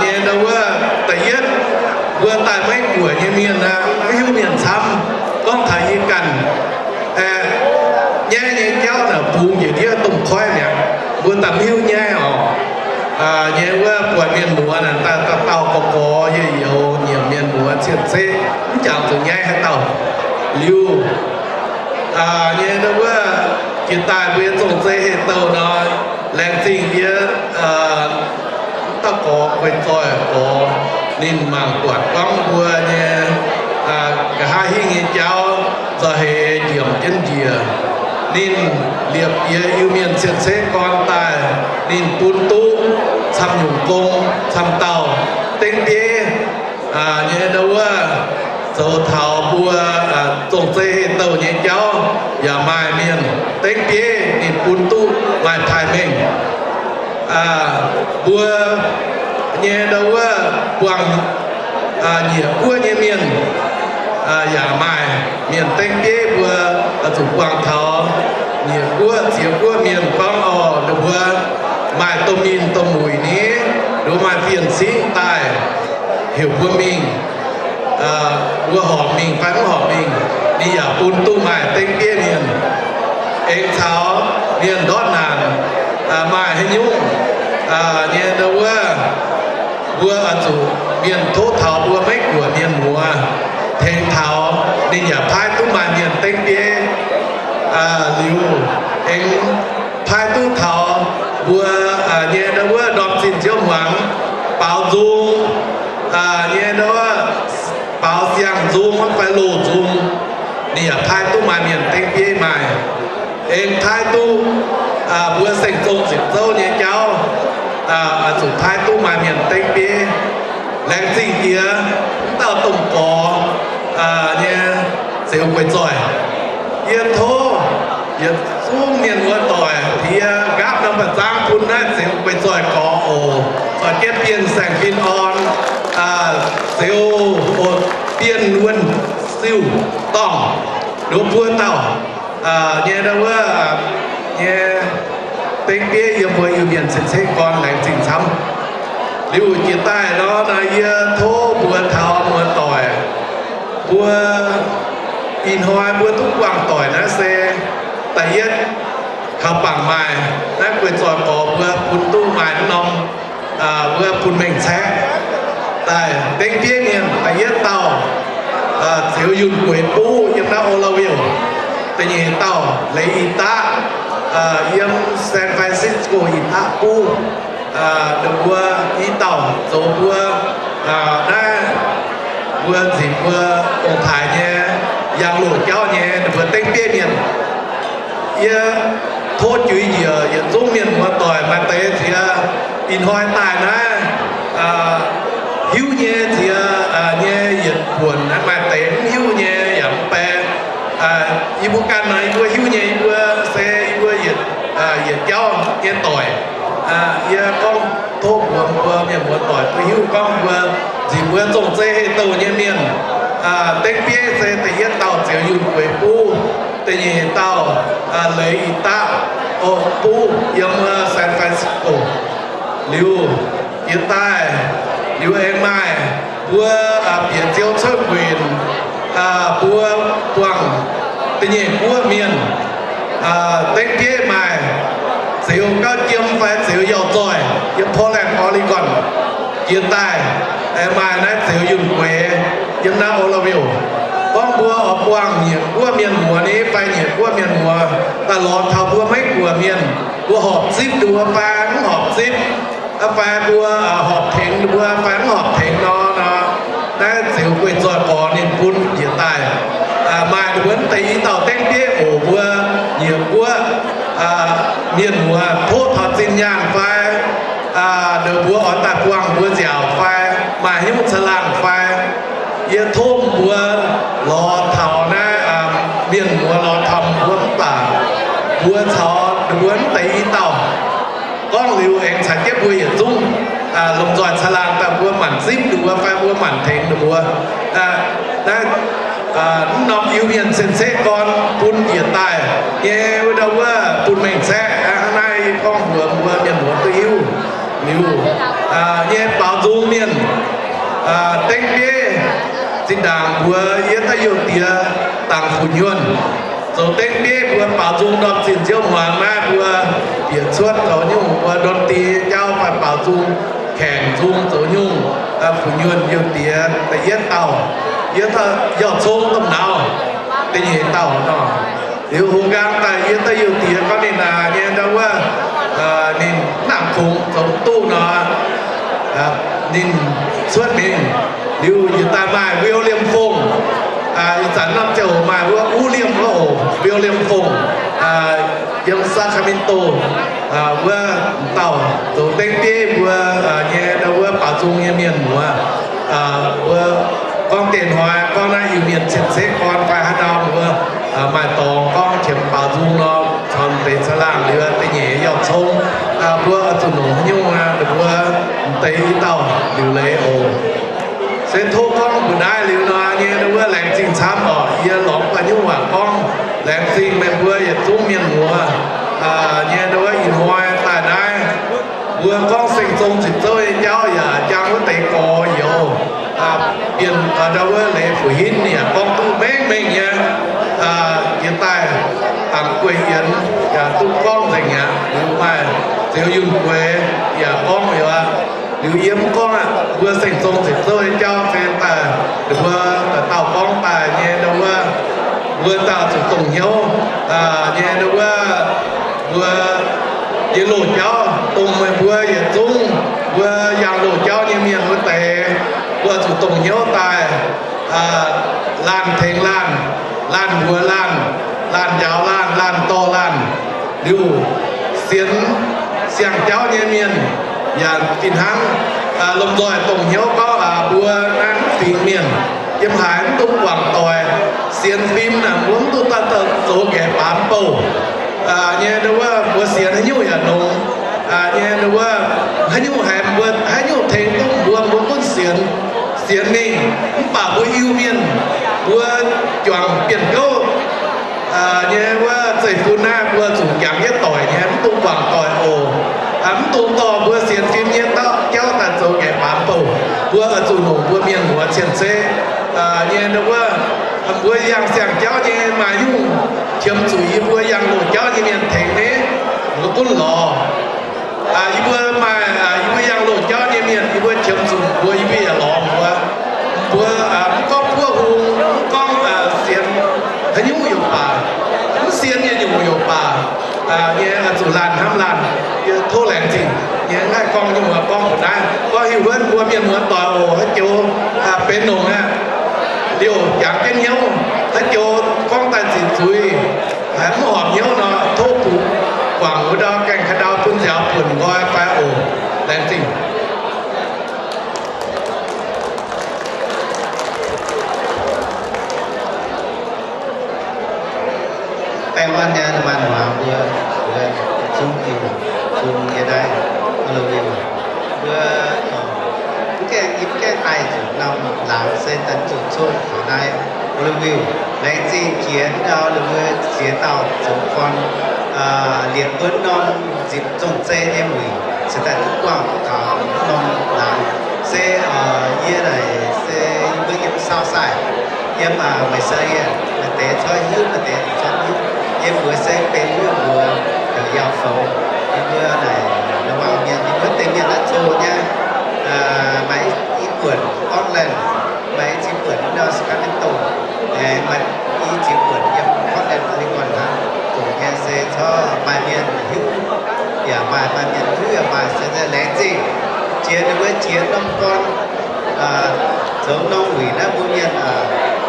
nyei ndau wuov da'yietv, mbuo daaih Meiv Guoqv nyei mienh aqv, maiv hiuv mienh camv. Gorngv taux yie ganh nyaiv nyei jauv naaic bungx njiec ndiev domh koiv mi'aqv, mbuo daaih maiv hiuv nyaiv oc. Nyei wuov buatc mienh muoz naaic daaih dauh dauh gorx gorx youz youz nyiemc mienh muoz cien-ceqv, mv jangx zuqc nyaiv haaix dauh. Liuz nyei ndau wuov jiex daaih mbuo nyei zong-zei heh douh nor, laengz zingh yie dauh gorx Gueiv Zoih Gorx, ninh mangc buatc gorngv mbuo nyei nqa'haav hingv nyei jauv nzauh heix njiemc jienv njiec. Ninh liepc yie Iu-Mienh cien-ceqv gorn daaih, ninh bun duqv camv nyungc gong camv dauh dengv bieiv nyei ndau wuov zoux taux mbuo zong-zei heh douh nyei jauv yaac maaih mienh dengv bieiv ninh bun duqv maaih taaih mengh. Mbuo nyei ndau wuov buangh nyieqc guoqv nyei mienh yaac maaih mienh dengv bieiv mbuo zuqc buangh taux nyieqc guoqv ziex guoqv mienh gorngv, orqc, ninh mbuo maaih domh mienh domh muic ni, ninh mbuo maaih fien-singv daaih heuc mbuo mingh, mbuo horpc mingh fai mv horpc mingh, ninh yaac bun duqv maaih dengv bieiv mienh. Aengx caux mienh ndortv naanc maaih haaix nyungc nyei ndau wuov, mbuo oix zuqc mienh tov taux mbuo Meiv Guoqv mienh muoz tengx taux, ninh yaac paaiv duqv maaih mienh dengv bieiv. Liuz aengx paaiv duqv taux mbuo nyei ndau wuov ndorm zinh nziouv hmuangx baaux nzung nyei ndau wuov baaux siang-nzung fai loz-nzung, ninh yaac paaiv duqv maaih mienh dengv bieiv maaih. Aengx paaiv duqv mbuo seng zong ziepc zouv nyei jauv, oix zuqc paaiv duqv maaih mienh dengv bieiv. Laengz zingh jiex wuov dauh domh gorx nyei Ziux Gueiv Zoih. Yie tov yietc zungv mienh muoz-doic yie nqaapv norm ba'zangv bun naaiv Ziux Gueiv Zoih Gorx oc. Oix jienv Bienh Saeng Fin Orn, Ziux, Bienh Wuonh Siuh Dorngh, nduov buo dauh nyei ndau wuov nyei dengv bieiv yiem mbuo Iu-Mienh cien-ceqv gorn, laengz zingh camv. Liuz jiex daaih nor, yie tov mbuox taux muoz-doic, mbuo ih hnoi mbuo duqv buangh doic naaiv se da'yietv, kaux bangc maaih naaiv Gueiv Zoih Gorx mbuo bun duqv maaih mv norm, mbuo bun mengh caeqv daaih dengv bieiv mienh. Da'yietv dauh Ziux Yunh Gueix Buv yiem Naaiv Oroville, da'nyeic dauh Leiz Ih Daqv, yiem San Francisco Ih Daqv buv. Ninh mbuo i dauh zoux mbuo naaiv, mbuo nzipc mbuo ong-taaix nyei, yangh loz jauv nyei, ninh mbuo dengv bieiv mienh. Yie tov juix njiec yietc zungv mienh muoz doic, maaih deix ziex ih hnoi daaih naaiv hiuv nyei ziex nyei yietc buonc, maaih deix mv hiuv nyei yaac mv bei. Yie mbuo ganh nor, yie mbuo hiuv nyei, yie mbuo se yie mbuo yietc jauv nyei doic. Yie gorngv tov mbuox mbuo mienh muoz doic bun hiuv gorngv mbuo nzipc mbuo zong-zei heh douh nyei mienh, dengv bieiv se da'yietv dauh Zioux Yunh Gueix buv, da'nyeic dauh Leiz Ih Daqv buv yiem San Francisco. Liuz jiex daaih, liuz aengx maaih mbuo bieqc Ziouv cuotv nquenc, mbuo buangh da'nyeic guoqv mienh, dengv bieiv maaih Zioux Gauv Jiem fai Zioux Yauh Zoih yiem Portland, Oregon. Jiex daaih aengx maaih naaiv Zioux Yunh Gueix yiem naaiv Oroville. Gorngv mbuo oix buangh nyiec guoqv mienh muoz ni fai nyiec guoqv mienh muoz daaih lorz taux mbuo Meiv Guoqv mienh, mbuo horpc zipv ninh mbuo fai mv horpc zipv, fai mbuo horpc tengx ninh mbuo fai mv horpc tengx nor, naaiv Zioux Gueix Zoih Gorx ninh bun jiex daaih. Maaih ninh mbuo deix i dauh dengv bieiv oc, mbuo nyiec guoqv mienh muoz tov taux zinh nyaanh fai, ninh mbuo oix daaih buangh mbuo nziaauc fai maaih hnyouv caangh laangh fai, yie tov mbuo lorz taux naaiv mienh muoz lorz taux mbuo mv baac mbuo caux ninh mbuo mv deix i dauh gorngv liuz aengx caux jienv mbuo yietc zungv lomh nzoih caangh laangh daaih mbuo maanc zipv ninh mbuo fai mbuo maanc tengx ninh mbuo. Naaiv mv norm Iu-Mienh cien-ceqv gorn bun jiex daaih nyei wuov ndau wuov bun mengh caeqv. Hnangv naaiv gorngv mbuox mbuo mienh muoz duqv hiuv. Liuz nyei baaux nzung mienh, dengv bieiv zinh ndaangc mbuox yie da'yiuh diex dangc fu'nyuonh zoux dengv bieiv mbuo baaux nzung ndorm zinh nziouv hmuangx naaiv mbuo bieqc cuotv zoux nyungc mbuo ndon die jauv fai baaux nzung, kaengc nzung zoux nyungc. Fu'nyuonh yiuh diex da'yietv dauh, yie dauh Yauh Cong domh nauz, da'nyeic dauh nor. Liuz hox nqaang daaih yie da'yiuh diex gorngv ninh aac nyei ndau wuov, ninh mv nangc kungx zoux mv duqv nor, ninh cuotv mingh. Liuz yietc daaih maaih William Fong, ih zanc norm ziangh hoc maaih wuov Uv Liemh wuov oc, William Fong, yiem Sacramento wuov dauh zoux dengv bieiv mbuo nyei ndau wuov baaux nzung nyei mienh muoz. Mbuo gorngv deix hnoi gorngv naaiv Iu-Mienh cien-ceqv gorn fai haaix dauh mbuo maaih dorngx gorngv qiemx baaux nzung nor, caux deix caangh laangh liuz da'nyeic Yauh Cong, mbuo oix zuqc longc haaix nyungc ninh mbuo m'deix i dauh liuc leiz oc. Se tov gorngv mbuo naaiv liuz nor nyei ndau wuov laengz zingh camv oc. Yie lorz baac nyungc waac gorngv laengz zingh meih mbuo yietc zungv mienh muoz nyei ndau wuov ih hnoi daaih naaiv. Mbuo gorngv Seng Zong Ziepc Zouv nyei jauv yaac jang wuov deix gorx youz, bienh ndau wuov leiz fu'hinv yaac gorngv duqv mengh mengh nyei. Yie daaih dangc guei yienx yaac duqv gorngv nzengc aqv. Liuz maaih Zioux Yunh Gueix yaac gorngv liuz aqv. Liuz yie mv gorngv aqv, mbuo Seng Zong Ziepc Zouv nyei jauv se daaih ninh mbuo dauh dauh gorngv daaih nyei ndau wuov, mbuo dauh zuqc dongh hnyouv nyei ndau wuov, mbuo yiem loz jauv dongh meih mbuo yietc zungv mbuo yangh loz jauv nyei mienh wuov deix, mbuo zuqc dongh hnyouv daaih, laanh tengx laanh, laanh mbuox laanh, laanh njaaux laanh, laanh dorh laanh. Liuz sienx siang-jauv nyei mienh yaac fih hnangv, lomh nzoih dongh hnyouv gorngv mbuo naaiv mv fingx mienh yiem haaix mv dungx guangc doic. Sienx fim naaic mbuo mv dungx daaih zoux nqaeqv baamz bouh nyei ndau wuov, mbuo sienx haaix nyungc yaac nongx nyei ndau wuov, haaix nyungc haiz mbuo haaix nyungc tengx duqv mbuo, mbuo gunv sienx, sienx mingh. Mv baac mbuo Iu-Mienh mbuo juangc bienh gouv nyei wuov zeiv-fun naaiv mbuo zuqc jangx jienv doic nyei, mv dungx guangc doic oc. Mv dungx dorh mbuo sienx fim nyei jauv daaih zoux nqaeqv baamz bouh. Mbuo oix zuqc longc mbuo mienh muoz cien-ceqv nyei ndau wuov, mbuo yangh siang-jauv nyei maaih nyungc qiemx zuqc yie mbuo yangh loz jauv nyei mienh tengx ni, mbuo gunv lorz. Yie mbuo maaih, yie mbuo yangh loz jauv nyei mienh, yie mbuo qiemx zuqc mbuo, yie mbuo yaac lorz mbuo. Mbuo mv gorngv buov hung, mv gorngv sienx Gorngv nyei muoz gorngv mbuo naaiv, gorngv hiuv wuonv mbuo mienh muoz doic oc, haaix joux benx longc aqv, liouh jangx jienv hnyouv, haaix joux gorngv daaih ziqc zuiz, haiz mv horpc hnyouv nor, tov buoz guangc wuov ndau gaengh ka'ndau bun nziaaux buonc nqoi fai oc. Laengz zingh. Baengh orn nyei maaih muangx mbuo, mbuo zungv Iu-Mienh, zungv yie naaiv Oolowil, mbuo mv gaengh, yie mv gaengh daaih zuqc norm laangz se daaih zuqc coqv taux naaiv Oolowil. Laengz zingh jiex ndau ninh mbuo ziex dauh zoux gorn liepc mbuo norm nzipc zong-zei nyei wuic, se daaih duqv buangh taux norm laangz. Se yie naaic se yie mbuo yiem Southside, yiem Visalia, maaih deix corc hiuv, maaih deix corc mv hiuv. Yie mbuo se benx wuov mbuox heuc Yauh Foux. Yie mbuo naaic, naaic waac mienh, yie mbuo deix mienh naaiv zoux nyei, maaih i buonc Portland, maaih i ziex buonc ndau Sacramento, aengx maaih i ziex buonc yiem Portland, Oregon hnangv. Zoux nyei se corc maaih mienh hiuv yaac maaih, maaih mienh hiuv yaac maaih, se laengz zingh jiex ninh mbuo jiex norm gorn zoux norm wuic naaiv mbuo mienh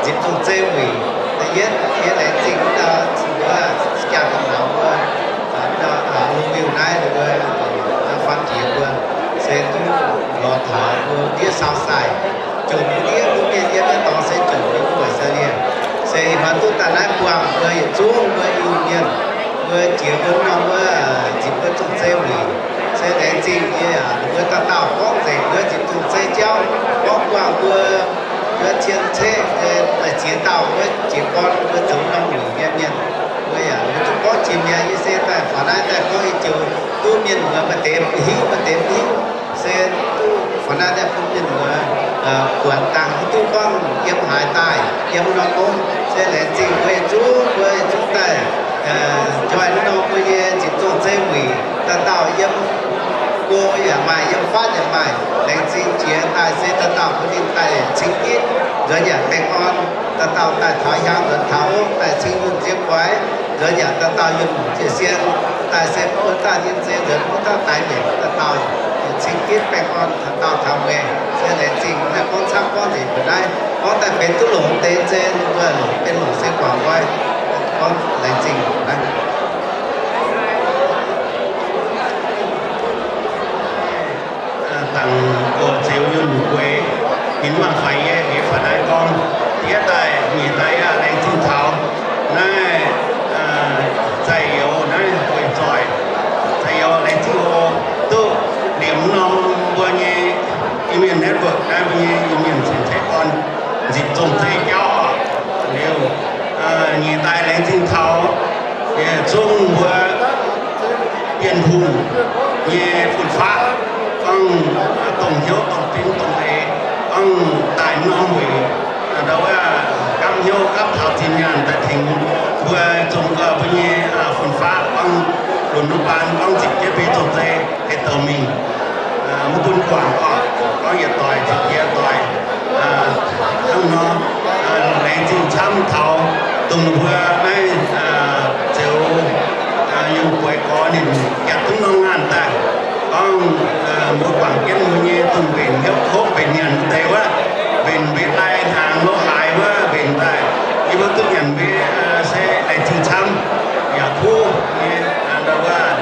nzipc zong-zei wuic. Da'yietv yie laengz zingh wuov dauh mbuo jaa-dongh lauz mbuo, wuov dauh Oolowil naaiv ninh mbuo faam jiex mbuo, se duqv lorz taux mbuo ndiev Southside, jomc mbuo ndiev mbuo mienh yiem naaiv dorngx se jomc mbuo Visalia. Se ih hnoi duqv daaih naaiv buangh mbuo yietc zungv mbuo Iu-Mienh, mbuo jiex mbuo norm wuov nzipc mbuo zong-zei wuic. Se laengz zingh yie mbuo dauh dauh gorngv nzengc mbuo nzipc zong-zei jauv, gorngv buangh mbuo, mbuo cien-ceqv daaih ziex dauh wuov jiex gorn mbuo zoux norm wuic nyei mienh. Mbuo yaac mbuo zuqc gorngv jiex mi'aqv. Yie se daaih faaux naaiv daaih gorngv yie joux duqv mienh muoz maaih deix hiuv maaih deix mv hiuv. Se duqv faaux naaiv daaih bun mienh muoz buatc dangh hiuv duqv gorngv yiem haaix daaih, yiem norm mungv. Se laengz zingh mbuo yietc zungv, mbuo yietc zungv daaih njoih norm mbuo nyei nzipc zong-zei wuic, dauh dauh yiem go yaac maaih, yiem fatv yaac maaih. Laengz zingh jiex daaih se dauh dauh bun ninh daaih cing gitv, nzuonx yaac baengh orn, dauh dauh daaih taux hiaang nzuonx taux ov daaih cing yunh nzie guaix, nzuonx yaac dauh dauh yunh ziepc sien, daaih se mbuo dauh nyei nzeix nzuonx mbuo dauh daaih mbenc dauh dauh cing gitv baengh orn taux daauh taux mueiz. Se laengz zingh naaiv gorngv camv gorngv nzengc mbuo naaiv gorngv daaih benx duqv longc deix nzeix, mbuo longc benx longc se guangc nqoi. Gorngv laengz zingh naaiv. Dangc oc, ziux yunh gueix, ninh mangc faix yie, yie faix naaiv gorngv, diev daaih, nyeic daaih aqv, laengz zingh taux naaiv, zaih youz naaiv weic zoih, zaih youz laengz zingh oc, duqv liemh norm mbuo nyei Iu Mien Network naaiv mbuo nyei Iu Mien cien-ceqv gorn nzipc zong-zeiv jauv oc. Liuz, nyeic daaih laengz zingh taux yietc zungv mbuo Bienh Hungh nyei fun-faqv, gorngv dongh hnyouv dongh dinv dongh eix, gorngv daaih norm wuic, ndau wuov gapv hnyouv gapv taux zinh nyaanh daaih tengx mbuo zong mbuo nyei fun-faqv, gorngv lunx mv baan gorngv zipc jienv biei zong-zeiv haih douh mingh. Mv bun guangc oc, gorngv yietc doic zipc jiex doic. Hnangv nor, laengz zingh camv taux dongh mbuo naaiv ziouc yungh bueix gorx ninh jatc duqv norm ngaanh daaih, gorngv mbuo guangc jienv mbuo nyei dongh mbenc hnyouv kouv mbenc nyanc deix wuov, mbenc mbuo lai hnaangx lo haaix wuov mbenc daaih, yie mbuo duqv nyanc mbuo se laengz zingh camv. Yaac kuv nyei ndau wuov,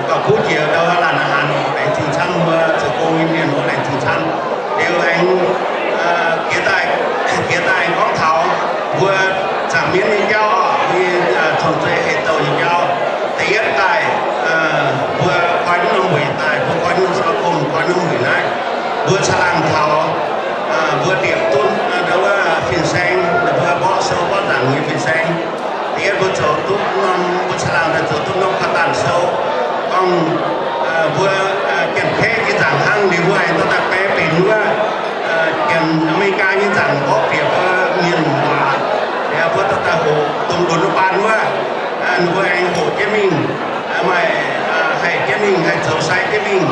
gauh kuv jiex ndau wuov laanh aqv, laengz zingh camv mbuo zoux gong nyei mienh, laengz zingh camv. Liuz aengx jiex daaih, jiex daaih gorngv taux mbuo zaangc mienv nyei jauv, nyei zong-zeiv haih douh nyei jauv. Da'yietv daaih, mbuo koi norm wuic daaih, mbuo koi norm sou gong, koi norm wuic naaiv, mbuo caangh laangh taux mbuo liepc duqv ndau wuov fin-saeng, mbuo mborqv sou mborqv nzaangc nyei fin-saeng. Da'yietv mbuo zoux duqv norm, mbuo caangh laangh daaih zoux duqv norm kaux daanh sou, gorngv mbuo Janx-Kaeqv nyei nzaangc hnangv, liuz mbuo aengx dorh daaih bae benx wuov Janx-America nyei nzaangc mborqv bieqc mbuo mienh waac, liuz mbuo dorh daaih hoqc dongh lunx mv baan wuov, ninh mbuo aengx hoqc jienv mingh, maaih haih jienv mingh, haih zoux sai jienv mingh.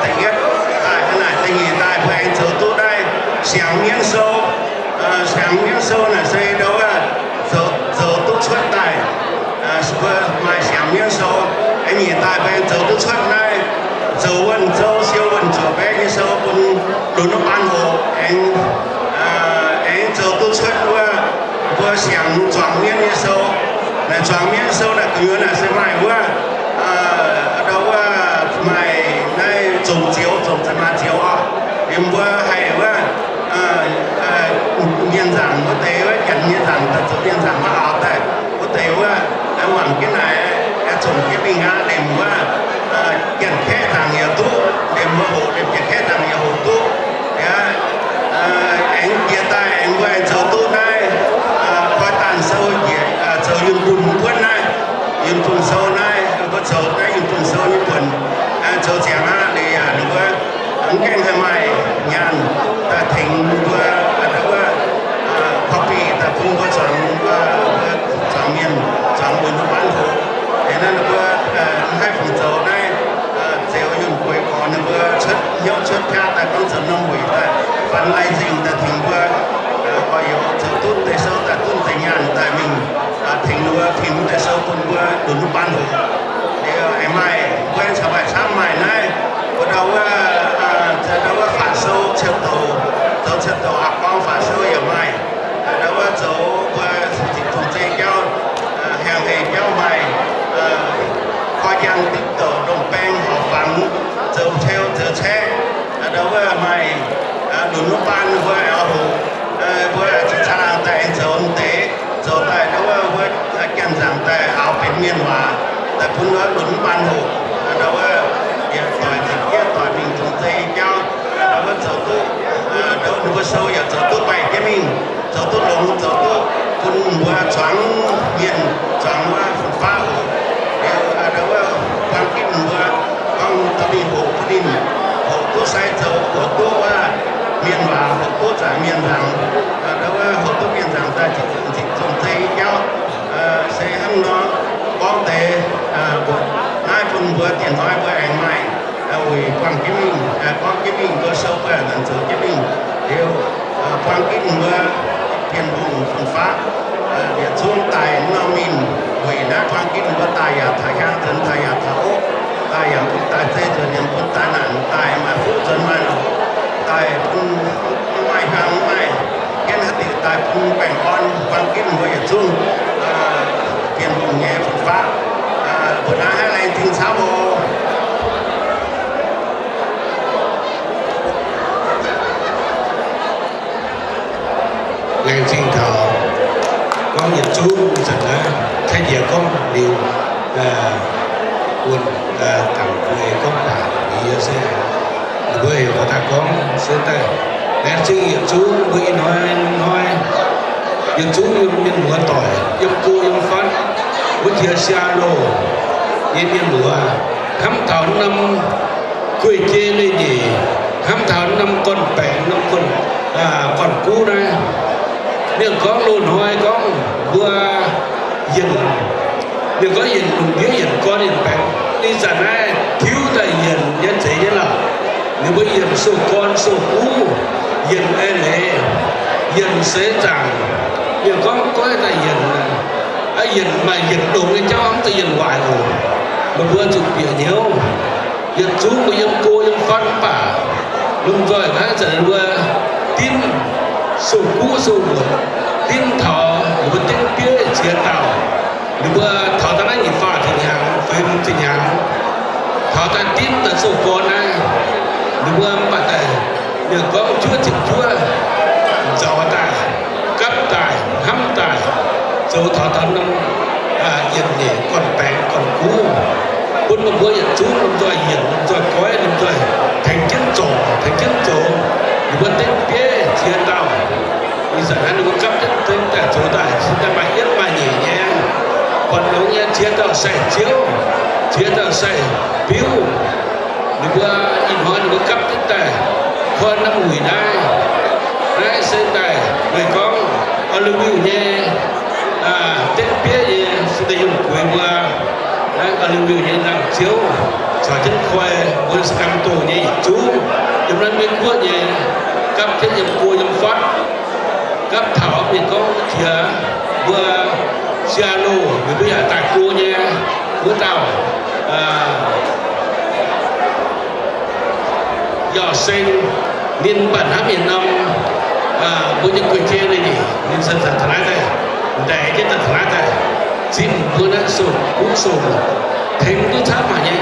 Da'yietv daaih, naaic da'nyeic daaih mbuo aengx zoux duqv naaiv siangx mienv sou. Siangx mienv sou naaic se ndau wuov zoux duqv cuotv daaih, mbuo maaih siangx mienv sou. Da'nyeic daaih mbuo aengx zoux duqv cuotv naaiv zoux wuonh sou, siou wuonh zuoqc mbaeqv nyei sou bun lunx wuov baan hoc aengx, aengx zoux duqv cuotv wuov mbuo siangx zuangx mienv nyei sou. Naaic zuangx mienv sou naaic gu'nyuoz naaic se maaih wuov, ndau wuov maaih naaiv zongc zioux, zongc za'maah zioux oc. Liemh mbuo haih wuov mienh nzaangc wuov deix, wuov janx mienh nzaangc daaih zoux mienh nzaangc maiv aaux daaih wuov deix wuov, mangc jienv naaic, zongc jienv mingh aqv. Liemh wuov Janx-Kaeqv nzaangc yaac duqv, liemh mbuo hoqc liemh Janx-Kaeqv nzaangc yaac hoqc duqv. Aengx jiex daaih aengx mbuo aengx zoux duqv naaiv koi daanh sou njiec, zoux yunh bunh buonv naaiv, yunh bunh sou naaiv, mbuo zoux naaiv yunh bunh sou nyei buonc, zoux ziangx aqv. Liuz yaac ninh mbuo mv gaengh haih maaih nyaanh daaih tengx mbuo, wuov copy daaih bun mbuo zuangx, zuangx mienh, zuangx mbuo nyei baanv hoc. Liuz naaiv ninh mbuo mv haih fungc zoux naaiv zeux yunh bueix gorx, ninh mbuo cuotv hnyouv cuotv qaqv daaih gorngv zoux norm weic daaih fundraising daaih tengx mbuo gorx-youz zoux duqv deix sou daaih duqv deix nyaanh daaih mingh tengx ninh mbuo fingx deix sou bun mbuo lunx baanv hoc. Liuz aengx maaih mbuo caux maaih camv maaih naaiv, mbuo ndau wuov, ndau wuov faatv sou ciou douc, zoux ciou douc aqv, gorngv faatv sou yaac maaih. Ndau wuov zoux mbuo zipv zungh zei jauv, hengx heix jauv maaih, koi jangx dipv douc ndongh baeng horpc fangx, zoux teu zoux caeqv, ndau wuov maaih lunx wuov baan mbuo oix hoqc, mbuo cingx caangh daaih aengx zoux deix, zoux daaih ndau wuov mbuo janx nzaangc daaih aaux benx mienh waac daaih bun wuov lunx wuov baan hoqc. Ndau wuov yietc doic zipv yietc doic mingh zungh zei jauv, ndau wuov zoux duqv, ndau ninh mbuo sou yaac zoux duqv baih jienv mingh, zoux duqv longx, zoux duqv bun mbuo zuangx mienh, zuangx wuov fun-faqv hoc. Liuz ndau wuov buang ginv mbuo gorngv dorh mingh hoqc bun ninh, hoqc duqv sai zoux, hoqc duqv wuov mienh waac, hoqc duqv zaangc mienh nzaangc, ndau wuov hoqc duqv mienh nzaangc daaih zipv zungh zei jauv. Se hnangv nor gorngv deix, mbuox naaiv bun mbuo dienh hnoi mbuo aengx maaih weic buang jienv mingh, gorngv jienv mingh mbuo sou mbuo aengx zoux jienv mingh. Liuz buang ginv mbuo Bienh Hungh fun-faqv yietc zungv daaih norm ninh weic naaiv buang ginv mbuo daaih yaac taux hiaang, daaih yaac taux ov, daaih yaac bun daaih zeiv nzuonx, yaac bun daaih naanc, daaih maaih fuqv nzuonx maaih lorqc, daaih bun maaih hiaang maaih jienv haaix diuc daaih bun baengh orn buang ginv mbuo yietc zungv Bienh Hungh nyei fun-faqv. Mbuo naaiv haih laengz zingh camv oc. Laengz zingh taux gorngv yietc zungv zanc naaiv taiv njiec gorngv liuz, wuonh dangc mbuo gorngv baac yie se ninh mbuo heuc daaih gorngv se daaih laengz zingh yietc zungv mbuo ih hnoi hnoi yietc zungv yiem mienh muoz doic, yiem go yiem fatv, wuov jiex siaa loh nyei mienh muoz, hnamv taux norm guei-jei leiz-nyeic, hnamv taux norm gorn-baengx, norm gorn, gorn-guv naaiv. Mienh gorngv loz-hnoi gorngv mbuo yienc, mienh gorngv yienc lungh ndiev yienc gorn yienc baengx. Ih zanc naaiv tiuv daaih yienc nyei zeiz nyei lorqc. Ninh mbuo yienc sou-gorn sou-guv, yienc eix leiz, yienc seix zaangc. Mienh gorngv goiv daaih yienc, yienc maaih yienc longx nyei jauv, mv zeiz yienc waaic oc. Meih mbuo zuqc bieqc hnyouv. Yietc zungv mbuo yiem go yiem fatv mv baac lomh nzoih naaiv zanc ninh mbuo dinv sou-guv sou-muonc, dinv taux ninh mbuo diqv diev ziex dauh. Ninh mbuo taux daaih naaiv nyic faah ziepc hnyangx, feix ziepc hnyangx, taux daaih dinv daaih sou-gorn naaiv, ninh mbuo mv baac daaih mienh gorngv juov ziepc juov nzauz daaih, gapv daaih, hnamv daaih, zoux taux taux norm yienc nyeic gorn-baengx gorn-guv, bun meih mbuo yietc zungv lomh nzoih yienc, lomh nzoih goiv, lomh nzoih tengx jienv zorc, tengx jienv zoux. Ninh mbuo diqv diev ziex dauh, ih zanc naaiv ninh mbuo gapv jienv daaih zoux daaih, se daaih maaih yietv maaih nyeic nyei, buatc longx nyei ziex dauh sai-ziouv, ziex dauh sai-biuv. Ninh mbuo ih hnoi ninh mbuo gapv jienv daaih koi norm wuic naaiv. Naaiv se daaih meih gorngv Olive nyei, diqv diev nyei se daaih yiem gueix mbuo. Naaiv Olive nyei nzangc-ziouv caux jienv koi mbuo Sacramento nyei yietc zungv yiem naaiv Meiv Guoqv nyei, gapv jienv yiem go yiem fatv. Gapv taux mienh gorngv jiex mbuo Seattle, ninh mbuo yaac daaih go nyei wuov dauh, Yaac seng ninh mv baac hnamv yietc norm, mbuo nyei guei-jei leiz-nyeic, ninh se daaih taux naaiv daaih, ndaix jienv daaih taux naaiv daaih, zipv mbuo naaiv sou kuv sou, tengx duqv camv haic nyei.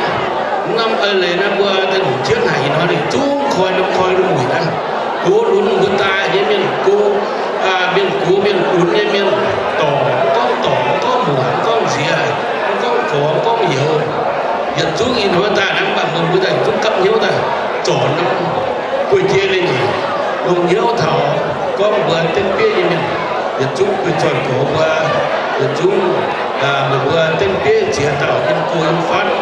Norm eix leiz naaiv mbuo daaih longc jienv haic ih hnoi ninh zungv koi norm koi wuic naaiv, gox lunx mbuo daaih nyei mienh gox, mienh gox mienh lunx nyei mienh, dorngc gorngv dorngc, gorngv muoc gorngv nziex, gorngv gorx gorngv youz, yietc zungv ih hnoi daaih naaiv mv baac mbuo daaih yietc zungv gapv hnyouv daaih zorc norm guei-jei leiz-nyeic, longc hnyouv taux gorngv mbuo Denv Biev nyei mienh yietc zungv guei zoih gox mbuo, yietc zungv meih mbuo Denv Biev ziex dauh yiem go yiem fatv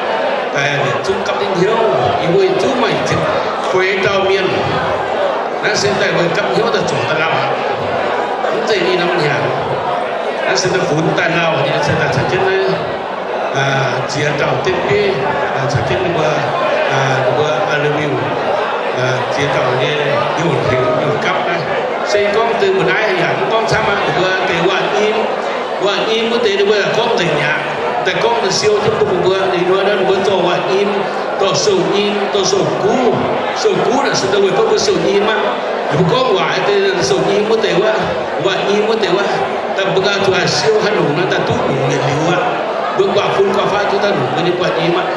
daaih yietc zungv gapv ninh hnyouv, yie mbuo yietc zungv maaih ziepc feix dauh mienh. Naaiv se daaih mbuo gapv hnyouv daaih zorc daaih lamh aqv. Mv zeiz ih norm hnyangx. Naaiv se daaih funx daaih lauh nyei, se daaih caux jienv naaiv ziex dauh Denv Biev, caux jienv ninh mbuo, ninh mbuo Aa Le Wiuh, ziex dauh nyei nyungc heuc nyungc gapv naaiv. Se gorngv deix mbuo naaiv yaac mv gorngv camv aqv, ninh mbuo deix waac-nyim, waac-nyim wuov deix ninh mbuo yaac gorngv nzengc mi'aqv. Daaih gorngv daaih siou jienv bun mbuo, ninh mbuo, ninh mbuo dorh waac-nyim, dorh sou-nyim, dorh sou-guv. Sou-guv naaic se daaih weic gorngv mbuo sou-nyim aqv. Ninh mbuo gorngv waac deix sou-nyim wuov deix wuov, waac-nyim wuov deix wuov, daaih mbuo ganh zuqc haih siou haaix nyungc nor daaih duqv nyungc yietc liuz aqv. Mbuo guangc fun guangc faqv duqv daaih nyungc mbuo nyei waac-nyim aqv.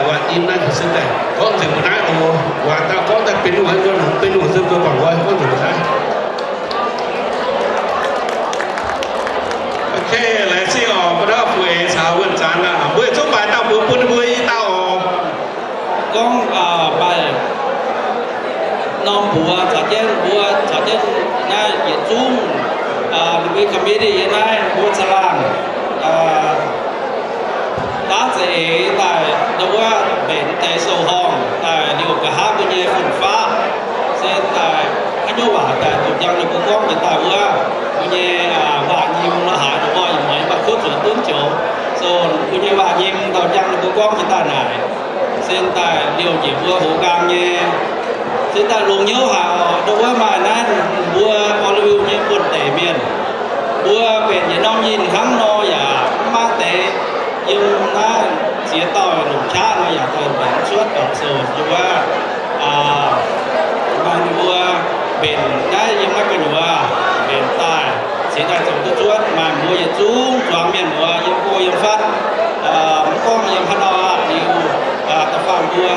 Waac-nyim naaiv se daaih gorngv nzengc mbuo naaiv oc. Waac dauh gorngv daaih benx nyungc, benx nyungc se mbuo guangc nqoi gorngv nzengc mbuo naaiv. Ok, laengz zingh oc, mbuo naaiv fu-eix caux wuonh zanc aqv. Mbuo yietc zungv maaih dauh mbuox bun ninh mbuo i dauh oc. Gorngv maaih norm mbuox caux jienv mbuo caux jienv naaiv yietc zungv ninh mbuo committee yiem naaiv mbuo caangh laangh daav za'eix daaih ndau wuov mbenc deix sou-horngh daaih liouh nqa'haav mbuo nyei fun-faqv, se daaih haaix nyungc waac daaih doqc njang ninh mbuo gorngv jienv daaih wuov, mbuo nyei waac-nyim la'haaix nor mbuo yaac muangx mv baac kuv zuotc duqv joux. So mbuo nyei waac-nyim doqc njang ninh mbuo gorngv jienv daaih naaic, se daaih liouh njiec mbuo hoz nqaang nyei. Se daaih longx hnyouv haic oc, ndau wuov maaih naaiv mbuo Olive nyei buonh deic mienh, mbuo mbenc yietc norm yinh hnangv nor yaac mv maaih deix yiem naaiv ziex dauh longc qaqv nor yaac daaih mbenc cuotv doqc sou wuov. Maaih ninh mbuo mbenc naaiv yiem naaiv gu'nyuoz mbenc daaih, cingx daaih zoux duqv cuotv. Maaih mbuo yietc zungv zuangx mienh muoz yiem go yiem fatv, mv gorngv yiem haaix dauh aqv liuz, da'faanh mbuo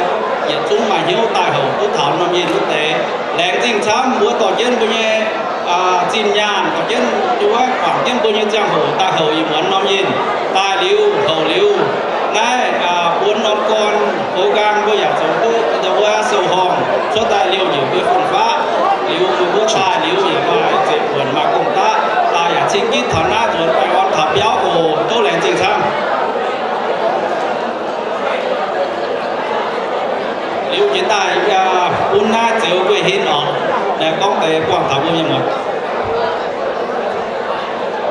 yietc zungv maaih hnyouv daaih houc duqv taux norm yinh wuov deix. Laengz zingh camv mbuo dorh jienv mbuo nyei zinh nyaanh, dorh jienv mbuo guangc jienv mbuo nyei ziangh hoc daaih houc ih muonz norm yinh. Daaih liuz houc liuz, naaiv mbuo norm gorn hoz nqaang mbuo yaac zoux duqv wuov sou-horngh cuotv daaih liouh njiec mbuo fun-faqv. Liuz mbuo daaih liuz yaac maaih zeiv-buonc maaih gong-daqv, daaih yaac cingv gitv taux naaiv nzuonx baengh orn taux biauv oc. Tov laengz zingh camv. Liuz jiex daaih bun naaiv Zeux Guei Hinv oc, gorngv deix buangh taux mbuo mienh muoz.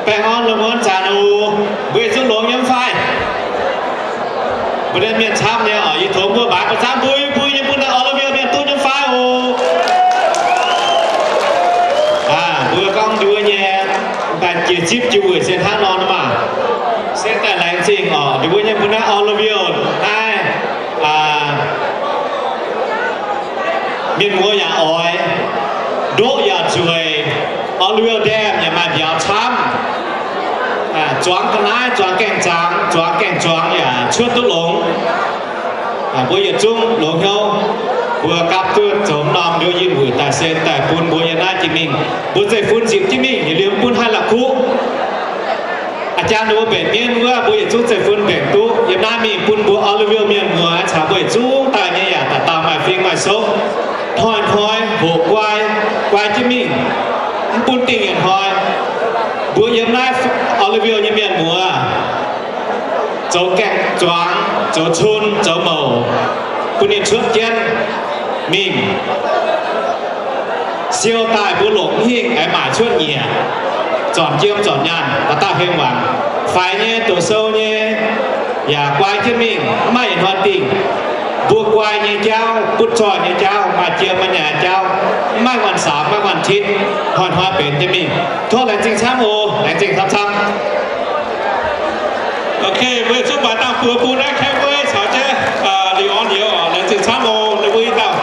Baengh orn lungh muonz zanc oc. Mbuo yietc zungv longx nyei mv fai? Mbuo mienh camv nyei oc. Yie tov mbuo maaiz ba'zangv mbui mbui nyei bun naaiv Olive mienh duqv nyei mv fai oc. Mbuo gorngv nduov nyei, daaih jiex zipv jiu weic se hnangv nor maah. Se daaih laengz zingh oc, nduov nyei bun naaiv Olive naaiv. Mienh muoz yaac oix, ndoqv yaac nzueic, Olive ndaamv yaac maaih mbiauz camv. Zuangx ga'naaiv, zuangx gaengh zangx, zuangx gaengh zuangx yaac cuotv duqv longx. Mbuo yietc zungv longx hnyouv, mbuo gapv duqv zoux norm nduov yinh wuic daaih se daaih bun mbuo yiem naaiv jiex mingh. Mbuo zeiv-fun nzipc jienv mingh, yietc liuz mv bun haih la'kuqv. A'jang ninh mbuo mbenc mienv wuov, mbuo yietc zungv zeiv-fun mbenc duqv yiem naaiv mingh bun mbuo Olive mienh muoz caux mbuo yietc zungv daaih nyei yaac dauh dauh maaih fing maaih soqv, hnoi-hnoi hoqc guai, guai jienv mingh, mv bun dingh yietc hnoi. Mbuo yiem naaiv Olive nyei mienh muoz zoux gaengh zuangx, zoux cun, zoux mouc, bun ninh cuotv jienv mingh. Siou daaih mbuo longc mv hingh aengx maaic cuotv nyiec, zornc jiem zornc nyaanh, dauh dauh heng wangc. Faix nyei, doqc sou nyei, yaac guai jienv mingh, mv maaih yietc hnoi dingh. Mbuo guai nyei jauv, butv zoih nyei jauv, maaih jiem maaih nyaanh jauv, mv maaih วันเสาร์, mv maaih วันอาทิตย์, hnoi-hnoi benx jienv mingh. Tov laengz zingh camv oc, laengz zingh camv-camv. Ok, mbuo zungv maaih dangh buoz bun naaiv Kevin caux jienv Liuz Orn Nyouz, laengz zingh camv oc, ninh mbuo i dauh.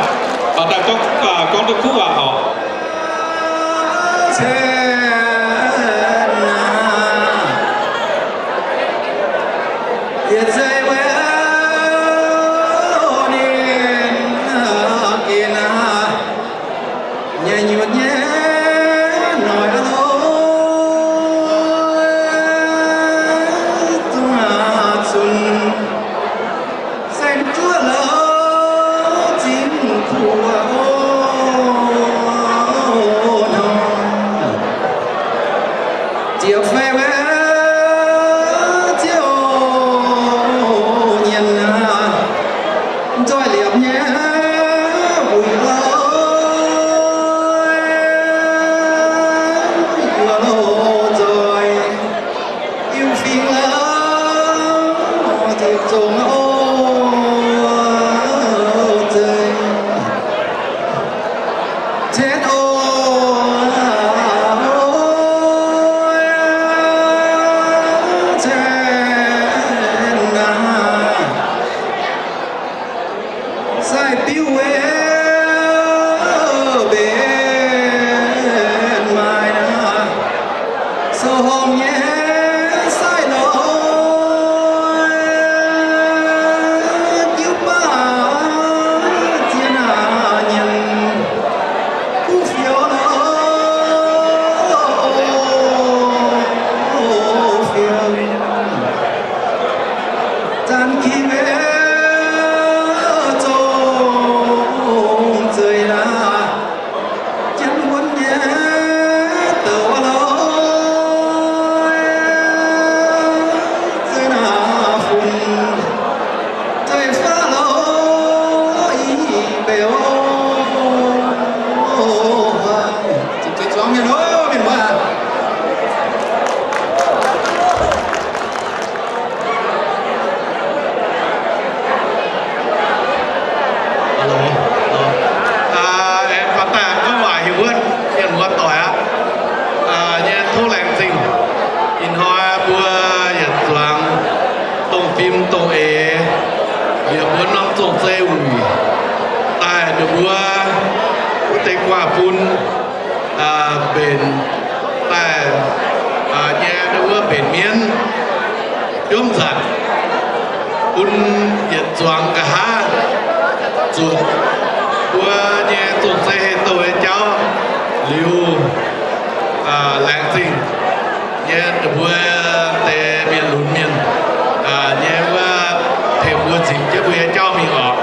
mbenc maaih naaiv sou-horngh nyei sai-lorqc, jiuv baac ziex naaic nyanc kuv fiou lorqc, fiou. Zanc Ging Mienh zongh zeiz naaic, jienv wuonv nyei douc lorqc, zeiz naaic fun, zeiz faav lorqc, i beu. Zuqc zuangx mienh oc, mienh muoz. Aengx baac daaih gorngv waac hiuv wuonv mienh muoz-doic aqv. Nyei tov laengz zingh. Ih hnoi mbuo yietc zuangx dongh fim dongh eix, liemh mbuo norm zong-zei wuic daaih, ninh mbuo wuov deix guaav bun mbenc daaih nyei wuov mbenc mienv, biomv nzangc, bun yietc zuangx nqa'haav zuqc mbuo nyei zong-zei hei douh nyei jauv liuz, laengz zingh nyei mbuo deix mienh lunx mienh nyei wuov tengx mbuo nzipc jienv mbuo nyei jauv mingh oc.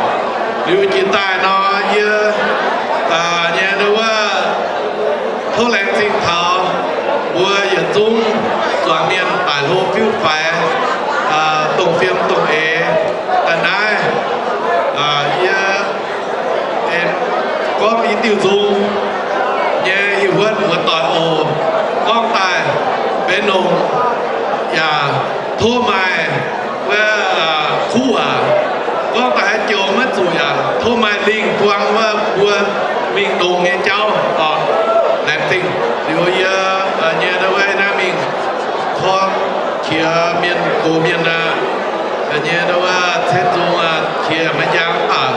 Liuz jiex daaih nor, yie nyei wuov tov laengz zingh taux mbuo yietc zungv zuangx mienh daic hlo fiuv faix, dongh fim dongh eix daaih naaiv. Yie gorngv i diuh nzung nyei hiuv wuonv muoz-doic oc. Gorngv daaih benx nongc yaac tov maaih wuov kuv aac. Gorngv daaih haaix joux maiv zuqc yaac tov maaih lingh buang wuov mbuo mingh dongz nyei jauv oc. Laengz zingh. Liuz yie nyei wuov naaiv mingh tov qiex mienh gox mienh aqv. Nyei wuov cen nzung qiex maiv njang aqv.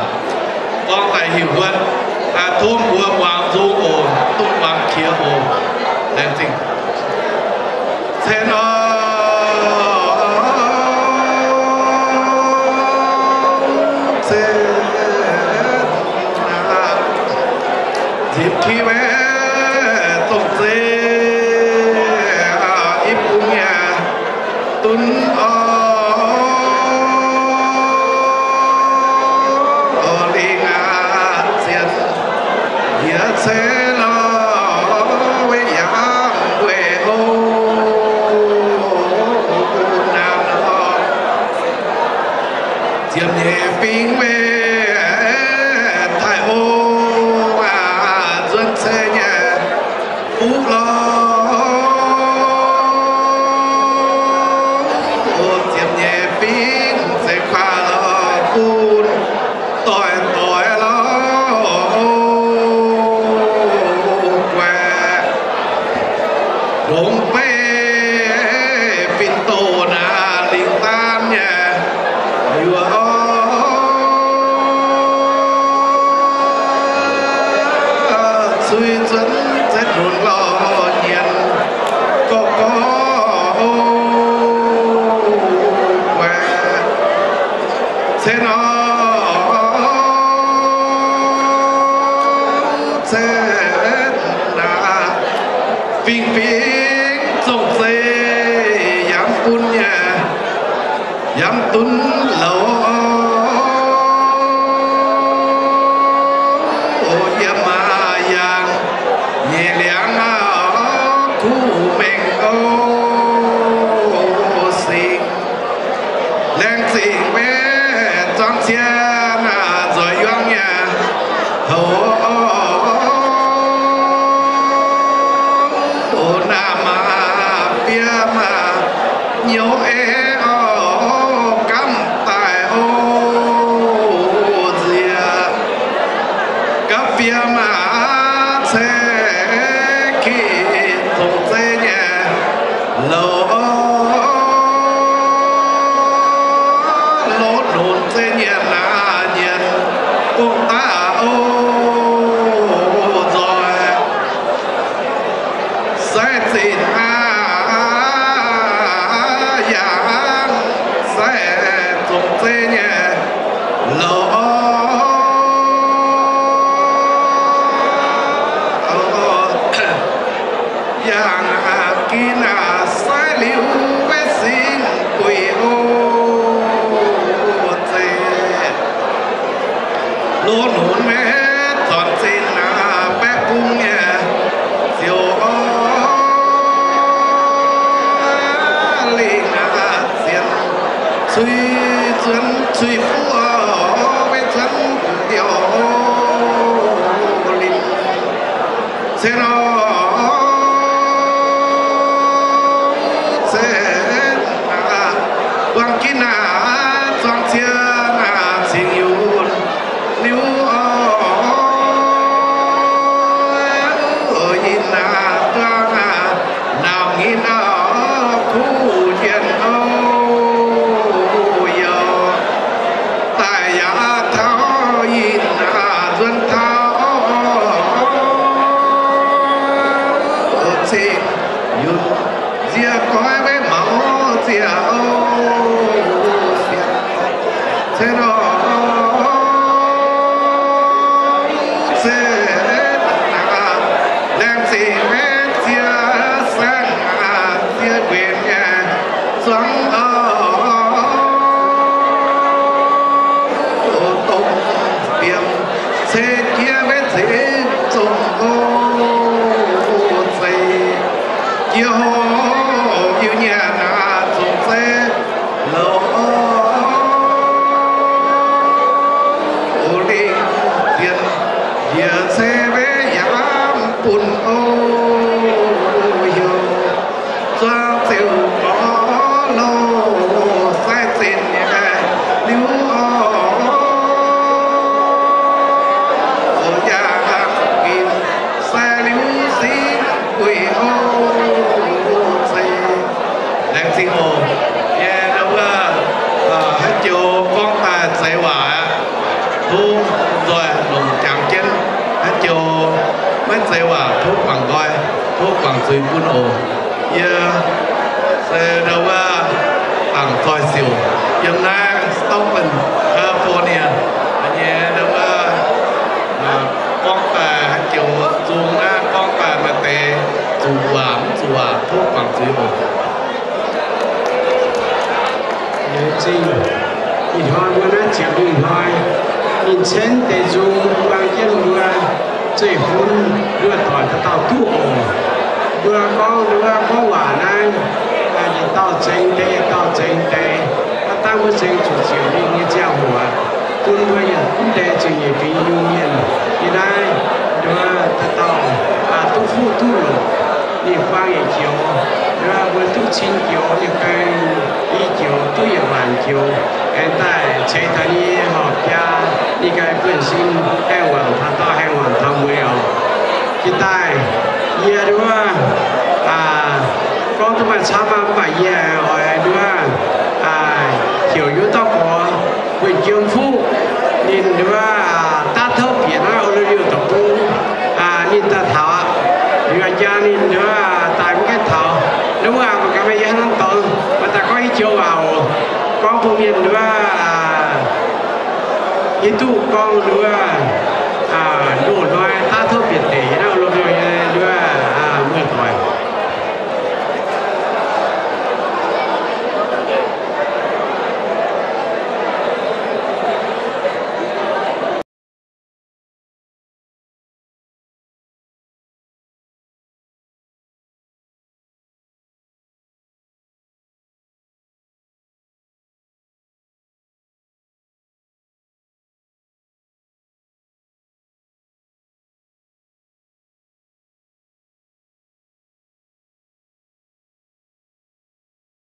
Gorngv daaih hiuv wuonv, tov mbuo muangx nzung oc, dongh muangx qiex oc. Laengz zingh. Cen oc, cen aqv. Nzipc ki wei dongh zeiv, i bung yaac dunv oc. Lingh aqv, zienx yie cei lorh, weic yaac weic o, naamh lorh. Ziepc nyeic fingx weic taaih o, aa, nzuonx cei nyei fuqv lorh. O, ziepc nyeic fingx zeiz kuaaiv lorh bun doic-doic lorh. O, guaix longx beiv fin-doh naaiv lingh daanv nyei yuoqc oc. Cui zuonx zeix lunx lorh nyienz gorqv gorqv o, guaix cen oc, cen aqv. Fingx-fingx zong-zeiv yamv bun nyei, yamv dunv louz. O, yiem maah yangh nyeic liangx aqv, kuv mengh o, singx laengz zingh maiv zuangx cien aqv, nzoih yuangv nyei houx. O, naamh maah, fiev maah, nyouz ei oc, gamv daaih o, nziex gapv fiev maah, ceix kiv zong-zeiv nyei louz. Lov nunc zeiv nyienx naaiv nyienx gong daaih Lunx maiv zornc zinh aqv, baeqv bung nyei ziouc oc. Lingh aqv, zienx cui zuonx cui buov, maiv zuonx diuh liuz, se nor se buangh ginv aqv, zuangx cie aqv, cingx yunc liuz oc. Yinh aqv, duqv aqv, nauc nyinh aqv, kuv jienh oc. Yaac daaih yaac taux yinh aqv, nzuonx taux cingx yunc nzie goiv maiv maux nziec oc. Sienx se nor se aqv, laengz zingh maiv ziex saengv aqv, ziex mbenc nyei zuangx oc. Dongh biemc ceix jiex maiv zeiz zongh oc. Zeiz jiex hoc Iu-Mienh aqv, zongh zeiv louc oc. Lingh dienx njiec ceix maiv yaac bun oc. Heuc zuangx ziouc gorx loh sai zinh nyei liuz oc. Yaac ginc sai liuz singx guix oc. Zeiz laengz zingh oc. Yie ndau wuov haaix joux gorngv daaih zeiz waac aqv, tov nzoih longc jangx jienv. Haaix joux maiv zeiz waac tov guangc nqoi, tov guangc zuiz bun oc. Yie se ndau wuov Dangc Zoih Siouc, yiem naaiv Stockton, California nyei ndau wuov gorngv daaih haaix joux zungx naaiv gorngv daaih maaih deix zuqc waac mv zuqc waac tov guangc zuiz oc. Laengz zingh. Ih hnoi mbuo naaiv ziepc lungh hnoi, ninh cenv deix nzung buang jienv mbuo zeiv-fun mbuo doic dauh dauh duqv oc. Mbuo gorngv ndau wuov gorngv waac naaiv, yietc dauh zengx deix, yietc dauh zengx deix, hnangv dangh mbuo zengx zuqc ziepc lungh nyei ziangh hoc, bun mbuo yietc zungv deix zuqc nyeic fingx Iu-Mienh yiem naaiv ndau wuov dauh dauh duqv fuqv duqv loc. Ninh buang yietc joux, ndau wuov mbuo duqv cin joux, ninh buang i joux, duqv yietc waanc joux, aengx daaih ceix taux ninh nyei horpc jaa, ninh ganh buonv sin haengh waanc taux dauh, haengh waanc taux mueiz oc. Jiex daaih yie ndau wuov gorngv duqv maaih camv aqv, mv baac yie oix ndau wuov heuc yie dauh gorx, Mbuo Jiem Fuqv, ninh ndau wuov daav touv bieqc naaiv O L U deic-bung, ninh daaih taux aqv. Liuz jaa ninh ndau wuov daaih mv gaengh taux. Ndau wuov aqv, mangc gaax meih yie hnangv dorngx, maaih daaih gorngv i joux waac oc. Gorngv bun mienh ndau wuov hiuv duqv gorngv ndau wuov